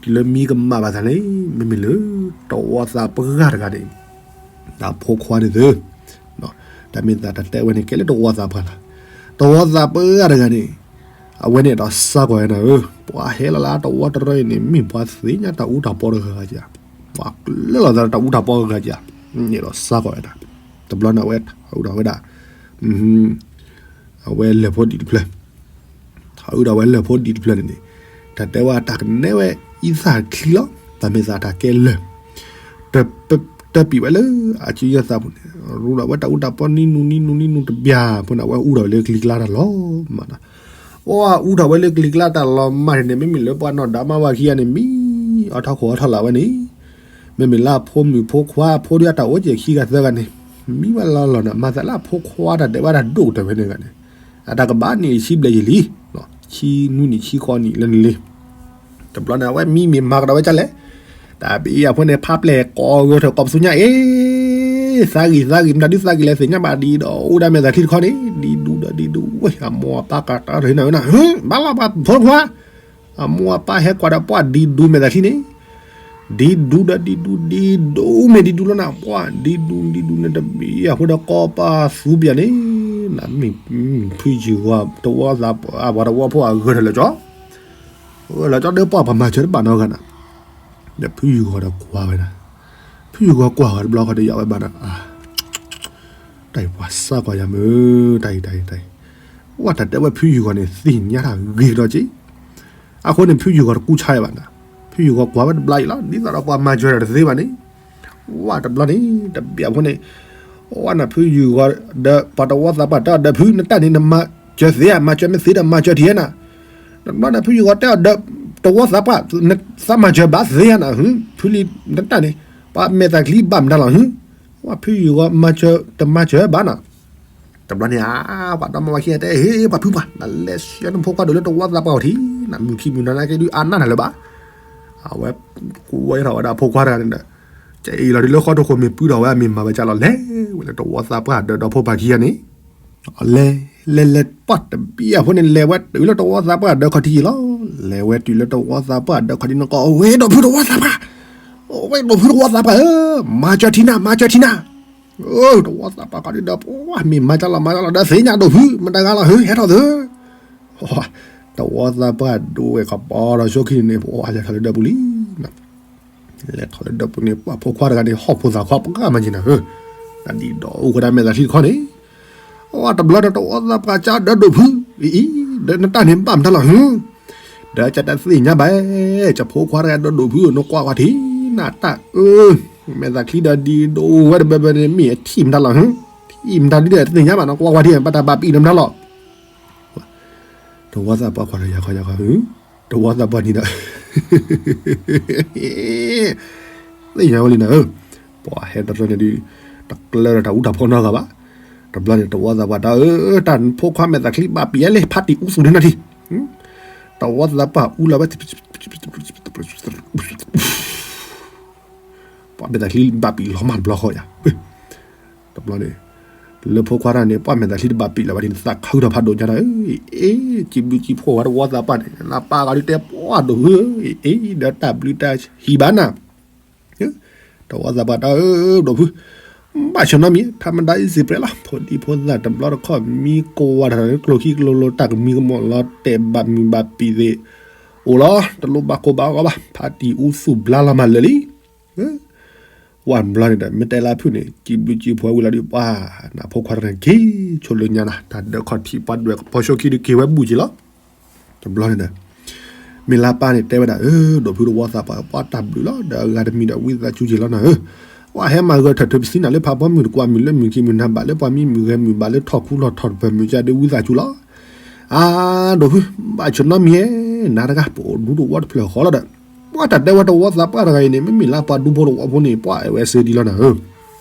တုၤလၢမံကမၣ်ဘၣ်သးန့ၣ် မ့မ့ၢ်လၢ တဝီသးပှၢ်တဂၤန့ၣ် တၢ်ဖိခွါန့ၣ်သု, တၢ်မ့ၢ်သးတၢ်တဲဝဲန့ၣ် ကဲလၢတဝီသးပှၢ်လီၤ. တဝီသးပှၢ်တဂၤန့ၣ် အဝဲန့ၣ်ဒီးစါကွၢ်ဝဲနၤဧၢ, ပှၤဟဲလီၤလၢတဝီတရၢအံၤန့ၣ် မ့ၢ်ပှၤသ့ၣ်ညါတၢ်အူတၢ်ပီတဂၤဂၤဧါ, ပှၤကျၢလီၤသးတၢ်အူတၢ်ပီတဂၤဂၤဧါ, န့ၣ်ဒီးစါကွၢ်ဝဲဒၣ်, တဘျီန့ၣ်အဝဲထီၣ်အုးဒီးဝဲဒၣ် အဝဲလၢၢ်ဖိဒံးတဖျၢၣ်, ထီၣ်အုးဒီးဝဲလၢၢ်ဖိဒံးတဖျၢၣ်န့ၣ်န့ၣ်, တၢ်တဲဝဲတၢ်ကနဲဝဲအံသၣ်ချံလီၤ, တၢ်မ့ၢ်သးတၢ်ကဲလၢၢ် တပံာ်ဝဲလၢအစုညါသးပူၤန့ၣ်, ရူဒီးဝဲတၢ်အူတၢ်ပီနံၤနူနံၤနူနံၤနူတဘျီဖိန့ၣ် အဝဲအူထီၣ်ဝဲလၢကလံၤကျါတၢ်လီၤမၢ်နီၤ, အဝဲအူထီၣ်ဝဲလၢကလံၤကျါတၢ်လီၤမၢ်န့ၣ်န့ၣ် မ့မ့ၢ်လၢပှၤနီၢ်ဒါမါဝၤခံဂၤန့ၣ် မံအီၣ်ထီၣ်ခိၣ်အီၣ်ထီၣ်လၢဝဲန့ၣ်, မ့မ့ၢ်လၢအဖိမုၣ်ဖိခွါအဖိဒုးအတၢ်အိၣ်က့ၤခံဂၤသၢဂၤန့ၣ်, မံဝဲလီၤလီၤန့ၣ် မၤသးလၢအဖိခွါတၢ်ဒဲးဘးတၢ်ဒိၣ်ကတၢၢ်ဝဲန့ၣ်ဂၤန့ၣ်, အတၢ်ကဘၣ်နံၣ်ဆံဘျဲၣ်ယံာ်လံ, ဆံနွံနံၣ်ဆံဃိးနံၣ်လၢန့ၣ်လံ တဘျီန့ၣ် အဝဲမံမ့ၢ်မၤကဒီးဝဲဒ်လဲၣ်, တၢ်ဘၣ်အံၤအဖိန့ၣ် ဖးပျဲၢ်ကိးဂဲၤထီၣ်ကိးပသူညါအ့, သးဂံၢ်သးဂံၢ် မတၤဒုးသးဂံၢ်လဲၣ် သ့ၣ်ညါဘၣ်ဒံးဒီး အိၣ်ဒၣ်မဲာ်သၣ်ချံတခီန့ၣ် ဒံးဒူဒီးဒံးဒူဝဲ အမိၢ်အပၢ်ကတၢၢ်တဟ့ၣ်နၤဝဲနၤ, ဘၣ်လီၤပှၤဖိခွါ, အမိၢ်အပၢ်ဟဲကွၢ်ဒီးပှၤဒံးဒူမဲာ်သၣ်ချံန့ၣ်, ဒံးဒူဒီးဒံးဒူဒံးဒူမ့ၢ်ဒံးဒူလီၤနၤ ပှၤဒံးဒူဒံးဒူန့ၣ်တဘၣ်အံၤအဖိဒီးကိးပသူပျဲၢ်န့ၣ်, နမ့ၢ်ဖုယုၢ်ဂီၤတဝီသးပှၢ် ပှၤတဝီဖိအဂဲၤထီၣ်လၢကၠီ လၢကၠီဒီးပှၤပှၤမၤစၢၤတဘၣ်နီတဂၤနၤ, ဒီးဖုယုၢ်ဂီၤဒီးကွၢ်ဝဲဒၣ်, ဖုယုၢ်ဂီၤကွၢ်ဝဲတဘျီဃီဒီးယၤဝဲဘၣ်နၤ, တၢ်အံၤပှၤစါကွၢ်ယၤမုၢ်, တၢ်အံၤတၢ်အံၤတၢ်အံၤ, ဝဲတၢ်တဲဝဲဖုယုၢ်ဂီၤန့ၣ် သ့ၣ်ညါတၢ်ဂ့ၤကဒီးက့, အဃိန့ၣ် ဖုယုၢ်ဂီၤတကူၣ်ဆါယၤဘၣ်နၤ, ဖုယုၢ်ဂီၤကွၢ်ဝဲတဘျီအံၤလီၤ ဒ်သိးဒီးပှၤမၤစၢၤတၢ်တသ့ဘၣ်န့ၣ်, ဝဲတဘျီန့ၣ် တဘၣ်အံၤအဖိန့ၣ် ဝဲနၤဖုယုၢ်ဂီၤဒီးပှၤတဝီသးပှၢ်တဲအီၤဒီးဖု နတၢ်န့ၣ်နမၤစၢၤသ့ဧါ မၤစၢၤမ့ၢ်သ့ဒီးမၤစၢၤထံၣ်ဧါနၤ, တဘျီန့ၣ်ဖုယုၢ်ဂီၤတဲအီၤဒီး တဝီသးပှၢ် သးမၤစၢၤဘၣ်သ့ဧါနၤ, ဖုလံနတၢ်န့ၣ် ပှၤမဲာ်သၣ်ချံဘၣ်မတၤလီၤ, ဝဲဖုယုၢ်ဂီၤမၤစၢၤတမၤစၢၤဘၣ်နၤ, တဘျီန့ၣ်ဧါ ပှၤဒီမါဝၤခံဂၤတဲ ဟ့ၣ် ပှၤဖုပှၤ နလဲၤဆှၢနဖိခွါဒိၣ်လၢတဝီသးပှၢ်အီၤထံၣ် နမုၢ်ခံမုၢ်နၤနာ်က့ဒုးအါနၢ်နၤလၢၤဘၣ်, အဝဲကွဲထီၣ်ဝဲဒၣ်ဖိခွါတဂၤန့ၣ်ဒီး ကဲအံၤလီၤဒုးလၢဃီထိၣ်ဃိမ့ၢ်ပုၢ်ထီၣ်ဝဲအမ့ၢ်မၤဝဲကၢ်လီၤ လဲၤဝဲလၢတဝီသးပှၢ်ဒၢးဒီဖိပၢ်ခံဂၤန့ၣ် လဲၤ လဲၤလဲၤပှၢ်တဘၣ်အံၤအဖိန့ၣ် လဲၤဝဲတုၤလၢတဝီသးပှၢ်ဒၢးခီၣ်ထံးလီၤ, လဲၤဝဲတုၤလၣ်တဝီသးပှၢ်ဒၢးခီၣ်ထံးန့ၣ်ကီး အဝဲဒိၣ်ဖုတဝီသးပှၢ်, အဝဲဒိၣ်ဖုတဝီသးပှၢ်ဧၢ, မၤစၢၤထံၣ်နၤ မၤစၢၤထံၣ်နၤ, တဝီသးပှၢ်ခီၣ်ထံးဒီး ပှၤမ့ၢ်မၤကၢ်လီၤ မၤကၢ်လီၤဒီးသ့ၣ်ညါဒိၣ်ဖု မတၤဂၤလီၤ ဟဲထီၣ်သု, တဝီသးပှၢ်ဒိၣ်ဝဲခီပီဒီးဆိခံန့ၣ် ပှၤလဲၤထီၣ်လၢဒၢးပူၤလံ လဲၤထီၣ်လၢဒၢးပူၤန့ၣ် ပှၤဖိခွါတဂၤန့ၣ် ဟီၣ်ဖိသၣ်ခွါပှၢ်မၤက့ၤနၤဧၢ, တၢ်ဒ်ဒီးအိၣ်ဝဲဒၣ်မဲာ်သၣ်ချံတခီန့ၣ်, အဝဲတဘျီဒီးတဝီသးပှၢ်ကၢ်ဒၢးဒိၣ်ဖု, အံၤ ဒီးနတၢ်န့ၣ်ဘၣ်မတၤလီၤဧၢ, ဒီးကၢ်တၢ်သ့ၣ်ညါဘၣ်, ကၢ်ဖိခွါတဂၤဒၢးဒိၣ်ဖု နကွၢ်ကွၢ်ထံၣ်နၤတၢ်အၢ, မဲာ်သၣ်ချံဒီးဒ်ဒိၣ်ဝဲတဘၢဘၢန့ၣ် မ့ၢ်အထံၣ်မတၤလီၤဧၢ, ထံၣ်မတၤဒ်ဒီးသ့ၣ်ညါဘၣ် နကွၢ်ကွၢ်ထံၣ် ဘၣ်တၢ်ဘၣ်ပံာ်နမတၤလီၤ တဝီသးပှၢ်ကွၢ်လၢယၤခီယၤခီ, တဝီသးပှၢ်န့ၣ်ဒီး သ့ၣ်ညါဝဲလံနၤဧၢ, ပှၤဟဲတရၢန့ၣ်ဒုး တကျၢဒီးတၢ်အူတၢ်ဖီနီတဂၤဘၣ်, တဘျီန့ၣ် တဝီသးပှၢ်တဲအၢ တၢ်ဖိခွါမဲာ်သၣ်ချံဘၣ်ပံာ်အါလံ ဖါတံၢ်အူသူၣ်န့ၢ်နၤထံၣ်, တဝီသးပှၢ်အူလီၤဝဲ ပှၤမဲာ်သၣ်ချံဘၣ်ပံာ်လီၤမၢ်တဘျီဃီယၤ တဘျီန့ၣ် လၢဖိခွါတၢ်န့ၣ် ပှၤမဲာ်သၣ်ချံတဘၣ်ပံာ်လီၤဘၣ်ဒ်န့ၣ် သးခုထီၣ်ဖးဒိၣ်ညါဒီး အ့ စံးဘျုးစံးဖှိၣ်ဝဲတဝီသးပှၢ်န့ၣ် နပၢ်ဂၤဒုးတဲပှၤဒိၣ်ဖုဧၢ, အ့ ဒီးတၢ်ဘျုးတၢ်ဟံၣ်ဘၣ်နၤ, တဝီသးပှၢ်တဲအၢ ဒိၣ်ဖု ဘၣ်ဆၢနီတမံၤ ထါမဒါအံၤစံးပြဲးလီၤ ဖိဒံဖိသၣ်တဘျီတခီၣ် မံကဝၤတၢ်လၢကျိချံကျိလိၤ တၢ်ကမံကမီၤလီၤတဲာ် ဘၣ်မုာ်ဘၣ်ပံာ်သ့ၣ် အိၣ်လီၤ တလိၣ်ဘၣ်ကိၢ်ဘၣ်ဂီၤဘၣ် ဖါတံၢ်အူသူၣ်ဘျါလီၤမၢ်လၢာ်လံ ဝဲတဘျီန့ၣ်ဒီး မ့ၢ်တဲလၢဖုၣ်န့ၣ် စံးဘျုးစံးဖှိၣ်ဝံၤလီၤဒီး ပှၤနၢ်ဖိခွါတဂၤန့ၣ် က့ၤဆိလၢညါနၤ တၢ်ဒၢးခီၣ်ထံးပှၤဒွဲၣ်ကပီၤဆိခံဒုးက့ၤဝဲဘူးက့ၤလီၤ. တဘျီန့ၣ်ဒီး မ့ၢ်လါပၢ်န့ၣ်တဲဝဲဒၣ် အၢ ဒိၣ်ဖုတဝီသးပှၢ် ပှၤတၢ်ဘျုးလီၤ ဒီးအဂၤတမံၤဒီးဝံသးစူၤက့ၤလီၤနၤဧၢ, ပှၤဟဲမၤဂၢၢ်ထၢၣ်ထုးပသံနၤလၢဖးဖီမုၢ်တကွၢ်မုၢ်လၢမုၢ်ခံမုၢ်နၤဘၣ်လၢပှၤမံမုၢ်ဂဲၤမုၢ်ဘၣ်လၢထီၣ်ခူထီၣ်ထီၣ်တပၢၢ်မုၢ်ကဒီးဝံသးစူၤလီၤ. အါ ဒိၣ်ဖု ဘၣ်ဆၢနီတမံၤဧါ နၤတဂၤ ပအိၣ်ဒူတဝီတဖျၢၣ်ဃီလီၤဒီး ပှၤတၢ်တဲဝဲတဝီသးပှၢ်တဂၤအံၤန့ၣ် မ့မ့ၢ်လၢပှၤဒူဖိတဝီဖိန့ၣ် ပှၤအဲၣ်ဝဲစ့ဒံးလီၤနၤဧၢ,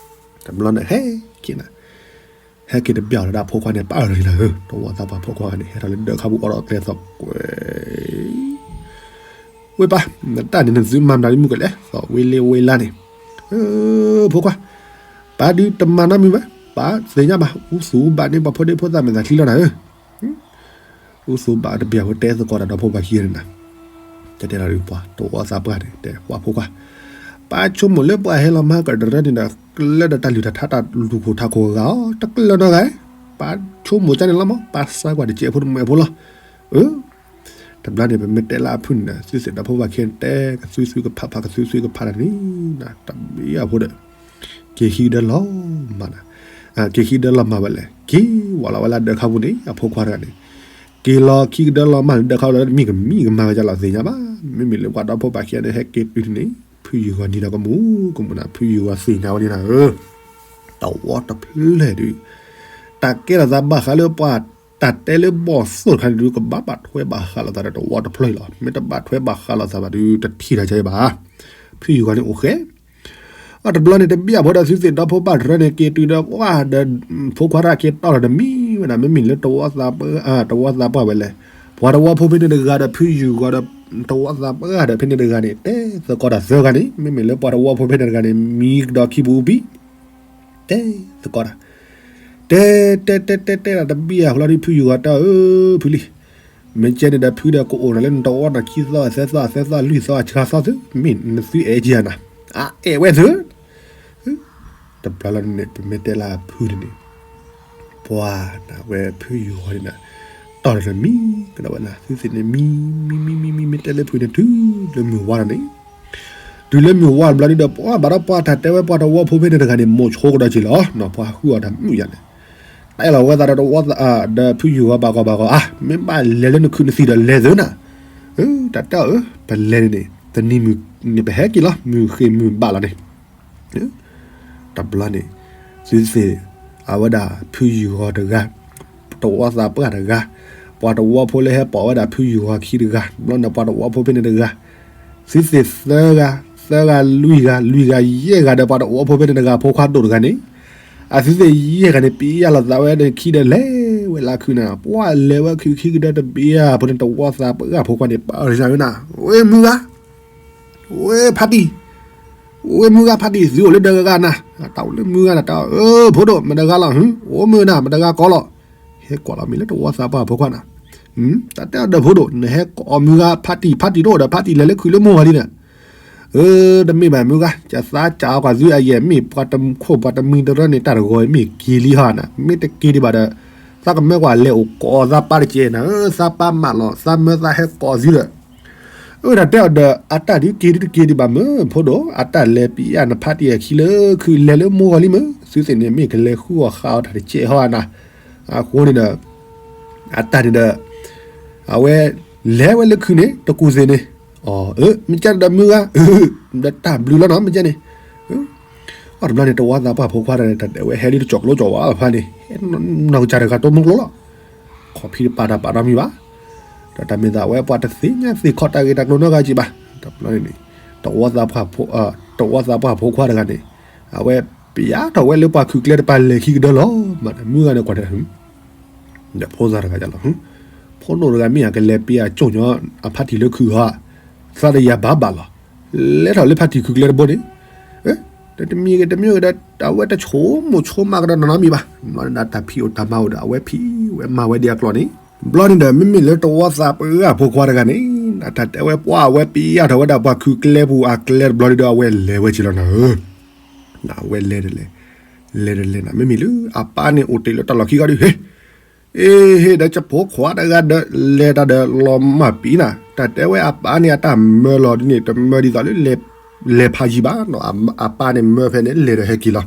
တဘျီန့ၣ် ဟဲက့ၤနၤ ဟဲက့ၤတဘျီလၢဒၣ်ဖိခွါန့ၣ် ပၢ်အၢၣ်လီၤနၤဧၢ, တဝီသးပှၢ်ဖိခွါန့ၣ် ဟဲထီၣ်လၢဒၢးခါပူၤအိးထီၣ်ကျဲသီၣ်ကွဲၤ ဝ့ၢ်ပၢ် နတၢ်န့ၣ်နသုမၤမတၤလံမုၢ်ကလဲၣ် သီၣ်ဝ့လ့ဝ့လါန့ၣ်, ဖိခွါ, ပၢ်ဒုးတမၤနီတမံၤဘၣ်, ပၢ်သ့ၣ်ညါဘၣ်, အူသူဘၣ်န့ၣ် ပှၤဖိဒံဖိသၣ်မဲာ်သၣ်ချံလီၤနၤဧၢ. အူသူဘၣ်တဘ့ၣ်အဖိတဲသကိးတၢ်ဒီဖိပၢ်ခံဂၤန့ၣ်နၤ, တဲတဲလီၤဒုးပှၤတဝီသးပှၢ်န့ၣ် တဲပှၤဖိခွါ, ပၢ်ဆိကမိၣ်လၢပှၤဟဲလီၤမၤကတၢၢ်န့ၣ်ဒီး ကျၢၢ်ဒီးတၢ်လုၢ်တၢ်ထါတၢ်လူၢ်ခိၣ်ထးခိၣ်ဂၤအီၤ တကျၢၢ်နီတဂၤ, ပၢ်ဆိကမိၣ်ကန့ၣ်လီၤမး, ပၢ်စၢ်ကွၢ်တကဲးဖိတမဲာ်ဖိလီၤ. တဘျီန့ၣ် ပမ့ၢ်တဲလၢအဖုၣ်န့ၣ် သုသ့ၣ်ဒီဖိပၢ်ခံဂၤတဲကသုသုကဖးဖးကသုသုကဖးတၢ်န့ၣ်, တဘ့ၣ်အဖိဒီး က့ၤခံကဒၢလီၤမၢ်နၤ, က့ၤခံကဒၢလီၤမၢ်ဝဲလဲၣ်, က့ၤဝဲလီၤဝဲလၢဒၢးခါပူၤန့ၣ် အဖိခွါတဂၤန့ၣ်, က့ၤလီၤခံကဒၢလီၤမၢ်န့ၣ် ဒၢးခါလီၤတမံၤကမံၤကမၤဝဲဒ်လီၤသ့ၣ်ညါဘၣ်, မ့မ့ၢ်လၢပှၤဒီဖိပၢ်ခံဂၤန့ၣ် ဟဲက့ၤတုၤန့ၣ် ဖုယုၢ်ဂီၤနံၤဒီးကမူၤကမူၤနၤ ဖုယုၢ်ဂီၤသ့ၣ်ညါဝဲန့ၣ်နၤဧၢ တဝီတဖျၢၣ်ဒုး, တၢ်ကဲထီၣ်သးဘၣ်ဃးလၢပှၤတၢ်တဲလၢဘီၣ်သိၣ်တခါန့ၣ်ဒုး ကဘၣ်ဘၣ်ထွဲဘၣ်ဃးလိာ်သးဒီးတဝီတဖျၢၣ်လီၤ. မ့ၢ်တဘၣ်ထွဲဘၣ်ဃးလိာ်သးဘၣ်ဒုး တထံၣ်တၢ်ကဲဘၣ်. ဖုယုၢ်ဂီၤန့ၣ်အိၣ်ဃဲ, အတဘျီန့ၣ် တဘ့ၣ်အဖိဒီးသုသ့ၣ်ဒီဖိပၢ်တရၢန့ၣ် က့ၤတုၤဒီးပှၤဒီး ဖိခွါတၢ်က့ၤတီၢ်လီၤတမံၤဝဲဒၣ် မ့မ့ၢ်လၢတဝီသးပှၢ်ဝဲလဲၣ်, ပှၤတဝီဖိဖဲန့ၣ်တဂၤဒီးဖုယုၢ်ဂီၤဒီး တဝီသးပှၢ်ဒီးဖဲန့ၣ်တဂၤန့ၣ် တဲသကိးတၢ်သၢဂၤန့ၣ် မ့မ့ၢ်လၢပှၤတဝီဖိဖဲန့ၣ်တဂၤန့ၣ် မံကဒီးခံပူၤပံၤ တဲသကိးတၢ်, တဲ တဲ တဲ တဲ တဲ တဘ့ၣ်အဃိလီၤဒ်ဖုယုၢ်ဂီၤတၢ်ဧၢ ဖုလံ, မ့ၢ်ကဲန့ၣ်ဒီးဖုဒီးကအိၣ်ဒီးလၢနတဝီနၤခံသီသၢသီသၢသီလွံၢ်သီအဆါသီသု မ့ၢ်နသုအဲၣ်ကံနၤ, အအဲၣ်ဝဲသု တဘျီလီၤန့ၣ် ပမ့ၢ်တဲလၢအဖုန့ၣ်န့ၣ် ပှၤနၤဝဲဖုယုၢ်ဂီၤန့ၣ်နၤ, တီၢ်လီၤတမံၤကဒီးဝဲနၤ သုသ့ၣ်န့ၣ်မံ မံ မံ မံ မံ မ့ၢ်တဲလၢဖုန့ၣ် တုၤလၢမုၢ်ဝါလီၤန့ၣ် တုၤလၢမုၢ်ဝါတဘျီဒုးဒီး ပှၤဘၣ်ဒီးပှၤတၢ်တဲဝဲပှၤတဝီဖိဖဲန့ၣ်တဂၤန့ၣ် မိၢ်ဆိကဒီးက့ၤလီၤ ပှၤဃုအီၣ်တၢ်မုာ်ယၤန့ၣ်, တဲလီၤဝဲသးဒီးတဝီသးဒီးဖုယုၢ်ဂီၤဘၣ်ဂီၢ်ဘၣ်ဂီၢ် အါ မ့ၢ်ဘၣ်လဲၤလၢနခုးနသံၣ်ဒီးလဲၤသုနၤ, တၢ်တဲအီၤဧၢ ပလဲၤန့ၣ်န့ၣ် တနံၤမုၢ်န့ၣ်ပဟဲက့ၤလီၤ မုၢ်ဃ့ၢ်မုၢ်ဘၣ်လီၤန့ၣ် တဘျီန့ၣ် သုသ့ၣ် အဝဲဒၣ်ဖုယုၢ်ဂီၤတဂၤ, တဝီသးပှၢ်တဂၤ, ပှၤတဝီဖိလၢဟဲပိာ်ဝဲဒၣ်ဖုယုၢ်ဂီၤခံတဂၤ, ဘျီန့ၣ်ပှၤတဝီဖိဖဲန့ၣ်တဂၤ, သုသ့ၣ်သၢဂၤ, သၢဂၤလွံၢ်ဂၤ, လွံၢ်ဂၤယဲၢ်ဂၤဒီးပှၤတဝီဖိဖဲန့ၣ်တဂၤ ဖိခွါဒိၣ်တဂၤန့ၣ်, အသုသ့ၣ်ယဲၢ်ဂၤန့ၣ် ပံယၢ်လီၤသးဝဲဒီးခံဒီးလဲၤဝဲလၢခုးနၤ, ပှၤလဲၤဝဲခုးခံကဒၢတဘ့ၣ်ဧါ, ဖိန့ၣ်တဝီသးပှၢ်ဖိခွါန့ၣ် ပၢ်အီၤတၢ်န့ၣ်နၤ, ဝဲမုၢ်ဂၤ ဝဲဖါတံၢ်, ဝဲမုၢ်ဂၤဖါတံၢ် သုအိၣ်လၢဒၢးဂၤဂၤနၤ, တၢ်အိၣ်လၢမုၢ်ဂၤနၤ တၢ်အီၤ အၢ ဖိဒိၣ် မတဂၤလီၤ ဟူ အိၣ်မုၢ်နၤ မတဂၤကီလီၤ, ဟဲကိးလီၤမ့ၢ်လၢတဝီသးပှၢ်ဖိခွါနၤ, တၢ်တဲအီၤဒီးဖိဒိၣ် နဟဲကိးမုၢ်ဂၤဖါတံၢ် ဖါတံၢ်တအိၣ်ဒီး ဖါတံၢ်လဲၤလၢခုးလၢမိၢ်ဂၤလံနၤ, အၢ တမ့ၢ်ဘၣ်မုၢ်ဂၤ ကသးကးအီၤကွၢ်သုအယဲၢ်မ့ၢ်ပှၤတခိၣ်ပှၤတမံၤတရၢန့ၣ် တၢ်တဂီၤအံၤမ့ၢ်က့ၤလံဟီနၤ, မ့ၢ်တက့ၤဒံးဘၣ်ဒီး သးကမၢကွၢ်လဲၤအိၣ်ကိးသးပၢ်တကဲးနၤ, သးပၢ်မၢလီၤ သးမၢသးဟဲကိးသုဒီး အၢ တၢ်တဲအီၤဒီး အတၢ်ဒုးက့ၤဒုးတက့ၤဒံးဘၣ်မ့ၢ်ဖိဒိၣ် အတၢ်လဲၤပံယၢ်နဖါတံၢ်အခံလၢခုးလဲၤလၢမိၢ်ဂၤလံမ့ၢ် သုသ့ၣ်န့ၣ်မ့ၢ်ကလဲၤဃုအီၣ်ဃုအီတၢ်တကဲးဟီနၤ, အဃိန့ၣ်ဒီး အတၢ်န့ၣ်ဒီး အဝဲလဲၤဝဲလၢခုးန့ၣ် တကူၣ်သ့ၣ်န့ၣ်, အၢ မ့ၢ်ကဲန့ၣ်ဒီးမုၢ်ဂၤ ဒီးတၢ်ဘျုးလီၤနီၤ မ့ၢ်ကဲန့ၣ် အတဘျီန့ၣ် တဝီသးပှၢ်ဖိခွါတဂၤန့ၣ် တၢ်တဲဝဲဟဲလံတကၠီၣ်ကျိကၠီၣ်ဝါဖါန့ၣ်, နီၢ်ကစၢ်တဂၤတိၢ်မုၢ်ကျိလီၤ, ခီၣ်ဖံးတပာ်တၢ်ပာ်နီတမံၤဘၣ်, ဒီးတၢ်မ့ၢ်သးဝဲပှၤတသ့ၣ်ညါသ့ၣ်ခီၣ်တၢ်ဂ့ၢ်တၢ်ကျိၤနီတဂၤက့ၤဘၣ်, တဘျီန့ၣ်န့ၣ် တဝီသးပှၢ်ဖိ, တဝီသးပှၢ်ဖိခွါတဂၤန့ၣ် အဝဲပျဲထီၣ်ဝဲလၢပှၤခုးကျဲတပၤလဲၤခံကဒၢလီၤ, မ့ၢ်မုၢ်ဂၤန့ၣ်ကွၢ်တၢ် ဒီးဖိသၣ်တဂၤလီၤ, ဖိဒိၣ်တဂၤမ့ၢ်အကလဲၤပံယၢ်ကၠိၣ်ညီ အဖါတံၢ်လၢခုးဟီ, သးတယၤဘၣ်ဘၣ်လီၤ, လဲၤထီၣ်လၢဖါတံၢ်ခုးကျဲတဘိန့ၣ်, တမံၤဂ့ၤတမံၤဂ့ၤဒီး အဝဲတဆိကမိၣ်ဆိကမးကဒီးနီတမံၤဘၣ်, ဘျီန့ၣ်ဒီးတၢ်ဖံးအိၣ်တၢ်မၤအိၣ်ဒီး အဝဲဖံးဝဲမၤဝဲဒ်အကျိၤန့ၣ်, ဘျီန့ၣ်ဒီး မ့မ့ၢ်လၢတဝီသးပှၢ်ဖိခွါတဂၤန့ၣ် တၢ်တဲဝဲပှၤအဝဲပံယၢ်ထီၣ်ဝဲဒၣ်ပှၤခုးကျဲပူၤအကျဲတဘျီန့ၣ်ဒီး အဝဲလဲၤဝဲက့ၤလီၤနၤဧၢ အဝဲလဲၤတလဲၤ, လဲၤတလဲၤနၤ မ့မ့ၢ်လၢအပၢ်န့ၣ်အိၣ်တ့ၢ်လၢတၢ်လီၢ်ခံခီဒုး ဟ့ၣ်, အ့ဟ့ၣ်ဒီးကဖိခွါတဂၤဒီး လဲၤတၢ်ဒီးလီၤမၢ်ပံနၤ, တၢ်တဲဝဲအပၢ်န့ၣ်အတၢ်မၢလီၤဒ်န့ၣ် တမၢဒ်သိးလၢ လဲၤဖးယံၤဘၣ်နီၤ, အပၢ်န့ၣ်မၢဖဲန့ၣ် လဲၤဒီးဟဲက့ၤလီၤ,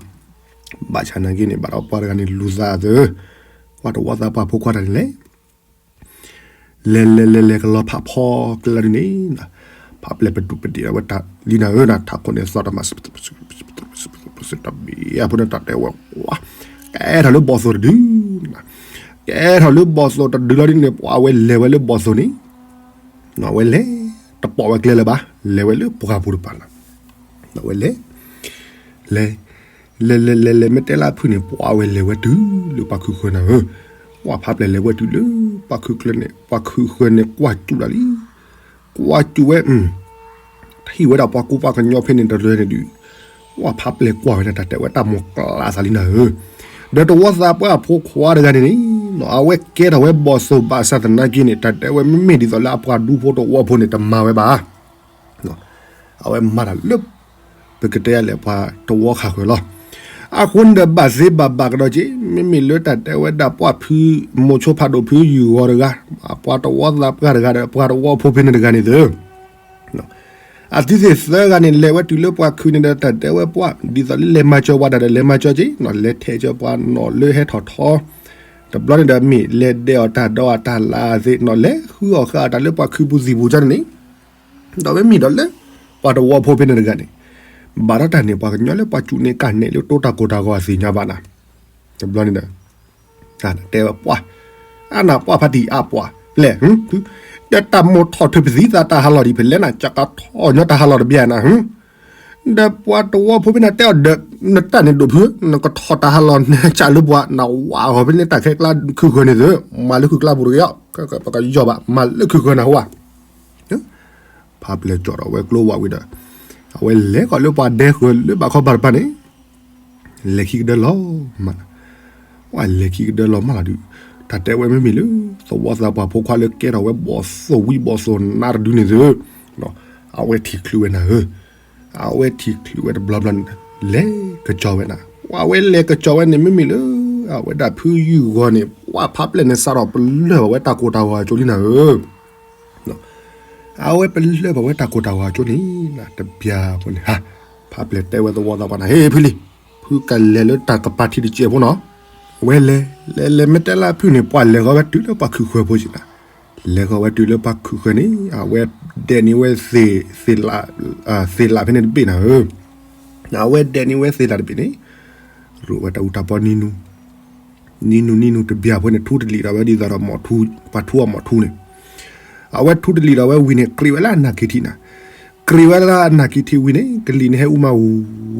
ဘၣ်ဆၣ်နာ်က့န့ၣ် ဘၣ်ဒီးပှၤတဂၤန့ၣ်လူၤသးအသး, ပှၤတဝီသးပှၢ်ဖိခွါတဂၤန့ၣ်လဲၤ လဲၤလဲၤလဲၤလဲၤကလီၤဖးဖီကျဲလီၤဒ်န့ၣ်, ဖးပျဲၢ်ပဒူၣ်ပဒ့ၣ်အဝဲတၢ်လံနၤဧၢနၤ ထးခိၣ်န့ၣ်သီၣ်တမး တဘ့ၣ်အဖိန့ၣ်တၢ်တဲဝဲ, ကဲထီၣ်လၢဘီၣ်သိၣ်တဒု, ကဲထီၣ်လၢဘီၣ်သိၣ်တဒုလီၤဒ်န့ၣ် ပှၤအဝဲလဲၤဝဲလၢဘီၣ်သိၣ်န့ၣ်, အဝဲလဲၤ, တပိာ်ဝဲကျဲလၢၤဘၣ်, လဲၤဝဲလၢပှၢ်ပူၤတပၤလီၤ, အဝဲလဲၤ လဲၤ လဲၤလဲၤလဲၤလဲၤ မ့ၢ်တဲလၢအဖုၣ်န့ၣ် ပှၤဝဲလဲၤဝဲတုၤလၢပှၤခုၣ်ဃၢၤနၤဧၢ, ပှၤဖးပျဲၢ်လဲၤဝဲတုၤလၢပှၤခုၣ်ဃၢၤန့ၣ် ပှၤခုၣ်ဃၢၤန့ၣ် ကွၢ်စူၣ်လၢလံ, ကွၢ်စူၣ်ဝဲ, ထံၣ်ဝဲဒၣ်ပှၤကူပှၤကညီဖဲန့ၣ်တရၢန့ၣ်ဒုး, ကွၢ်ဖးပျဲၢ်ကွၢ်ဝဲဒၣ် တၢ်တဲဝဲတၢ်မိၢ်ကျးသးလံနၤဧၢ, ဒီးတဝီသးပှၢ်အဖိခွါတဂၤန့ၣ်န့ၣ် အဝဲကဲထီၣ်ဝဲဘီၣ်သိၣ်ဘၣ်ဆၣ်သနာ်က့န့ၣ် တၢ်တဲဝဲမ့မ့ၢ်ဒ်သိးလၢအပှၤဒူဖိတဝီဖိန့ၣ် တမၤဝဲဘၣ်. အဝဲမၤတၢ်လၢ ပကတဲလဲၣ်ပှၤတဝီခးဃၢၤလီၤ. အဃိန့ၣ်ဒီးဘၣ်သ့ဘၣ်ဘၣ်ကဒီးက့ မ့မ့ၢ်လၢတၢ်တဲဝဲဒၣ်ပှၤဖု မိၤဆိဖးဒိၣ်ဖုယုၢ်ဂီၤတဂၤ, ပှၤတဝီသးပှၢ်တဂၤဒီး ပှၤတဝီဖိဖဲန့ၣ်တဂၤန့ၣ်သၢ အသုသ့ၣ်သၢဂၤန့ၣ် လဲၤဝဲတုၤလၢပှၤခုးန့ၣ်ဒီး တၢ်တဲဝဲပှၤ ဒ်သိးလၢလဲၤမၤစၢၤပှၤတၢ်ဒီး လဲၤမၤစၢၤက့နီၤ, လဲၤထဲးစၢၤပှၤနီၣ်လၢဟဲထီၣ်ထီ, တဘျီန့ၣ်ဒီးမ့ၢ်လဲၤဒဲးအီၣ်တၢ်ဒီးအတၢ်လၢသ့ၣ်နီၤ, လဲၤဃုအီၣ်ဃာ်အတၢ်လၢပှၤခုးပူၤသံၣ်ပူၤကၠီန့ၣ်န့ၣ်, ဒီးမ့မ့ၢ်ဒီးလၢ ပှၤတဝီဖိဖဲန့ၣ်တဂၤန့ၣ်, ဘၣ်ဒီးတၢ်န့ၣ် ပှၤကညီလၢပှၤစူးန့ၢ်ကၢ်နဲၣ်လၢတိတၢ်ကိၢ်တၢ်ဂီၤအသ့ၣ်ညါဘၣ်နၤ, တဘျီန့ၣ်ဒီး တဲဝဲပှၤ, အနၢ်ပှၢ်ဖးတံၢ်အါပှၢ်လဲၣ်, ဒီးတၢ်မိၣ်ထီၣ်ထုးပသံသးတၢ်ဟးလီၢ်ဒံးဖဲလဲၣ်နၤ, ကကထီၣ်ညီတၢ်ဟးလီၢ်တဘျီနၤ, ဒီးပှၤတဝီဖိဖဲနၤတဲအီၤဒီး နတၢ်န့ၣ်ဒိၣ်ဖု, နကထီၣ်တၢ်ဟးလီၢ်နကးလၢပှၤ နဝးအဂီၢ်ဖဲန့ၣ်တၢ်ခဲကျါခုဃၢၤန့ၣ်သၢ, မၤလၢခုကျါပူၤတက့ၢ်, ပကယီၢ်ဘၣ် မၤလၢခုဃၢၤနၤဟိဝဲ ဖးပျဲၢ်ကၠီၣ်ဒီးအဝဲကျိဝးဝံၤဒီး, အဝဲလဲၤဃီၤလၢပှၤဒဲဃၢၤလၢဘၣ်ခီဘၣ်တပၤန့ၣ်, လဲၤခံကဒၢလီၤမး, ပှၤလဲၤခံကဒၢလီၤမးလီၤဒုး, တၢ်တဲဝဲမ့မ့ၢ်လၢ သဝီသးပှၢ်ဖိခွါလၢကဲထီၣ်ဝဲဘီၣ်သိၣ်ဝံဘီၣ်သိၣ်နါတဒုန့ၣ်သၢ, အဝဲထံၣ်ချုးဝဲနၤဧၢ, အဝဲထံၣ်ချုးဝဲတဘျီဘျီန့ၣ်, လဲၤကစီၤဝဲနၤ, ပှၤဝဲလဲၤကစီၤဝဲန့ၣ် မ့မ့ၢ်လၢ အဝဲဒၣ်ဖုယုၢ်ဂီၤန့ၣ် ပှၤဖးပျဲၢ်န့ၣ်စးထီၣ်ပလၢၢ်ဘၣ်ဝဲတၢ်ကိၢ်တၢ်ဂီၤအကၠိလံနၤဧၢ အဝဲပလၢၢ်ဘၣ်ဝဲတၢ်ကိၢ်တၢ်ဂီၤအကၠိန့ၣ်, တဘျီဖိန့ၣ်, ဖးပျဲၢ်တဲဝဲသဝီသးပှၢ်နၤ, ဟ့ၣ်ဖုလံ, ဖုကလဲၤလၢတၢ်ကပၤထံတစဲးဖိနီၤ, ဝဲလဲၤ, လဲၤလဲၤမ့ၢ်တဲလၢဖုန့ၣ် ပှၤလဲၤဃီၤဝဲတုၤလၢပှၤခုးဃၢၤဖိစ့ၢ်နၤ, လဲၤဃီၤဝဲတုၤလၢပှၤခုးဃၢၤန့ၣ် အဝဲဒဲးန့ၢ်ဝဲသ့ၣ်, သ့ၣ်လးဖဲန့ၣ်တဘ့ၣ်နၤဧၢ, အဝဲဒဲးန့ၢ်ဝဲသ့ၣ်လးတဘ့ၣ်န့ၣ်, ရိးဝဲတၢ်အူတၢ်ပီနံၤနူ နံၤနူနံၤနူတဘျီဖိန့ၣ် ထူတလံာ်ဒီးဝဲဒ်သိးဒီးမီၣ်ထူ, ပှၤထူအီၣ်မီၣ်ထူန့ၣ်, အဝဲထူတလံာ်ဒီးဝဲဝံၤန့ၣ် ကြ့းဝဲလၢအနၢ်က့ၤထံနၤ, ကြ့းဝဲလၢအနၢ်က့ၤထံဝံၤန့ၣ် ကလံၤန့ၣ်ဟဲအူမး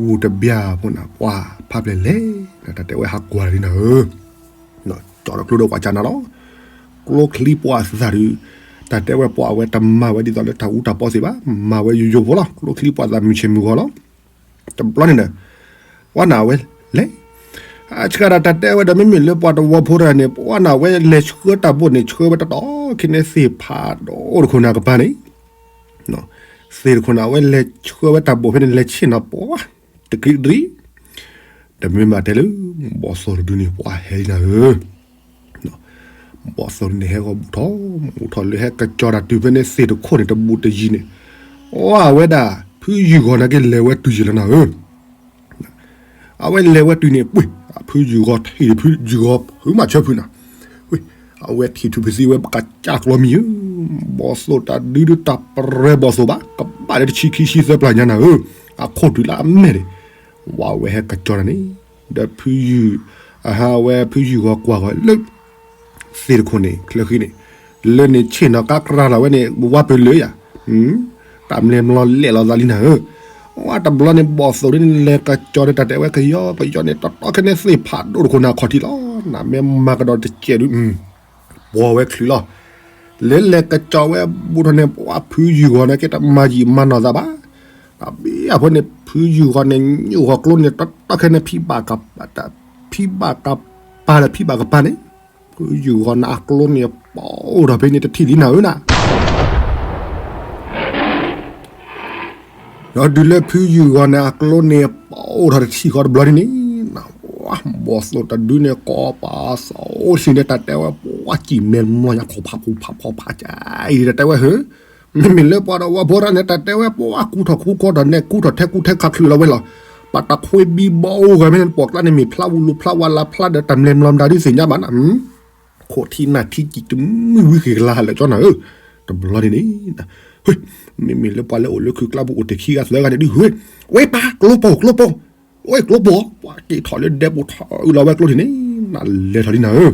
ဝူတဘျီဖိနၤ, ပှၤဖးပျဲၢ်လဲၤ, တၢ်တဲဝဲဟးကွၢ်လီၤလံနၤဧၢ, ကၠီဒီးကျိဒီးကွၢ်ကၢ်နၤလီၤ, ကျိချံပှၤသးဒုး, တၢ်တဲဝဲပှၤအဝဲတမၤဝဲဒ်သိးလၢတၢ်အူတၢ်ပီသ့ၣ်ဘၣ်, မၤဝဲယိယိဖိလီၤ, ကျိချံပှၤသးမုၢ်ဆ့ၣ်မုၢ်ဂီၤလီၤ, တဘျီန့ၣ်ဒီး ပှၤနၢ်ဝဲလဲၤ, အဆှၢဒၣ်တၢ်တဲဝဲဒီး မ့မ့ၢ်လၢပှၤတဝီဖိတဂၤန့ၣ် ပှၤနၢ်ဝဲလဲၤဆှၢတၢ်ဘိၣ်န့ၣ် ဆှၢဝဲတတီၤခံန့ၣ်သ့ၣ်ဖးဒိၣ်တခိၣ်နၢ်ကပၤန့ၣ်, သ့ၣ်တခိၣ်နၢ်ဝဲလဲၤဆှၢဝဲတၢ်ဘိၣ်ဖဲန့ၣ် လဲၤဆ့ၣ်နီၤပှၤ, တကြံးတရံး, တမ့ၢ်ဘၣ်တဲလၢ ဘီၣ်သိၣ်တဒုန့ၣ် ပှၤဟဲလံနၤဧၢ ဘီၣ်သိၣ်န့ၣ်ဟဲဂီၤဘူးထီၣ်, ဘူးထီၣ်လၢဟဲကစီၤတၢ်တုၤဖဲန့ၣ်သ့ၣ်တခိၣ်န့ၣ် တဘူးတယံၤန့ၣ်, အဝဲဒၣ် ဖုယုၢ်ဂီၤနာ်က့လဲၤဝဲတုၤယံၤလီၤနၤဧၢ, အဝဲလဲၤဝဲတုၤန့ၣ် ပှ့ၤ ဖုယုၢ်ဂီၤထံၣ်ဖုယုၢ်ဂီၤဖုမၤဆၢဖုနၤ, အဝဲထံၣ်ထူၣ်ဖုသံဝဲကစၢ်ကျီမံၤဧၢ, ဘီၣ်သိၣ်တၢ်ဒုဒုတၢ်ပရဲဘီၣ်သိၣ်ဘၣ် ကဘၣ်လၢတဆံခံဆံသၢပျၢ်ညါနၤဧၢ, အခိၣ်တုၤလၢအမဲာ်န့ၣ်, ဝဲဟဲကစီၤတၢ်န့ၣ်, ဒီးဖုယုၢ်, အဟးဝဲဖုယုၢ်ဂီၤကွၢ်ဂီၤလၢ သ့ၣ်တခိၣ်န့ၣ် ချၢဃံန့ၣ်, လၢန့ၣ်ဆ့ၣ်နီၤကါကြၢ်လီၤဝဲန့ၣ် ဝါပၢၤလၢယၤ, တၢ်မျဲၢ်မျီလဲၣ်လီၤသးလံနၤဧၢ, ဝဲတဘျီန့ၣ် ဘီၣ်သိၣ်ဒ်န့ၣ် လဲၤကစီၤဒီးတၢ်တဲဝဲကယီကယီန့ၣ် တီတီခဲန့ၣ်သ့ၣ်ဖးဒိၣ်တခိၣ်နၢ်ခီၣ်ထံးလီၤ, နမ့ၢ်မၤကဒီးတစဲးဒုး, ပှီၢ်ဝဲချုးလီၤ, လၢလဲၤကစီၤဝဲဘူးထီၣ်န့ၣ် ပှၤဖုယုၢ်ဂီၤနာ်က့တမၤယံာ်မၤနီၢ်သးဘၣ်, တၢ်ဘ့ၣ်အဖိန့ၣ် ဖုယုၢ်ဂီၤန့ၣ် ညိၣ်ဂီၤကျိန့ၣ် တီတီခဲန့ၣ် ဖံးဘၣ်ကပၤ, ဖံးဘၣ်ကပၤလၢဖံးဘၣ်ကပၤန့ၣ်, ဖုယုၢ်ဂီၤန့ၣ်အကျိန့ၣ် ပအိၣ်ထီၣ်ဖဲန့ၣ်တထံၣ်လံနၤဧၢနၤ, ဒီးဒုးလၢဖုယုၢ်ဂီၤန့ၣ်အကျိန့ၣ် ပအိၣ်ထီၣ်တထံၣ်ဃီတဘျီန့ၣ်န့ၣ်, ဘီၣ်သိၣ်တဒုန့ၣ် ကိးပာ်သးအိၣ်ဆံးန့ၣ် တၢ်တဲဝဲပှၤစံၣ်မဲာ်မျီညါခီၣ်ဖးခူၣ်ဖးဖီဖးကါအံၤ တၢ်တဲဝဲဟၢ မ့မ့ၢ်လၢပှၤဒီးဝဲဖိတၢ်န့ၣ် တၢ်တဲဝဲပှၤကူထီၣ်ခူခီဒီးနဲၣ်ကူထီၣ်ထဲကူထဲခးချုးလီၤဝဲလီၤ, ပတၢ်ခွ့ဘံဘီအိၣ်ဂၤမ့ၢ်န့ၣ် ပိာ်ကျါန့ၣ်မ့ၢ်ဖျါဝူလူၤဖျါဝါလၤဖျါဒီး တၢ်မျဲၢ်မျီမတၤဒုးသ့ၣ်ညါဘၣ်နၤ, ခိၣ်ထံနၢ်ထံကံၢ်တမုၢ်ဝံဃ့ၢ်ကလါဟးလၢာ်ကၠီနၤဧၢ, တဘျီန့ၣ်န့ၣ်, မ့မ့ၢ်လၢပှၤလၢအိၣ်လၢခုးကျါပူၤအိၣ်တ့ၢ်ခံဂၤသၢဂၤန့ၣ်ဒုး ဝဲပၢ် ကျိပိာ် ကျိပိာ်, အိၣ်ကျိပိာ် ပှၤက့ၤထီၣ်လၢဒဲပူၤထီၣ်အုးလီၤဝဲကျိန့ၣ်န့ၣ်, နလဲၤထီၣ်လံနၤ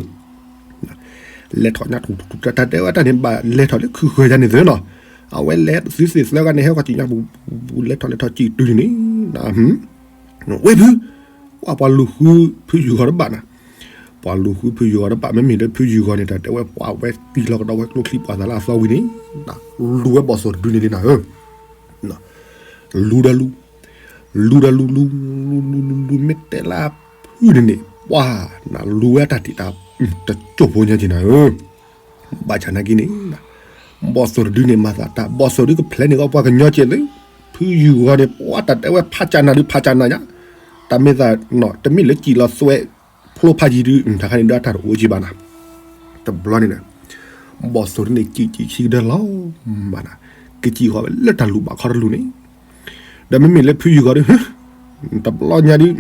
ဧၢ လဲၤထီၣ်ညါထူၣ်ထူၣ်ထူၣ် တၢ်တဲဝဲတၢ်န့ၣ် ဘၣ်လဲၤထီၣ်လၢခုးဃၢၤယါန့ၣ်သ့နီၤ, အဝဲလဲၤသုသ့ၣ်သၢဂၤန့ၣ် ဟဲဃီၤကံၣ်ညါပူၤ လဲၤထီၣ်လဲၤထီၣ်ကံၣ်တုၤန့ၣ်, ဝဲဖု, ပှၤလူၤဃုဖုယုၢ်ဂီၤတဘၣ်နၤ, ပှၤလူၤဃုဖုယုၢ်ဂီၤတဘၣ် မ့မ့ၢ်လၢဖုယုၢ်ဂီၤန့ၣ် တၢ်တဲဝဲပှၤဝဲတံၢ်လီၤကဒီးဝဲကျိချံပှၤသးလၢအသီဝံၤန့ၣ်, လူၤဝဲဘီၣ်သိၣ်တဒုန့ၣ်လံနၤဧၢ, လူၤဒီးလူၤ, လူၤဒီးလူၤလူၤ လူၤလူၤလူၤလူၤ မ့ၢ်တဲလၢဖုန့ၣ်န့ၣ် ပှၤနလူၤဝဲတၢ်တံာ်တာ် တစိၢ်ဖိညါက့ၤနၤဧၢ, ဘၣ်ဆၣ်နာ်က့န့ၣ် ဘီၣ်သိၣ်တဒုန့ၣ် မၤသးတၢ် ဘီၣ်သိၣ်ဒုကဖျဲးန့ၢ်ကီးပှၤကညီကဲးသု, ဖုယုၢ်ဂီၤန့ၣ် ပှၤတၢ်တဲဝဲဖးကၢ်နၤဒုး ဖးကၢ်နၤညါ, တၢ်မ့ၢ်သးနီၤ တမ့ၢ်လၢစံၣ်လီၤသွဲး ဖျိဖးယံၤဒုး တၢ်ခါန့ၣ်ဒုးအတၢ်တအိၣ်က့ၤဘၣ်နၤ, တဘျီန့ၣ်ဒီး ဘီၣ်သိၣ်ဒုန့ၣ် စံၣ်စံၣ်ဆံကဒၢလီၤမးနၤ, ကစံၣ်ဃီၤဝဲလၢတၢ်လူၤဘၣ်ခီတလူၤန့ၣ် ဒီးမ့မ့ၢ်လၢဖုယုၢ်ဂီၤဒုး တဘျီညါဒုး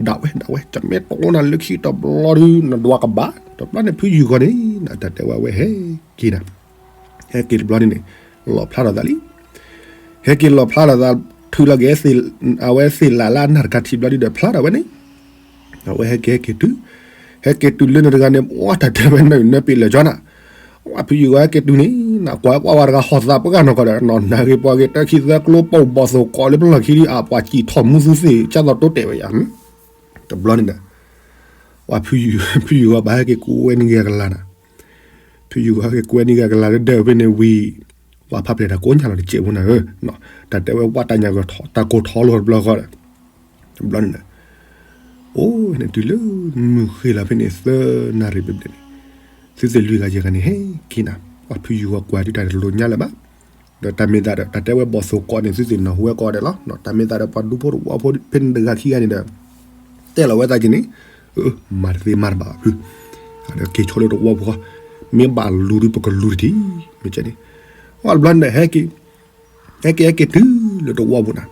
ဒၣ်ဝဲဒၣ်ဝဲ တမ့ၢ်တအိၣ်နၤလၢခံတဘျီဒုး နဒွးကဘၣ် တဘျီန့ၣ် ဖုယုၢ်ဂီၤန့ၣ် တၢ်တဲဝဲဝဲဟဲက့ၤနၤ, ဟဲက့ၤတဘျီန့ၣ်န့ၣ် လီၣ်ဖျါထီၣ်သးလံ, ဟဲက့ၤလီၣ်ဖျါထီၣ်သး ထုးလီၤက့ၤ အဝဲသ့ၣ်လၢ်လၢအနၢ်တခါထံးဘျီဒုးဒီးဖျါထီၣ်ဝဲန့ၣ် အဝဲဟဲက့ၤဟဲက့ၤတုၤ, ဟဲက့ၤတုၤလၢန့ၣ်တဂၤန့ၣ် ပှၤတၢ်တဲဝဲနၢ်နၢ်ပ့ၤလၢာ်ကၠီနၤ, ပှၤဖုယုၢ်ဂီၤဟဲက့ၤတုၤန့ၣ် နကွၢ်ပှၤဝဲတဂၤဟီၣ်သးပှၢ်နီၢ်ကီၢ်ဒီး နီၢ်နၢ်ဂ့ၤပှၤဂ့ၤ တၢ်ခံသၢကျိပီၣ်ဘီၣ်သိၣ်ကိးလၢပလီၢ်ခံဒုး အပှၤစံၣ်ထီၣ်မူသူသ့ၣ် ကၢ်သိးတိတဲာ်ဝဲယၤ, တဘျီန့ၣ်ဒီး ပှၤဖုယုၢ်ဂီၤဘၣ်ဟဲက့ၤကူဝဲန့ၢ်ဂ့ၤအကလၤနၤ, ဖုယုၢ်ဂီၤဟဲက့ၤကူဝဲန့ၢ်ဂ့ၤအကလၤလၢဒၢးဖဲန့ၣ်ဝံၤ ပှၤဖးဖျဲးတၢ်ကိးညါလီၤတစဲးဖိနၤဧၢ, တၢ်တဲဝဲပှၤတၢ်ညၣ်တၢ်ကိၢ်ထီလီၤတဘျီဃီဒီး တဘျီန့ၣ်ဒီး အိၣ်န့ၣ်တုၤလၢမုၢ်ဃ့လီၤဖဲန့ၣ် သၢနၣ်ရံၣ်ဘျဲၣ်ဘျဲၣ်န့ၣ် သုသ့ၣ်လွံၢ်ဂၤယဲၢ်ဂၤန့ၣ် ဟဲက့ၤနၤ, ပှၤဖုယုၢ်ဂီၤကွၢ်ဒုးတၢ်တလိၤညါလၢၤဘၣ်, ဒီးတၢ်မ့ၢ်သးဒီး တၢ်တဲဝဲဘီၣ်သိၣ်ကိးန့ၣ် သုသ့ၣ်နၢ်ဟူဝဲကိးဂၤဒဲးလီၤ, တၢ်မ့ၢ်သးဒီးပှၤဒူဖိတဝီဖိဖဲန့ၣ်တဂၤခံဂၤန့ၣ်ဒီး တဲလီၤဝဲသးက့ၤန့ၣ်, မၤတသ့မၤတဘၣ်ဖု, က့ၤဆိလၢတဝီဖိဃီ, မ့ၢ်ဘၣ်လူၤဒုးပကလူၤတထံၣ်, မ့ၢ်ကဲန့ၣ်, အတဘျီန့ၣ်ဒီး ဟဲက့ၤ ဟဲက့ၤဟဲက့ၤတုၤလၢတဝီပူၤနၤ,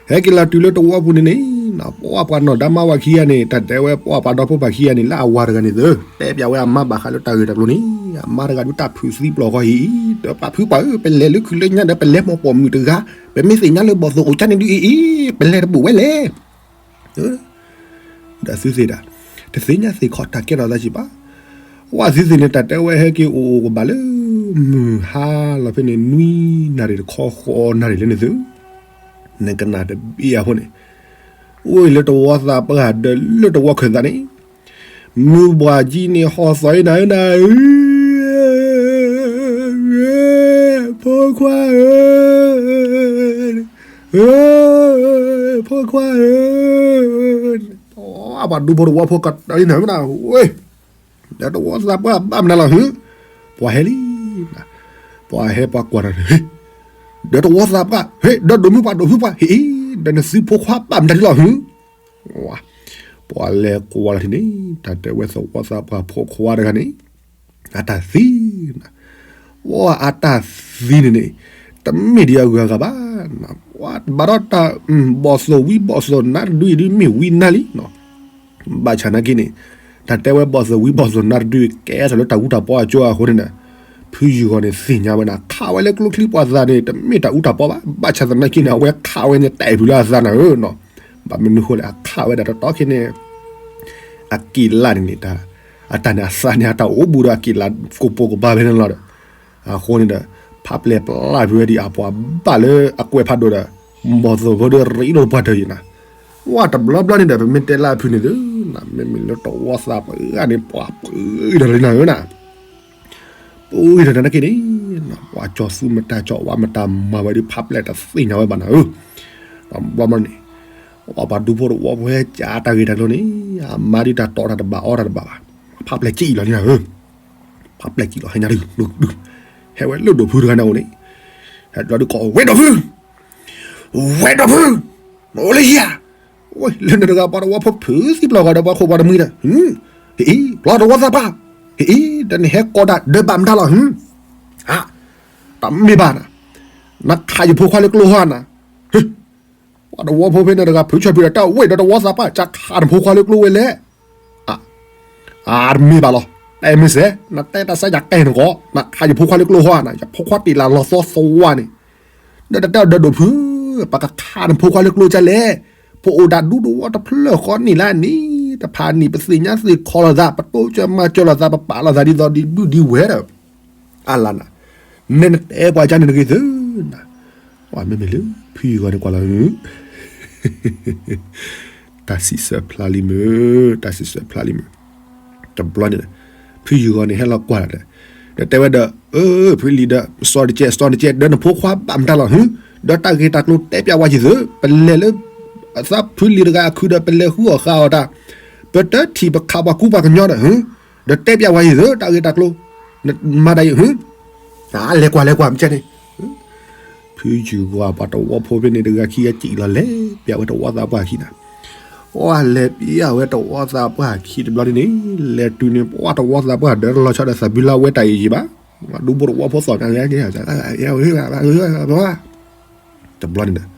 ဟဲက့ၤလီၤတုၤလၢတဝီပူၤန့ၣ်န့ၣ် ပှၤပှၤနီၢ်ဒါမါဝၤခံဂၤန့ၣ် တၢ်တဲဝဲပှၤပှၤဒီဖိပၢ်ခံဂၤန့ၣ် လၢအဝၤတဂၤန့ၣ်သ့ၣ် တဲပျးဝဲအမါဘၣ်ဃးလၢတၢ်ဂ့ၢ်တၢ်ကျိၤန့ၣ် အမါတဂၤဒုးတၢ်ဖုးသံပျီၢ်ဃီအံၤ ဒီးပၢ်ဖုပၢ်ဧၢ ပလဲၤလၢခုးလၢညါဒီး ပလဲၤမိၢ်ပိာ်မုၣ်တဂၤ ပမ့ၢ်သ့ၣ်ညါလၢဘီၣ်သိၣ်အိၣ်ကၠါန့ၣ်ဒုးအံၤအံၤ ပလဲၤတဘူးဝဲလဲၣ် ဒီးသုသ့ၣ်ဒၣ် တသ့ၣ်ညါသ့ၣ်ခီတၢ်ကဲထီၣ်သးကံၣ်ဘၣ်, ဝဲသုသ့ၣ်န့ၣ် တၢ်တဲဝဲဟဲက့ၤအိၣ်အိၣ်ကဘၣ်လၢ မုၢ်ဟါလီၤဖဲန့ၣ် နွံနၣ်ရံၣ်တခီဃိးနၣ်ရံၣ်လၢန့ၣ်သု, နကနၣ်တဘ့ၣ်အဃိန့ၣ်, အိၣ်လၢတဝီသးပှၢ်ဒီးလၢတဝီခၢၣ်သးန့ၣ်, မုၢ်ဘှၢ်ကံန့ၣ်ဟီၣ်သီအံၤနၤဧၢနၤဧၢ, ဖိခွါဧၢ ဖိခွါဧၢ, ပှၤဒူဖိတဝီဖိကတၢၢ်အံၤနၤဧၢနၤ, ဒီးတဝီသးပှၢ်ဘၣ်မနုၤလီၤဟု, ပှၤဟဲလံ, ပှၤဟဲပှၤကွၢ်တၢ်, ဒီးတဝီသးပှၢ်, ဟ့ၣ် ဒီးဒိးမုၢ်ပှၢ်ဒိးဖုပှၢ်, ဟ့ၣ် ဒီးနသုဖိခွါဘၣ်မနုၤလီၤဟု, ပှၤလဲၤကွၢ်လီၤထံန့ၣ် တၢ်တဲဝဲသဝီသးပှၢ်ဖိခွါတဂၤန့ၣ် အတၢ်သံ, ပှၤအတၢ်သံန့ၣ်န့ၣ် တမ့ၢ်ဒံးအဂုၤအဂၤဘၣ်, ပှၤဘၣ်ဒီးတၢ် ဘီၣ်သိၣ်ဝံဘီၣ်သိၣ်နါတဒုအံၤဒုးမ့ၢ်ဝံနါလံ, ဘၣ်ဆၣ်နာ်က့န့ၣ် တၢ်တဲဝဲဘီၣ်သိၣ်ဝံဘီၣ်သိၣ်နါတဒုကဲထီၣ်လၢတၢ်အူတၢ်ပီအကၠိအဃိန့ၣ်ဒီး ဖုယုၢ်ဂီၤန့ၣ်သ့ၣ်ညါဝဲဒၣ် ခးဝဲလၢကျိချံပှၤသးန့ၣ် တမ့ၢ်တၢ်အူတၢ်ပီဘၣ်, ဘၣ်ဆၣ်သနာ်က့န့ၣ် အဝဲခးဝဲန့ၣ် တၢ်အဲၣ်ဖုးလၢအသးနၤဧၢနီၤ, ဘၣ်မနုၤဃိလဲၣ် အခးဝဲဒၣ်တတီခံန့ၣ် အက့ၢ်လၢ်န့ၣ်န့ၣ် အတၢ်န့ၣ်အသးန့ၣ် အတၢ်အိၣ်ဘူးဒီးအက့ၢ်လၢ်ကပိာ်ကပၤဖဲန့ၣ်လီၤဒီး အဃိန့ၣ်ဒီး ဖးပျဲၢ်ပျၢ်ဖုးဝဲဒံးအပှၤဘၣ်လၢအကွဲးဖးဒိၣ်ဒီး ဘီၣ်သိၣ်ဖိဒီးရ့ဒိၣ်ပှၤတၢၢ်အံၤနၤ, ဝဲတဘျီဘျီန့ၣ်ဒီး ပမ့ၢ်တဲလၢအဖုန့ၣ်သု, မ့မ့ၢ်လၢတဝီသးပှၢ်န့ၣ် ပှၤပှ့ၤဒီးလံနၤဧၢနၤ, ပှ့ၤဒီးနၤနာ်က့န့ၣ် ပှၤကၠီၤသူမတၤကၠီၤဝါမတၤမၤဝဲဒ်ဖးပျဲၢ်တသ့ၣ်ညါဝဲဘၣ်နၤဧၢ, ဘျီဘျီန့ၣ် ပှၤဒူဖိတဝီဖိဟဲကၢ်တၢ်ဂ့ၢ်တၢ်ကျိၤန့ၣ် အမါဒ်တၢ်တီတၢ်တဘၣ်အီၣ်တၢ်တဘၣ်ဘၣ်, ဖးပျဲၢ်ကံၣ်လီၤန့ၣ်ဧၢ, ဖးပျဲၢ်ကံၣ်လီၤဟဲညါဒုးဒုးဒုး, ဟဲဝဲလၢဒိၣ်ဖုတဂၤန့ၣ်အအိၣ်န့ၣ်, ဟဲဘျီဒုးကိးဝဲဒိၣ်ဖု, ဝဲဒိၣ်ဖု, နအိၣ်လၢဟံၣ်ဧါ, လၢန့ၣ်တဂၤပှၤတဝီဖိဖုးသံပျီၢ်ဃီဒီးပှၤခိၣ်ပှၤတမှံၤဒီး, ဟ့ၣ်အံၤ ပျီတဝီသးပှၢ်, ဟ့ၣ်အံၤ ဒီးနဟဲကိးဒၣ်ဒၢးဘၣ်မတၤလီၤဟု, အါ, တမ့ၢ်ဘၣ်နၤ, နခးယဖိခွါလၢကျိဟီဧါနၤ, ပှၤတဝီဖိဖဲန့ၣ်တဂၤ ဖုးဆၢဖုးဒီးတၢ်ဝဲဒီးတဝီသးပှၢ် ကခးနဖိခွါလၢကျိဝဲလဲၣ်, အါ, အါတမ့ၢ်ဘၣ်လီၤ, တဲမ့ၢ်စဲး နတဲတၢ်စဲယကဲနဂီၢ် နခးယဖိခွါလၢကျိဟီဧါနၤ ယဖိခွါတ့ၢ်လၢလီၤသီသဝါန့ၣ်, ဒီးတၢ်တဲအီၤဒီးဒိၣ်ဖု, ပကခးနဖိခွါလၢကျိကလဲၣ်, ပအိၣ်ဒၣ်ဒူတဝီတဖျၢၣ်ဃီန့ၣ်လၢအနံၤ, တဖၣ်နံၣ်ပသ့ၣ်ညါသ့ၣ်ခီလိာ်သး ပတိစၢၤမၤစၢၤလိာ်သး ပပာ်လိာ်သးဒ်သိးဒ်ဒုၣ်ဒ်ဝဲဒီး အလၢနၤ, နဲနတဲပှၤကါန့ၣ်တဂ့ၤသုနၤ, ပှၤမ့မ့ၢ်လၢ ဖုယုၢ်ဂီၤန့ၣ်ကွၢ်လီၤ, တၢ်စံးဆၢဖျါလံမုၢ်, တၢ်စံးဆၢဖျါလံမုၢ်, တဘျီန့ၣ်ဒီး ဖုယုၢ်ဂီၤန့ၣ်ဟဲလီၤကွၢ်လီၤဒီး, ဒီးတဲဝဲဒီး, အၢ ဖုလံၤဒီး စီၤတကဲ စီၤတကဲ ဒီးနဖိခွါဘၣ်မတၤလီၤဟု, ဒီးတၢ်ဂ့ၢ်တၢ်ကျိၤတဲပျးဝဲက့ၤသု, ပလဲၤလၢ အသးဖုလံၤတဂၤအခုဒီး ပလဲၤဃုအီၣ်ဃုအီၣ်တၢ်, ပတထံၣ်ပခးပှၤကူပှၤကညီဒီး, ဒီးတဲပျးဝဲအံၤသၢ တၢ်ဂ့ၢ်တၢ်ကျိၤ, မၤတၢ်အံၤ, လဲၤကွၢ်လဲၤကွၢ်မ့ၢ်ကဲန့ၣ်, ဖုယုၢ်ဂီၤပှၤတဝီဖိဖဲန့ၣ်တဂၤခံဂၤစံၣ်လီၤ လဲၤပျးဝဲတဝီသးပှၢ်ခံန့ၣ်, အလဲၤပျးဝဲတဝီသးပှၢ်ခံတဘျီန့ၣ်န့ၣ်, လဲၤတုၤန့ၣ် ပှၤတဝီသးပှၢ်ဒီးတလီၤဆီဒီးသးဘုလၢဝဲတၢ်အံၤယံၤဘၣ်, ဒူဖိတဝီဖိသီၣ်ညါ တဘျီန့ၣ်ဒီး,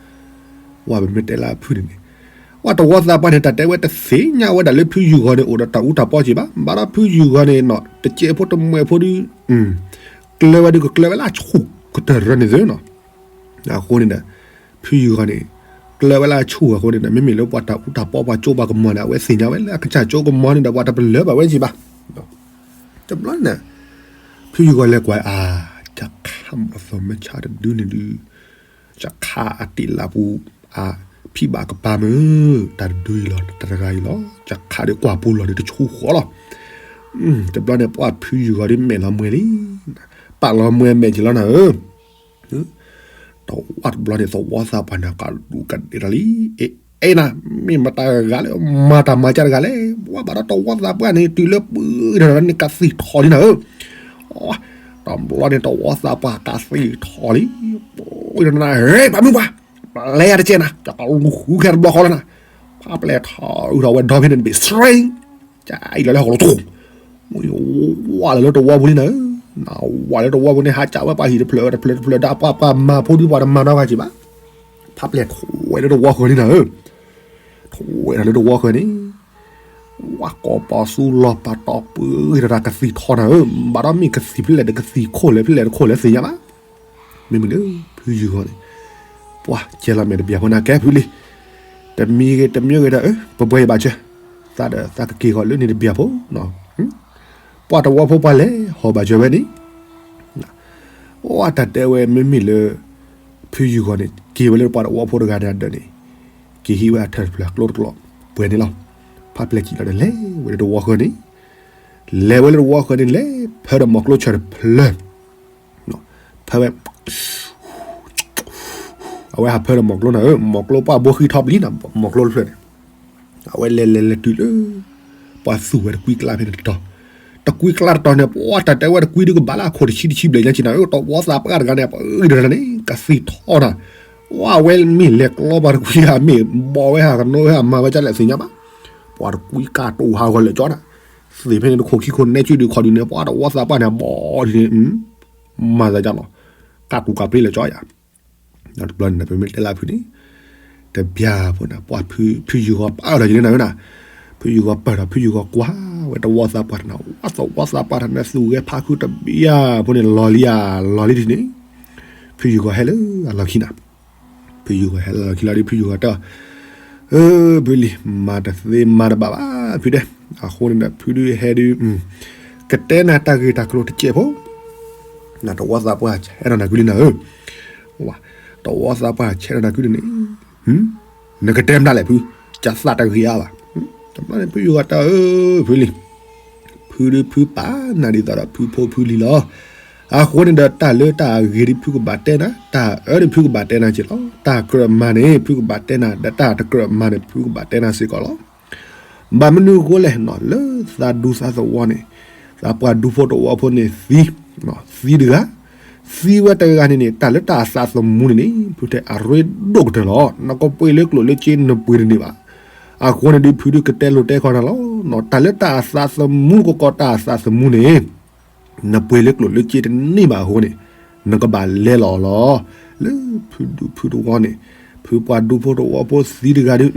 ပှၤပမ့ၢ်တဲလၢအဖုန့ၣ်န့ၣ်, ပှၤတဝီသးပှၢ်န့ၣ် တၢ်တဲဝဲတသ့ၣ်ညါဝဲဒၣ်လၢဖုယုၢ်ဂီၤန့ၣ် အိၣ်ဒီးတၢ်အူတၢ်ပီက့ၤဘၣ်, ဘၣ်ဒီးဖုယုၢ်ဂီၤန့ၣ်နီၤ တစဲးဖိတမှဲးဖိဒု, ကျၢၤဝဲဒုးကကျၢၤဝဲလၢအဆူၣ်ကတၢၢ်ရၢန့ၣ်သ့နီၤ, အဃိန့ၣ်ဒီး, ဖုယုၢ်ဂီၤန့ၣ်, ကျၢၤဝဲလၢအဆူၣ်အဃိန့ၣ်ဒီး မ့မ့ၢ်လၢပှၤတၢ်အူတၢ်ပီပှၤကၠိပှၤကမီၤန့ၣ် အဝဲသ့ၣ်ညါဝဲလၢအကစၢ်ကၠိကမီၤန့ၣ်ဒီး ပှၤတပလၢၤဘၣ်ဝဲက့ၤဘၣ်, တဘျီန့ၣ်, ဖုယုၢ်ဂီၤလဲၤကွၢ်အါ, ကခးမီၤသီမ့ၢ်ဆါတဒုန့ၣ်ဒုး ကခးအတ့ၢ်လၢပူၤ, အဖံးဘၣ်ကပၤမုၢ်, တၢ်တဒုအံၤလီၤ တၢ်တဂၤအံၤလီၤ, ကခးဒီးကွၢ်ပူၤလီၤဒီးတဆူဃီလီၤ, တဘျီန့ၣ် ပှၤဖုယုၢ်ဂီၤဒီးမဲာ်လီၤမှဲလံ, ပာ်လီၤမှဲမဲာ်က့ၤလီၤနၤဧၢ တဝီတဘျီန့ၣ် သဝီသးပှၢ်န့ၣ် ကဒူးကဒဲးတၢ်လံ, အဲ အဲနၤ, မ့ၢ်မတၤဂၤလဲၣ်, မၤတၢ်မၤကၢ်တဂၤလဲၣ်, ပှၤဘၣ်ဒီးတဝီသးပှၢ်န့ၣ် တုၤလၢပှၤဒီးန့ၣ် ကသံၣ်ထီၣ်လံနၤဧၢ, တဘျီန့ၣ် တဝီသးပှၢ်ကသံၣ်ထီၣ်လံ, ပှၤနၤ ဟဲ ပှၤမုၢ်ပှၢ်, ပလဲၤယၤတကဲနၤ, ကလူဃုခဲတဘျီဃီလီၤနၤ, ဖးပျဲၢ်ထီၣ်အုးထီၣ်ဝဲဒီဖဲန့ၣ်တဘ့ၣ် straight ကၠအံၤလီၤလၢဟီၣ်ကလီထူၣ်, ဝးလၢတဝီပူၤလံနၤဧၢ, နဝးလၢတဝီပူၤန့ၣ် ဟးကၠဝဲပှၤဟံၣ်တဖျၢၣ်တဖျၢၣ်တဖျၢၣ်ဒီး ပှၤပှၤမၤဖိဒုးပှၤတမၤနီတဂၤက့ၤဘၣ်, ဖးပျဲၢ်ထီၣ်ဝဲလၢတဝီဃၢၤလံနၤဧၢ, ထီၣ်ဝဲဒၣ်လၢတဝီဃၢၤန့ၣ်, ဝးကိးပီၤသူလီၤပာ်တီၢ်ပှၤတၢ်ကသံၣ်ထီၣ်နၤဧၢ, ဘၣ်ဒီးမ့ၢ်ကသံၣ်ဖဲလဲၣ်ဒီးကသံၣ်ခိၣ်လဲၣ်ဖဲလဲၣ်တခိၣ်လဲၣ်သ့ၣ်ညါဘၣ်, မ့မ့ၢ်လၢဖုယုၢ်ဂီၤန့ၣ်, ပှၤကဲလီၤမဲာ်တဘျီဖိနၤကဲဖုလံ, တမံၤဂ့ၤတမံၤဂ့ၤဒီး ပဘှဲယဘၣ်စၢၤ, သးဒီးသးကက့ၤဂီၤလၢန့ၣ်တဘျီဖိ, ပှၤတဝီဖိပှၤလဲၤဟီၣ်ဘၣ်စၢၤဝဲန့ၣ်, အိၣ်တၢ်တဲဝဲမ့မ့ၢ်လၢ ဖုယုၢ်ဂီၤန့ၣ် က့ၤဝဲလၢပှၤတဝီဖိတဂၤန့ၣ်အဒၢးန့ၣ်, က့ၤဟံးဝဲအထၢၣ်တဖျၢၣ်ကျိတကျိးပှဲၤန့ၣ်လီၤ, ဖးပျဲၢ်ကံလီၤဒီးလဲၤဝဲလၢတဝီဃၢၤန့ၣ်, လဲၤဝဲလၢတဝီဃၢၤန့ၣ် လဲၤဖၢဒီးမီၢ်ကျိဆၢၣ်တဖျၢၣ်, ဖၢဝဲ အဝဲဟးဖၢဒီးမီၢ်ကျိနၤဧၢ, မီၢ်ကျိပှၢ်ဘိဃံထီၣ်ပျံၤနၤ မီၢ်ကျိတဖျၢၣ်န့ၣ်, အဝဲလဲၤလဲၤလဲၤတုၤလၢ ပှၤသူၣ်ဝဲတကွံကျါဖဲန့ၣ်တတီၤ, တကွံကျါတတီၤန့ၣ် ပှၤတၢ်တဲဝဲတကွံဒုးကဘၣ်လၢအခိၣ်တဆံတဆံဘျဲၣ်ညါက့ၤနၤဧၢ, တဝီသးပှၢ်တဂၤန့ၣ် ပှၤအုၣ်တဂၤန့ၣ် ကသံၣ်ထီၣ်နၤ, ဝဲမ့ၢ်လဲၤကျီပှၤတကွံဧါ မ့ၢ်ဘီဝဲဟးကနိဝဲဟးမၤဝဲဒ်လဲၣ်သ့ၣ်ညါဘၣ်, ပှၤတကွံကၢ်တိၢ်ဟးဂီၤလၢာ်ကၠီနၤ, သ့ၣ်ဖဲန့ၣ်တခိၣ်ခံခိၣ်နဲကၠုဒုးခီဒုးန့ၣ် ပှၤတဝီသးပှၢ်န့ၣ် ဘီဒ်န့ၣ် မၤသးဒ်လီၤ, ကၢ်ကူကၢ်ပျ့လၢာ်ကၠီယၤ တဘျီန့ၣ် ပမ့ၢ်တဲလၢဖုန့ၣ်, တဘျီဖိန့ၣ် ပှၤဖုယုၢ်ဂီၤပာ်လီၤက့ၤလၢနၤဝဲနၤ, ဖုယုၢ်ဂီၤပာ်ဒီး ဖုယုၢ်ဂီၤကွၢ်ဝဲတဝီသးပှၢ်တနၤ, ဝဲသဝီသးပှၢ်တနၤ သူၣ်ဂဲၤဖးခုတဘျီဖိန့ၣ် လီၤလံဧါ, လီၤလံဒ်န့ၣ်, ဖုယုၢ်ဂီၤဟဲလၢအလီၢ်ခံနၤ, ဖုယုၢ်ဂီၤဟဲလၢအလီၢ်ခံလီၤဒီး ဖုယုၢ်ဂီၤတဲအီၤ, အၢ ဖုလံၤ မၤတသ့မၤတဘၣ်ဘၣ် ဖုတဲ, အဃိန့ၣ်ဒီး ဖုဒုးဟဲဒုး ကတဲနၤတၢ်ဂ့ၢ်တၢ်ကျိၤတစဲးဖိ, နတဝီသးပှၢ်ဆဲးထီၣ်နၤကွံာ်လံနၤဧၢ, တဝီသးပှၢ်ဆဲးထီၣ်နၤကွံာ်န့ၣ်, နကတဲမတၤလဲၣ်ဖု, ကသးတဂ့ၤအါဘၣ်, တဘျီန့ၣ် ဖုယုၢ်ဂီၤတဲအီၤ အၢ ဖုလံၤ, ဖုဒုးဖုပာ်နၤဒ်သိးဒီး ဖုဖိဖုလံၤလီၤ, အဃိန့ၣ်ဒီး တၢ်လၢတၢ်ဂ့ၤဒုး ဖုကဘၣ်တဲနၤ, တၢ်အၢဒုး ဖုကဘၣ်တဲနၤက့ၤလီၤ, တၢ်ကြၢးမၤန့ၣ် ဖုကဘၣ်တဲနၤ, ဒီးတၢ်တကြၢးမၤန့ၣ် ဖုကဘၣ်တဲနၤစ့ၢ်ကီးလီၤ. ဘၣ်မနုၤအဃိလဲၣ်, လၢသးဒူသးသဝီန့ၣ်, သးပှၢ်ဒူဖိတဝီဖိန့ၣ်သံ, သံတဂၤ, သံဝဲတဂၤန့ၣ်န့ၣ် တၢ်လၢတၢ်သးသမူန့ၣ်န့ၣ် ဖုတဲအရ့ဒိၣ်ကတၢၢ်လီၤ. နကပှ့ၤလၢကျိၣ်လၢစ့နပှ့ၤတန့ၢ်ဘၣ်. အဃိန့ၣ်ဒုး ဖုဒုးကတဲလိာ်တဲခီနၤလီၤ. တၢ်လၢတၢ်သးသမူကကီး တၢ်သးသမူန့ၣ် နပှ့ၤလၢကျိၣ်လၢစ့တန့ၢ်ဘၣ်အဃိန့ၣ်, နကဘၣ်လဲလီၤလီၤ. လၢဖုဒူဖုတဝီန့ၣ်, ဖုပှၢ်ဒူဖိတဝီဖိသံတဂၤဒုး,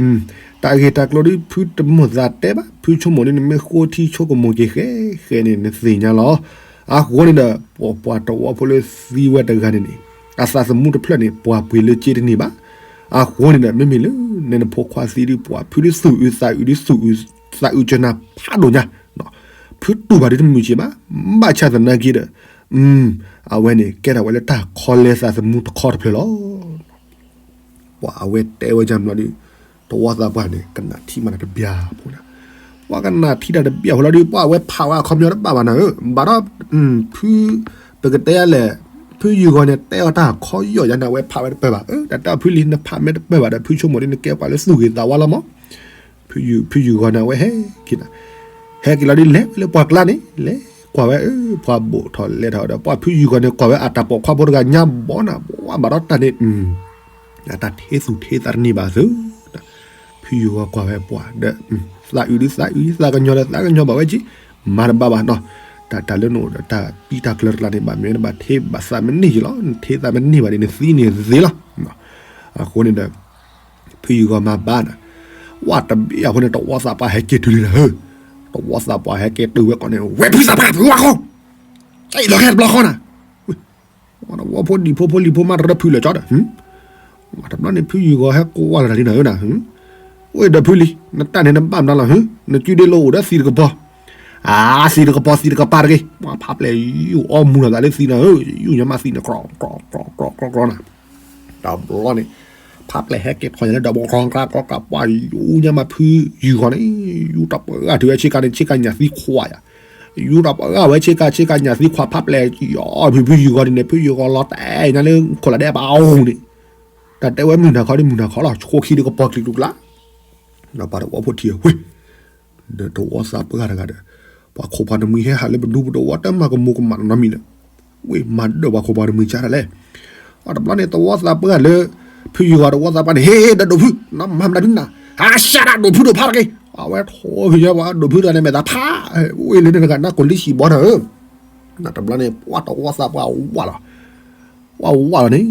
တၢ်ဂ့ၢ်တၢ်ကျိၤဒုး ဖုတမိၣ်သးတဲဘၣ်, ဖုဆိကမိၣ်ဒုး နမ့ၢ်ဃိထံဆိကမိၣ်က့ၤဃဲဃဲန့ၣ် နသ့ၣ်ညါလီၤ. အဃိန့ၣ်ဒီး ပပှၤတဝီဖိလၢသံဝဲတဂၤန့ၣ်န့ၣ်, အသးသမူတဖျၢၣ်န့ၣ် ပှၤပှ့ၤလၢစ့တန့ၢ်ဘၣ်. အဃိန့ၣ်ဒီး မ့မ့ၢ်လၢ နဲနဖိခွါသံဒုး ပှၤဖုဒုးသူၣ်အုးသးအုးဒုးသူၣ်အုးသးအုးကၢနၤဖးဒိၣ်ညါ, ဖုတူၢ်ဘၣ်ဒုးတမုာ်က့ၤဘၣ်. ဘၣ်ဆၣ်သနာ်က့ဒီး, အဝဲန့ၣ် ကဲထီၣ်ဝဲလၢတၢ်ခီလဲသးသမူတခီတဖျၢၣ်လီၤ. ပှၤအဝဲတဲဝဲဒ်န့ၣ်ဘျီဒုး, တဝီသးပှၢ်န့ၣ် ကနၣ်ထံမးတၢ်တဘျီဖိန့ၣ်, ပှၤကနၣ်ထံတၢ်တဘျီဖိလီၤဒုး ပှၤအဝဲဖးဝဲအခီပညီတဘၣ်ဘၣ်နၤဧၢ, ဘၣ်ဒီး, ဖု, ပကတဲယၤလဲၣ်, ဖ ဖုယုၢ်ဂီၤန့ၣ် တဲအီၤတၢ်ခီယီၢ်ယါန့ၣ် အဝဲဖးဝဲတပၢၢ်ဘၣ်. အၢ တၢ်တဲအီၤဖုလံ နဖးမ့ၢ်တပၢၢ်ဘၣ်ဒီး ဖုဆိကမိၣ်ဒ်နကဲပှၤလၢသူၣ်ဂ့ၤသးဝါလီၤမး. ဖုယုၢ်ဂီၤန့ၣ် အဝဲဟဲက့ၤနၤ, ဟဲက့ၤလီၤဒ်လဲၣ်ဝဲလၢပှၤကျါန့ၣ် လဲၤကွၢ်ဝဲ ပှၤဘိၣ်ထီၣ်လဲၤထီၣ်ဒီး ပှၤဖုယုၢ်ဂီၤန့ၣ် ကွၢ်ဝဲအတၢ်ပိာ်ခွါဖိတဂၤညါဘီနၤ ဘၣ်ဘၣ်ဒီးတၢ်န့ၣ် အတၢ်ထ့သူၣ်ထ့သးတန့ၢ်ဘၣ်သု. ဖုယုၢ်ဂီၤကွၢ်ဝဲပှၤဒီး သးအုးဒ်သးအုး သးကညီၤဒီးသးကညီၤဘၣ်ဝဲက့ၤ, မၤတဘၣ်ဘၣ်နီၤ. တၢ်တၢ်လၢနအိၣ်ဒီးတၢ်ပံတၢ်ကျၢၤတကျါန့ၣ် ဘၣ်မ့ၢ်နဘၣ်ထ့ဘၣ်သးမ့ၢ်န့ၢ်ယလီၤ, နထ့သးမ့ၢ်န့ၢ်ဘၣ်န့ၣ် နသံန့ၣ်သ့လီၤ. အဃိန့ၣ်ဒီး ဖုယုၢ်ဂီၤမၤဘၣ်နၤ, ဝဲတဘျီအဃိန့ၣ် တဝီသးပှၢ်ဟဲက့ၤတုၤလံနၤဧၢ, တဝီသးပှၢ်ဟဲက့ၤတုၤဝဲကိးန့ၣ် ဝဲဖုသးပှၢ် ဖုဝါဃီ, ကဲအံၤလီၤခဲတဘျီဃီနၤ ဝဲဖိဒံဖိဖိလံၤဖိမးတရၢဖုလၢာ်ကၠီဒီး, တဘျီန့ၣ် ဖုယုၢ်ဂီၤဟဲကိးဝဲလီၤတၢ်လံနၤဧၢနၤ, ဝဲဒီးဖုလံၤ နတၢ်န့ၣ်နဘၣ်မနုၤလီၤ, နစုဒ့လိာ်အိၣ်ဒီးသံတကပီၤ, အါ သံတကပီၤသံတကပၤတဂ့ၤ, ဖးပျဲၢ်ယုၢ်အီမူၤလီၤသးလၢသံနၤဧၢ, ယုၢ်ညါမးသံန့ၣ် ကြီကြီကြီကြီကြီနၤ တဘျီန့ၣ် ဖးပျဲၢ်ဟဲက့ၤထီၣ်ညါလၢဒီး ကြီကြီကြီကြီ ပှၤယူၤညါမးဖုယုၢ်ဂီၤန့ၣ်, ယူၤတပှၢ်ဂၤတုၤဝဲဆ့ကၤန့ၣ် ဆ့ကၤညၣ်သံခွါယၤ, ယူၤတပှၢ်ဂၤဝဲဆ့ကၤ ဆ့ကၤညၣ်သံခွါ ဖးပျဲၢ်ယီၤဖု ဖုယုၢ်ဂီၤဒ်န့ၣ် ဖုယုၢ်ဂီၤလီၤတဲာ်ညါလၢခိၣ်လးဒဲးဘၣ်အီၤန့ၣ်, တၢ်တဲဝဲမုၢ်နၤခီဒ်မုၢ်နၤခီလီၤ ဆိခံတကပီၤကျံၤကျူကျါ, ဒီးပှၤတဝီဖိထံၣ်ဝဲ ဒီးတဝီသးပှၢ်တဂၤဒီး ပှၤခိၣ်ပှၤနမှံၤဟဲဟးလၢပဒူပတဝီ တၢ်မၤကမူၤကမၣ်နီတမံၤဒီး, ဝဲမၤဒၢၣ်ပှၤခိၣ်ပှၤနမှံၤကါတၢ်လဲၣ်. အတဘျီန့ၣ် တဝီသးပှၢ်လၢ ဖုယုၢ်ဂီၤတဝီသးပှၢ်န့ၣ် ဟ့ၣ်ဒီးဒိၣ်ဖု နမၤမနုၤဒုနၤ, ဟးရှဲဒၣ်ဒိၣ်ဖုဒိၣ်ဖးတဂ့ၤ, အဝဲထိၣ်ဖုယါပှၤဒိၣ်ဖုတဂၤန့ၣ် မဲာ်သးဖး, ဝဲလၢန့ၣ်တဂၤနၢ်ကိၢ်လံၢ်ဆံးဘီနၤဧၢ, တဘျီန့ၣ် ပှၤတဝီသးပှၢ်ဝးလီၤ ပှၤဝးလီၤန့ၣ်,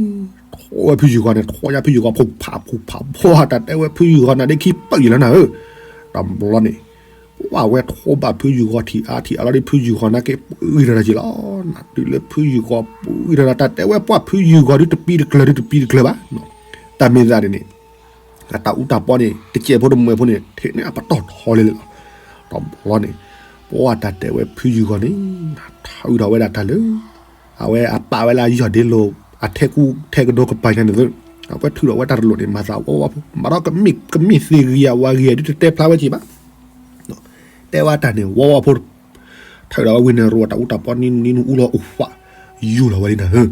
ထိၣ်ဝဲဖုယုၢ်ဂီၤန့ၣ် ထိၣ်ညါဖုယုၢ်ဂီၤ ဖုၣ်ဖးဖုၣ်ဖးဖီ တၢ်တဲဝဲဖုယုၢ်ဂီၤနၤဒ်ခံပၢၢ်ယံၤလီၤနၤဧၢ, တဘျီန့ၣ် ပှၤဝဲထိၣ်ဘၣ်ဖုယုၢ်ဂီၤထံၣ်အါထံၣ်အါလီၤဒ်ဖုယုၢ်ဂီၤနာ်က့ ပှံထီၣ်တၢ်က့ၤလီၤ, နတုၤလၢဖုယုၢ်ဂီၤပှံထီၣ်တၢ် တၢ်တဲဝဲပှၤဖုယုၢ်ဂီၤဒ်တပံတကျၢၤဒ်တပံတကျၢၤဘၣ်, တၢ်မ့ၢ်သးဒ်န့ၣ် အတၢ်အူတၢ်ပီန့ၣ် တစဲးဖိတမှဲးဖိန့ၣ် ထဲးန့ၢ်အပတီၢ်ထီလဲလဲလီၤ, တဘျီန့ၣ် ပှၤတၢ်တဲဝဲဖုယုၢ်ဂီၤန့ၣ် ထုးထီၣ်ဝဲဒၣ်တၢ်လၢ အဝဲအပာ်ဝဲလၢအယီၢ်ဒ့လိၤ အထဲကူထဲကဒိကပၤညါန့ၣ်သ့, အဝဲထုးထီၣ်ဝဲတၢ်တလိၣ်န့ၣ် မၤသးဝီဝီဖိ မၤဒီးကမ့ၢ်ကမ့ၢ်သ့ဂ့ၤယၤဝါဂ့ၤယၤဒ်တတဲဖျါဝဲက့ၤဘၣ်, တဲဝဲတၢ်န့ၣ် ဝီဝီဖိ ထုးထီၣ်ဝဲဝံၤန့ၣ် ရိၣ်တၢ်အူတၢ်ပီနံၤနံၤနံၤအူလီၤအိၣ်ဃၣ် ယူၤလီၤဝဲလံနၤဧၢ,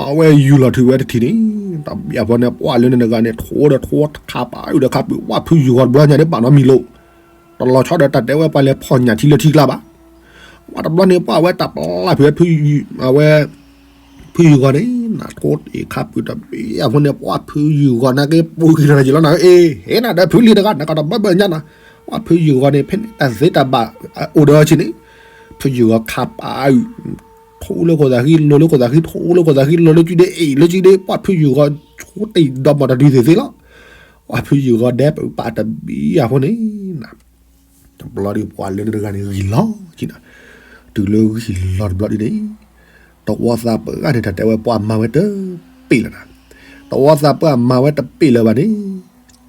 အဝဲယူၤလီၤထုးဝဲတထံၣ်န့ၣ် တဘျီဖီန့ၣ် ပှၤလၢန့ၣ်တဂၤန့ၣ် ထိၣ်ဒီးထိၣ်ခးပာ်အုၣ်ဒီးခးပာ် ဝဲဖုယုၢ်ဂီၤတဘျီညါဒ်ပာ်နီတမံၤလိာ်, တလီၤဆီဒီးတၢ်တဲဝဲပှၤလဲၤဖီၣ်ညၣ်ထံလၢထံကျါဘၣ်, ပှၤတဘျီန့ၣ် ပှၤဝဲတၢ်ပျၢ်ဖုးဝဲ အဝဲ ဖုယုၢ်ဂီၤန့ၣ် နထိၣ်တ့ၢ်ခးပာ်တဘျီအဃိန့ၣ် ပှၤဖုယုၢ်ဂီၤနာ်က့ပူၤက့ၤတၢ်က့ၤလီၤနၤဧၢ, အ့ ဟဲနၤဒီးဖုလံၤတဂၤ နကဒီးဘၢဘၢညါနၤ, ပှၤဖုယုၢ်ဂီၤန့ၣ် ဖဲန့ၣ်တၢ်သ့တၢ်ဘၣ်အိၣ်ဒီးအီၤဆ့န့ၣ်, ဖုယုၢ်ဂီၤခးပာ်အုၣ် ထိၣ်လၢခိၣ်သးဃံ လီၤလၢခိၣ်သးဃံ ထိၣ်လၢခိၣ်သးဃံ လီၤလၢစုဒ့ အ့ၣ်လၢစုဒ့ ပှၤဖုယုၢ်ဂီၤဆိတ့ၢ်ဒီးမီၢ်တဒုသ့ၣ်သ့လီၤ, ပှၤဖုယုၢ်ဂီၤဒဲးပာ်တဘျီအဃိန့ၣ် တဘျီဒီးပှၤလၢန့ၣ်တဂၤန့ၣ်ဂံၢ်လီၤက့ၤနၤ, တုၤလၢဂံၢ်လီၤတဘျီဒ်န့ၣ်, တဝီသးပှၢ်ဂၤန့ၣ် တၢ်တဲဝဲပှၤမၤဝဲတပ့ၢ်လၢၤနၤ, တဝီသးပှၢ်မၤဝဲတပ့ၢ်လၢၤဘၣ်န့ၣ်,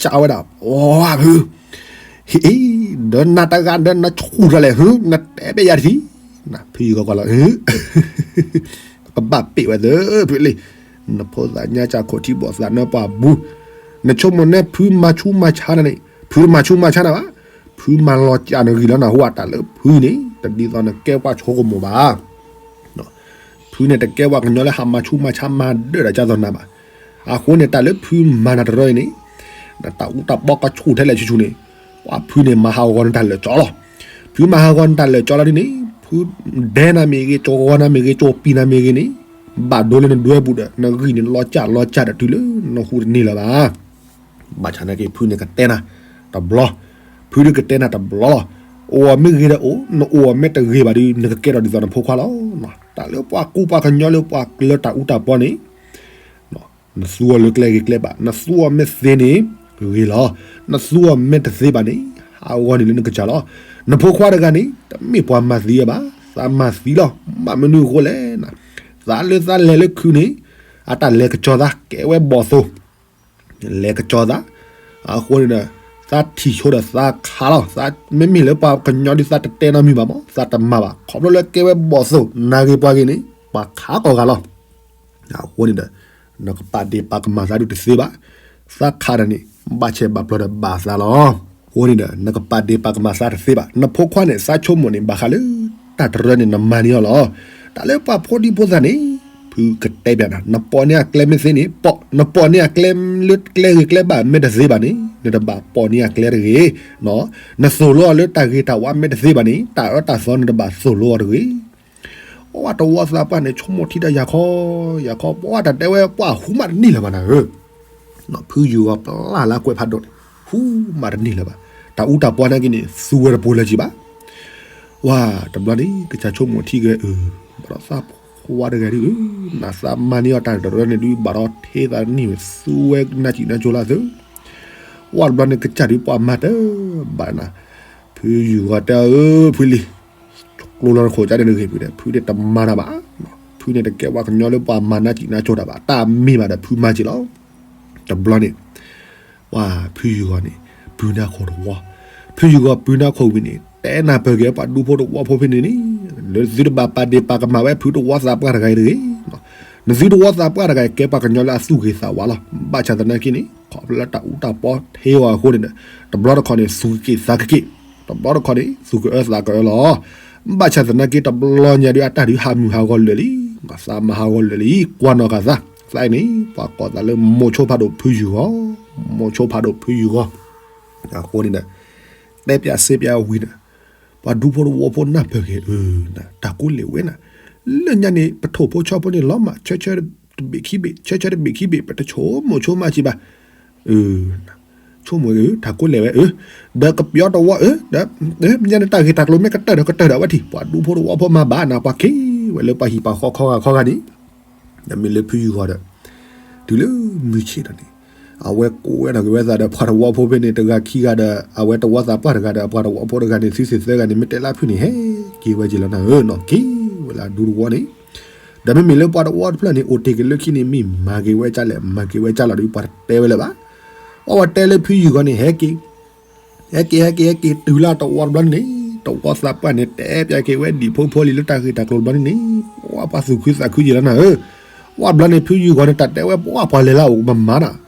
ကးဝဲဒၣ် အီဖု ဟ့ၣ်အံၤ ဒီးနၤတဂၤဒီးနဆူၣ်တၢ်လဲၣ် ဟၢ နတဲဘၣ်ယၤတထံၣ်, နဖုယုၢ်ဂီၤကွၢ်လီၤ ကဘၣ်ပ့ၢ်ဝဲသၢဖုလံ, နဖိသၣ်ညါစၢ်ခိၣ်ထံဘီၣ်သးနၢပှၢ်ဘူး, နဆိကမိၣ်နဲဖုမၤဆူးမၤဆါနၤန့ၣ် ဖုတမၤဆူးမၤဆါနၤဘၣ်, ဖုမၤလီၤစၢ်နဂံၢ်လီၤနၢ်ဟူအတၢ်လၢဖုန့ၣ် တဒ်သိးနကဲပှၤဆိကမိၣ်ဘၣ်. ဖုန့ၣ်တကဲပှၤကညီလၢဟးမၤဆူးမၤဆါမၤဒၢၣ်ဒၣ်ကၢ်သိးနၤဘၣ်. အဃိန့ၣ် တၢ်လၢဖုမၤနၤတရၢအံၤန့ၣ် နတၢ်အူတၢ်ပီကဆူၣ်ထဲလဲၣ်ဆူၣ်ဆူၣ်န့ၣ် ပှၤဖုန့ၣ်မၤဟးဂီၤနတၢ်လၢာ်ကၠီလီၤ. ဖုမၤဟးဂီၤနတၢ်လၢာ်ကၠီလီၤဒ်န့ၣ် ဖုဒဲနၤမ့ၢ်ဂ့ၤ ကၠီဂီၤနၤမ့ၢ်ဂ့ၤ ကၠီပံၤနၤမ့ၢ်ဂ့ၤန့ၣ် ဘၣ်ဒိလၢနဒွဲပူၤဒီး နဂံၢ်န့ၣ်လီၤစၢ်လီၤစၢ်ဒီးတုၤလၢနဟူးတန့ၢ်လၢၤဘၣ်. ဘၣ်ဆၣ်နာ်က့ ဖုန့ၣ်ကတဲနၤတဘျီ, ဖုဒုးကတဲနၤတဘျီလီၤ. အိၣ်အီၤမ့ၢ်ဂ့ၤဒီးအိၣ်, နအိၣ်အီၤမ့ၢ်တဂ့ၤဘၣ်ဒီး နကကဲထီၣ်ဒ်သိးနဖိခွါလီၤ. တၢ်လၢပှၤကူပှၤကညီလၢပှၤကျၢၤတၢ်အူတၢ်ပီန့ၣ် နသူအီၤလၢကျဲဂ့ၤကျဲဘၣ်, နသူအီၤမ့ၢ်သ့န့ၣ် ဂ့ၤလီၤ. နသူအီၤမ့ၢ်တသ့ဘၣ်န့ၣ် ဟးဂီၤန့ၢ်လၢနကစၢ်လီၤ. နဖိခွါတဂၤန့ၣ် တမ့ၢ်ပှၤမၤသံအီၤဘၣ်, သးမၤသံလီၤ. ဘၣ်မနုၤအဃိလဲၣ်, သးလၢသးလဲၤလၢခုန့ၣ် အတၢ်လဲၤကစီၤသး ကဲဝဲဘီၣ်သိၣ် လဲၤကစီၤသး, အဃိန့ၣ်ဒီး သးထံၣ်ဆိဒီးသးခးလီၤ. မ့မ့ၢ်လၢပှၤကညီဒ်သးတတဲနီတမံၤဘၣ်မး သးတမၤဘၣ်. ခီဖျိလၢကဲဝဲဘီၣ်သိၣ် နၤဂ့ၤပှၤဂ့ၤန့ၣ် ပှၤခးကိးဂၤလီၤ. အဃိန့ၣ်ဒီး နကပာ်ဒ့ၣ်ပာ်ကမၣ်သးဒုးတသ့ဘၣ်. သးခးတၢ်န့ၣ် ဘၣ်ဆဲးဘၣ်ပျီဒီးဘၣ်သးလီၤ. အဃိန့ၣ်ဒီး နကပာ်ဒ့ၣ်ပာ်ကမၣ်သးတသ့ဘၣ်. နဖိခွါန့ၣ် သးဆိကမိၣ်န့ၣ် ဘၣ်ဃးလၢတၢ်တရၢန့ၣ် နမၤန့ၢ်အီၤလီၤ. တၢ်လၢပှၤဖိဒံဖိသၣ်န့ၣ် ဖုကတဲပျးနၤ, နပိာ်န့ၢ်အကျဲမ့ၢ်သ့န့ၣ်, နပိာ်န့ၢ်အကျဲလၢကျဲဂ့ၤကျဲဘၣ်မ့ၢ်တသ့ဘၣ်န့ၣ် နတဘၣ်ပိာ်န့ၢ်အကျဲတဂ့ၤ. နသိၣ်လိအီၤလၢတၢ်ဂ့ၤတၢ်ဝါမ့ၢ်တသ့ဘၣ်န့ၣ် တၢ်အၢတၢ်သီနတဘၣ်သိၣ်လိအီၤတဂ့ၤ. အဝဲတဝီသးပှၢ်န့ၣ် ဆိကမိၣ်ထံတၢ်ယၤခီ, ယၤခီ, ပှၤတၢ်တဲဝဲပှၤဟူမးတန့ၢ်လၢၤဘၣ်နၤဧၢ. ဖုယုၢ်ဂီၤပျၢ်လၢကွဲးဖးဒိၣ်န့ၣ် ဟူမးတန့ၢ်လၢၤဘၣ်. တၢ်အူတၢ်ပီနာ်က့န့ၣ် သူဝဲတပိၤလၢၤက့ၤဘၣ်. ဝဲတဘျီန့ၣ် ကစၢ်ဆိကမိၣ်ထံက့ၤအၢ, ဘၣ်ဒီးသးခွါတဂၤဒ်အၢ, နသးမၤန့ၢ်အီၤတၢ်တရၢန့ၣ်ဒုး ဘၣ်ဒီးထဲသးန့ၢ်ဝဲ သူဝဲနၢ်စံၣ်နၢ်ကၠိလၢအသၢ. ဝဲတဘျီန့ၣ် ကစၢ်ဒုးပှၤမၤတၢ်ဘၣ်နၤ, ဖုယုၢ်ဂီၤတဲအၢ ဖုလံၤ ကျိလီၤတခိၣ်ကန့ၣ်တဂ့ၤဖုဒီး ဖုန့ၣ်တမၤတၢ်ဘၣ်. ဖုန့ၣ်တကဲပှၤကညီလၢပှၤမၤနၢ်စံၣ်နၢ်ကၠိတၢ်ဘၣ်, တၢ်မ့ၢ်ဘၣ်ဒီးဖုမၤက့ၤလီၤ. တဘျီန့ၣ် ပှၤဖုယုၢ်ဂီၤန့ၣ် ပုၢ်နၢ်ခိၣ်တဝီ, ဖုယုၢ်ဂီၤပုၢ်နၢ်ခိၣ်ဝံၤန့ၣ် တဲနၢ်ပၢၢ်က့ၤပှၤဒူဖိတဝီဖိဖဲန့ၣ်န့ၣ်, လၢသုတဘၣ်ပာ်ဒ့ၣ်ပာ်ကမၣ်ဝဲဖုတဝီသးပှၢ်တဂၤအံၤတဂ့ၤ. နသုတဝီသးပှၢ်တဂၤအံၤ ကဲပှၤကညီလၢအသူၣ်ဂ့ၤသးဝါလီၤ. ဘၣ်ဆၣ်သနာ်က့န့ၣ် ခီဖျိလၢတၢ်အူတၢ်ပီထဲအီၤအဃိန့ၣ်ဒီး တဘျီတခီၣ်န့ၣ် သူၣ်က့ၤသးက့ၤ, တဘျီတခီၣ်န့ၣ် သူၣ်ကအၢသးကအၢလီၤ. ဘၣ်ဆၣ်သနာ်က့ တဘျီညါဒုး အတၢ်ဒုးဟးမုၢ်ဟးဂီၤလၢာ်လံ, သးမၤဟးဂီၤလၢာ်လံ, ကွၢ်နီၢ်ကသး, သးအံၤန့ၣ် ပှၤကိးသးလၢမိၤဆိဖးဒိၣ်ဖုယုၢ်ဂီၤ, မိၤဆိဖးဒိၣ်ဖုယုၢ်ဂီၤ. အဃိန့ၣ်ဒီး တဲပၠးစ့ပၠးဝံၤဒီး ပှၤဒူဖိတဝီဖိနၢ်ပၢၢ်က့ၤအၢ, တၢ်ကိးလဲၤဝဲနၤ, လၢညါန့ၣ် ပထိၣ်ဖိဆီဖိန့ၣ် လီၤမၢ် ဆၢဆၢတဘ့ၣ်ခံဘ့ၣ်, ဆၢဆၢတဘ့ၣ်ခံဘ့ၣ် ပတဆိကမိၣ်ဆိမးက့ၤဘၣ်. ဆိကမိၣ်အၢ တၢ်ကိးလဲၤဝဲအၢ, ဒီးကပျီတဝီအၢ, ဒီးညါန့ၣ်တၢ်ဂ့ၢ်တၢ်ကျိၤမ့ၢ်ကတၢၢ်ဒီးကတၢၢ်ဒီးဝဲထံၣ် ပှၤဒူဖိတဝီဖိမၤဘၣ်နၤ ပှၤက့ၤဝဲလၢပှၤဟံၣ်ပှၤဃီခီဂာ်ခီဂာ်န့ၣ် ဒီးမ့ၢ်လၢဖုယုၢ်ဂီၤဒီး တုၤလၢမုၢ်ဆ့ၣ်ဒီးန့ၣ် အဝဲကိးဝဲနီၣ်က့ၤဝဲသးဒီးပှၤတဝီဖိဖဲန့ၣ် တဂၤခံဂၤဒီး အဝဲတဝီသးပှၢ်တဂၤဒီး ပှၤတဝီဖိတဂၤန့ၣ် သုသ့ၣ်သၢဂၤန့ၣ် မ့ၢ်တဲလၢဖုန့ၣ် ဟဲက့ၤဝဲက့ၤလီၤနၤဧၢနီၤ က့ၤဝဲလၢအဒူတဝီန့ၣ်, ဒီးမ့မ့ၢ်လၢပှၤတဝီတဖျၢၣ်န့ၣ် အိၣ်တ့ၢ်က့ၤလၢခံန့ၣ် မ့ၢ်မၤက့ၤဝဲကၠၢ်လဲၣ် မၤက့ၤဝဲကၠၢ်လီၤဒီး ပှၤတတဲဝဲလၢၤဘၣ်. ပှၤဝဲတဲလၢဖုယုၢ်ဂီၤန့ၣ် ဟဲက့ၤ ဟဲက့ၤ ဟဲက့ၤ ဟဲက့ၤ တုၤလၢတဝီတဘျီန့ၣ် တဝီသးပှၢ်န့ၣ် တဲပၠးက့ၤဝဲဒံၣ်ဖိဖိလံၤလၢတၢ်ဂ့ၢ်တၢ်ကျိၤတဘျီန့ၣ်န့ၣ် ပှၤပှၤသူၣ်ခုသးခုက့ၤလီၤနၤဧၢ, ပှၤတဘျီန့ၣ် ဖုယုၢ်ဂီၤန့ၣ် တၢ်တဲဝဲပှၤပှၤလဲၤလၢအအိၣ်မၤမၤနၤ,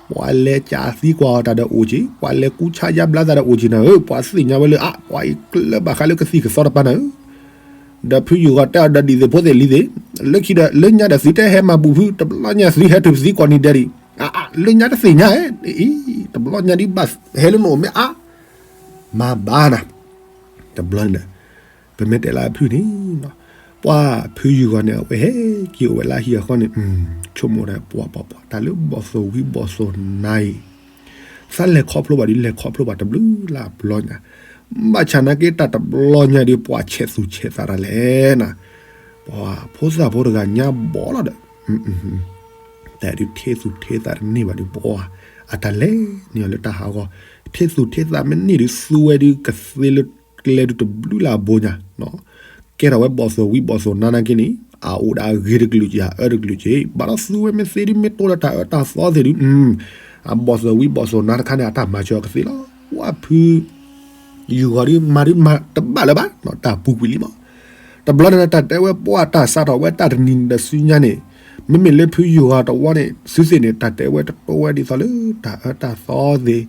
ပှၤလဲၤကးသံကွၢ်အီၤတၢ်ဒီးအိၣ်က့ၤ ပှၤလဲၤကူဆါယါဘျါသးဒီးအိၣ်က့ၤနၤဧၢ, ပှၤသ့ၣ်ညါဝဲလၢအ ပှၤအံၤကျၢၢ်ဘၣ်ဃးလၢကသံၣ်ကသီတပၤနၤဧၢ ဒီးဖုယုၢ်ဂီၤတဲအီၤဒီးဒ်သိးဖိသ့ၣ်လံၤသ့ၣ်, လၢခံဒီး လၢညါဒီးသုတဲဟဲမၤဘူၣ်ဖု တဘျီညါသုဟဲတုၤပသံကွၢ်နံၤဒဲးဒံး, လၢညါတသ့ၣ်ညါဧၢ, တဘျီညါဒ်ဘၣ်ဟဲလၢနအိၣ်မ့ၢ်အါ, မၤဘၣ်နၤ, တဘျီန့ၣ်ဒီး ပမ့ၢ်တဲလၢအဖုန့ၣ် ပှၤဖုယုၢ်ဂီၤန့ၣ် အဝဲဟဲက့ၤအိၣ်ဝဲလၢဟံၣ်အဃီန့ၣ် ဆိကမိၣ်ဒီးပှၤပှၤပှၤ တၢ်လၢဘီၣ်သိၣ်ဝံဘီၣ်သိၣ်နါအံၤ သးလဲၤခီဖျိဘၣ်ဒ်လဲၤခီဖျိဘၣ်တဘျုးလၢ်ဘျီညါ, ဘၣ်ဆၣ်နာ်က့တၢ်တဘျီညါဒ်ပှၤဆဲးသူၣ်ဆဲးသးတၢ်လဲၣ်နၤ, ပှၤဖိသၣ်ဖိတဂၤညါဘီလီၤဒီး တၢ်ဒုးထ့သူၣ်ထ့သးတန့ၢ်ဘၣ်ဒ်ပှၤ အတၢ်လဲၤန့ၢ်အီၤလၢတၢ်ဟးဂီၤ, ထ့သူၣ်ထ့သးမ့ၢ်န့ၢ်ဒ်သူဝဲဒ်ကသ့လၢ ကျဲဒုးတဘျုးလၢ်ဘိညါ ကဲထီၣ်ဝဲဘီၣ်သိၣ်ဝံဘီၣ်သိၣ်နါနာ်က့န့ၣ် အအိၣ်ဒီးအဂ့ၤတကလုာ်က့ၤ အအၢတကလုာ်က့ၤ ဘၣ်ဒီးသူဝဲမ့ၢ်သ့ဒ်မ့ၢ်တိလၢတၢ်အၢတၢ်သီသ့ၣ်ဒုး အဘီၣ်သိၣ်ဝံဘီၣ်သိၣ်နါတခါန့ၣ် အတၢ်မၤစၢၤအီၤကသ့လီၤ. ပှၤဖု ယုၢ်ဂီၤဒုးမၤဒုးမၤတဘၣ်လၢၤဘၣ် တၢ်ပူၤကွံာ်လံမး, တဘျီန့ၣ်တၢ်တဲဝဲပှၤတၢ်စးထီၣ်ဝဲတၢ်တနံၤဒီးစုညါန့ၣ် မ့မ့ၢ်လၢဖုယုၢ်ဂီၤတဝီန့ၣ် စုသ့ၣ်န့ၣ် တၢ်တဲဝဲတတိဝဲဒ်သိးလၢတၢ်အၢတၢ်သီသ့ၣ်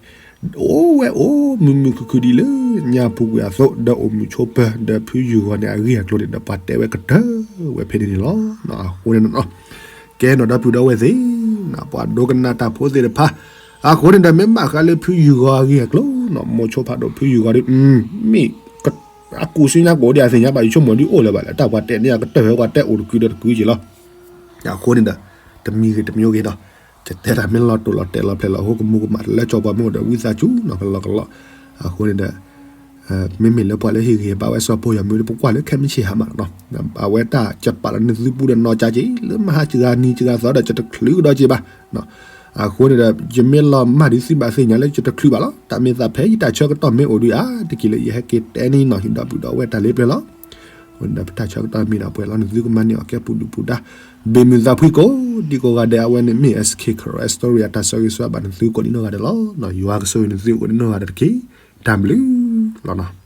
အိၣ်ဝဲအိၣ်မုာ်မုာ်ခုၣ်ခုၣ်ဒ်လၢညါပူၤကွံာ်အသိး ဒီးအိၣ်မုာ်ဆိးပၢၤ ဒီးဖုယုၢ်ဂီၤန့ၣ် အဂ့ၢ်အကျိၤန့ၣ်ဒီး ပှၤတဲဝဲကတၢၢ်ဝဲဖဲန့ၣ်န့ၣ်လီၤ. အဃိန့ၣ် ကဲနီၤဒီပုၢ်ဒီဝဲၢ်သ့ၣ် ပှၤဒိကနၣ်တၢ်ဖိသ့ၣ်တဖၣ် အဃိန့ၣ်ဒီး မ့ၢ်ဘၣ်ဃးလၢဖုယုၢ်ဂီၤအဂ့ၢ်အကျိၤနီၤ မိၤဆိဖးဒိၣ်ဖုယုၢ်ဂီၤဒ် မ့ၢ် အကူၣ်စုညါကအိၣ်ဒ်အသ့ၣ်ညါဘၣ် ယဆိကမိၣ်ဒ်အိၣ်လၢၤဘၣ်လၢ တၢ်ပှၤတဲန့ၢ်အကတၢၢ်ဝဲ ပှၤတဲအိၣ်တကုာ်ဒီးတကုာ်က့ၤလီၤ. အဃိန့ၣ်ဒီး တမံၤဂ့ၤတမံၤဂ့ၤဒီး ယတဲတၢ်မ့ၢ်လီၤတိာ်လီၤတဲာ်လီၤဖျဲးလီၤဟိကမူကမၣ် တလၢကၠီပှၤမ့ၢ်အိၣ်ဒီး ဝံသးစူၤနီၤ ကလီကလီ. အဃိန့ၣ်ဒီး မ့မ့ၢ်လၢပှၤလၢဟ့ၣ်ဂံၢ်ဟ့ၣ်ဘါဝဲစီၤဖိယီၤမုၢ်ဒီး ပကွၢ်လၢခဲမုၢ်ဆ့ၣ်ဟါမးနီၤ အဝဲတၢ်ကပာ်လီၤနသုပူဒီးနီၢ်ကၠးက့ၤ လၢမဟါစှၤနံၤစှၤသီဒီး ယတချုးကဒီးက့ၤဘၣ်. အဃိန့ၣ်ဒီး ယမ့ၢ်လီၤမၢ်ဒုးသုဘၣ်သ့ၣ်ညါလၢယတချုးဘၣ်လီၤ. တၢ်မ့ၢ်သးဖဲယတၢ်ဆၢကတီၢ်မ့ၢ်အိၣ်ဒုးအါတက့ၢ်လၢယဟဲက့ၤတဲန့ၢ်နီၤ ဒီပုၢ်ဒီဝဲၢ်တၢ်လၢပျၢၤလီၤ. အဃိန့ၣ်ဒီး ပတၢ်ဆၢကတီၢ်မ့ၢ်ဒီးပှဲၤလီၤ နသုကမၤန့ၢ်အီၤကဲပူၤဒုၣ်ပူၤဒါ ဘ့ၣ်မုၢ်သးဖှံကိးဒံကိးဂၤဒဲး အဝဲန့ၣ်မ့ၢ် SK Karen Story အတၢ်ဆၢဂ့ၤဆၢဝါဘၣ်နသုကိးဒံနီၢ်ဂၤဒဲးလီၤ. ယွၤကဆိၣ်ဂ့ၤနသုကိးဒံနီၢ်ဂၤဒဲးတက့ၢ်. တၢ်ဘျုးလီၤနီၤ.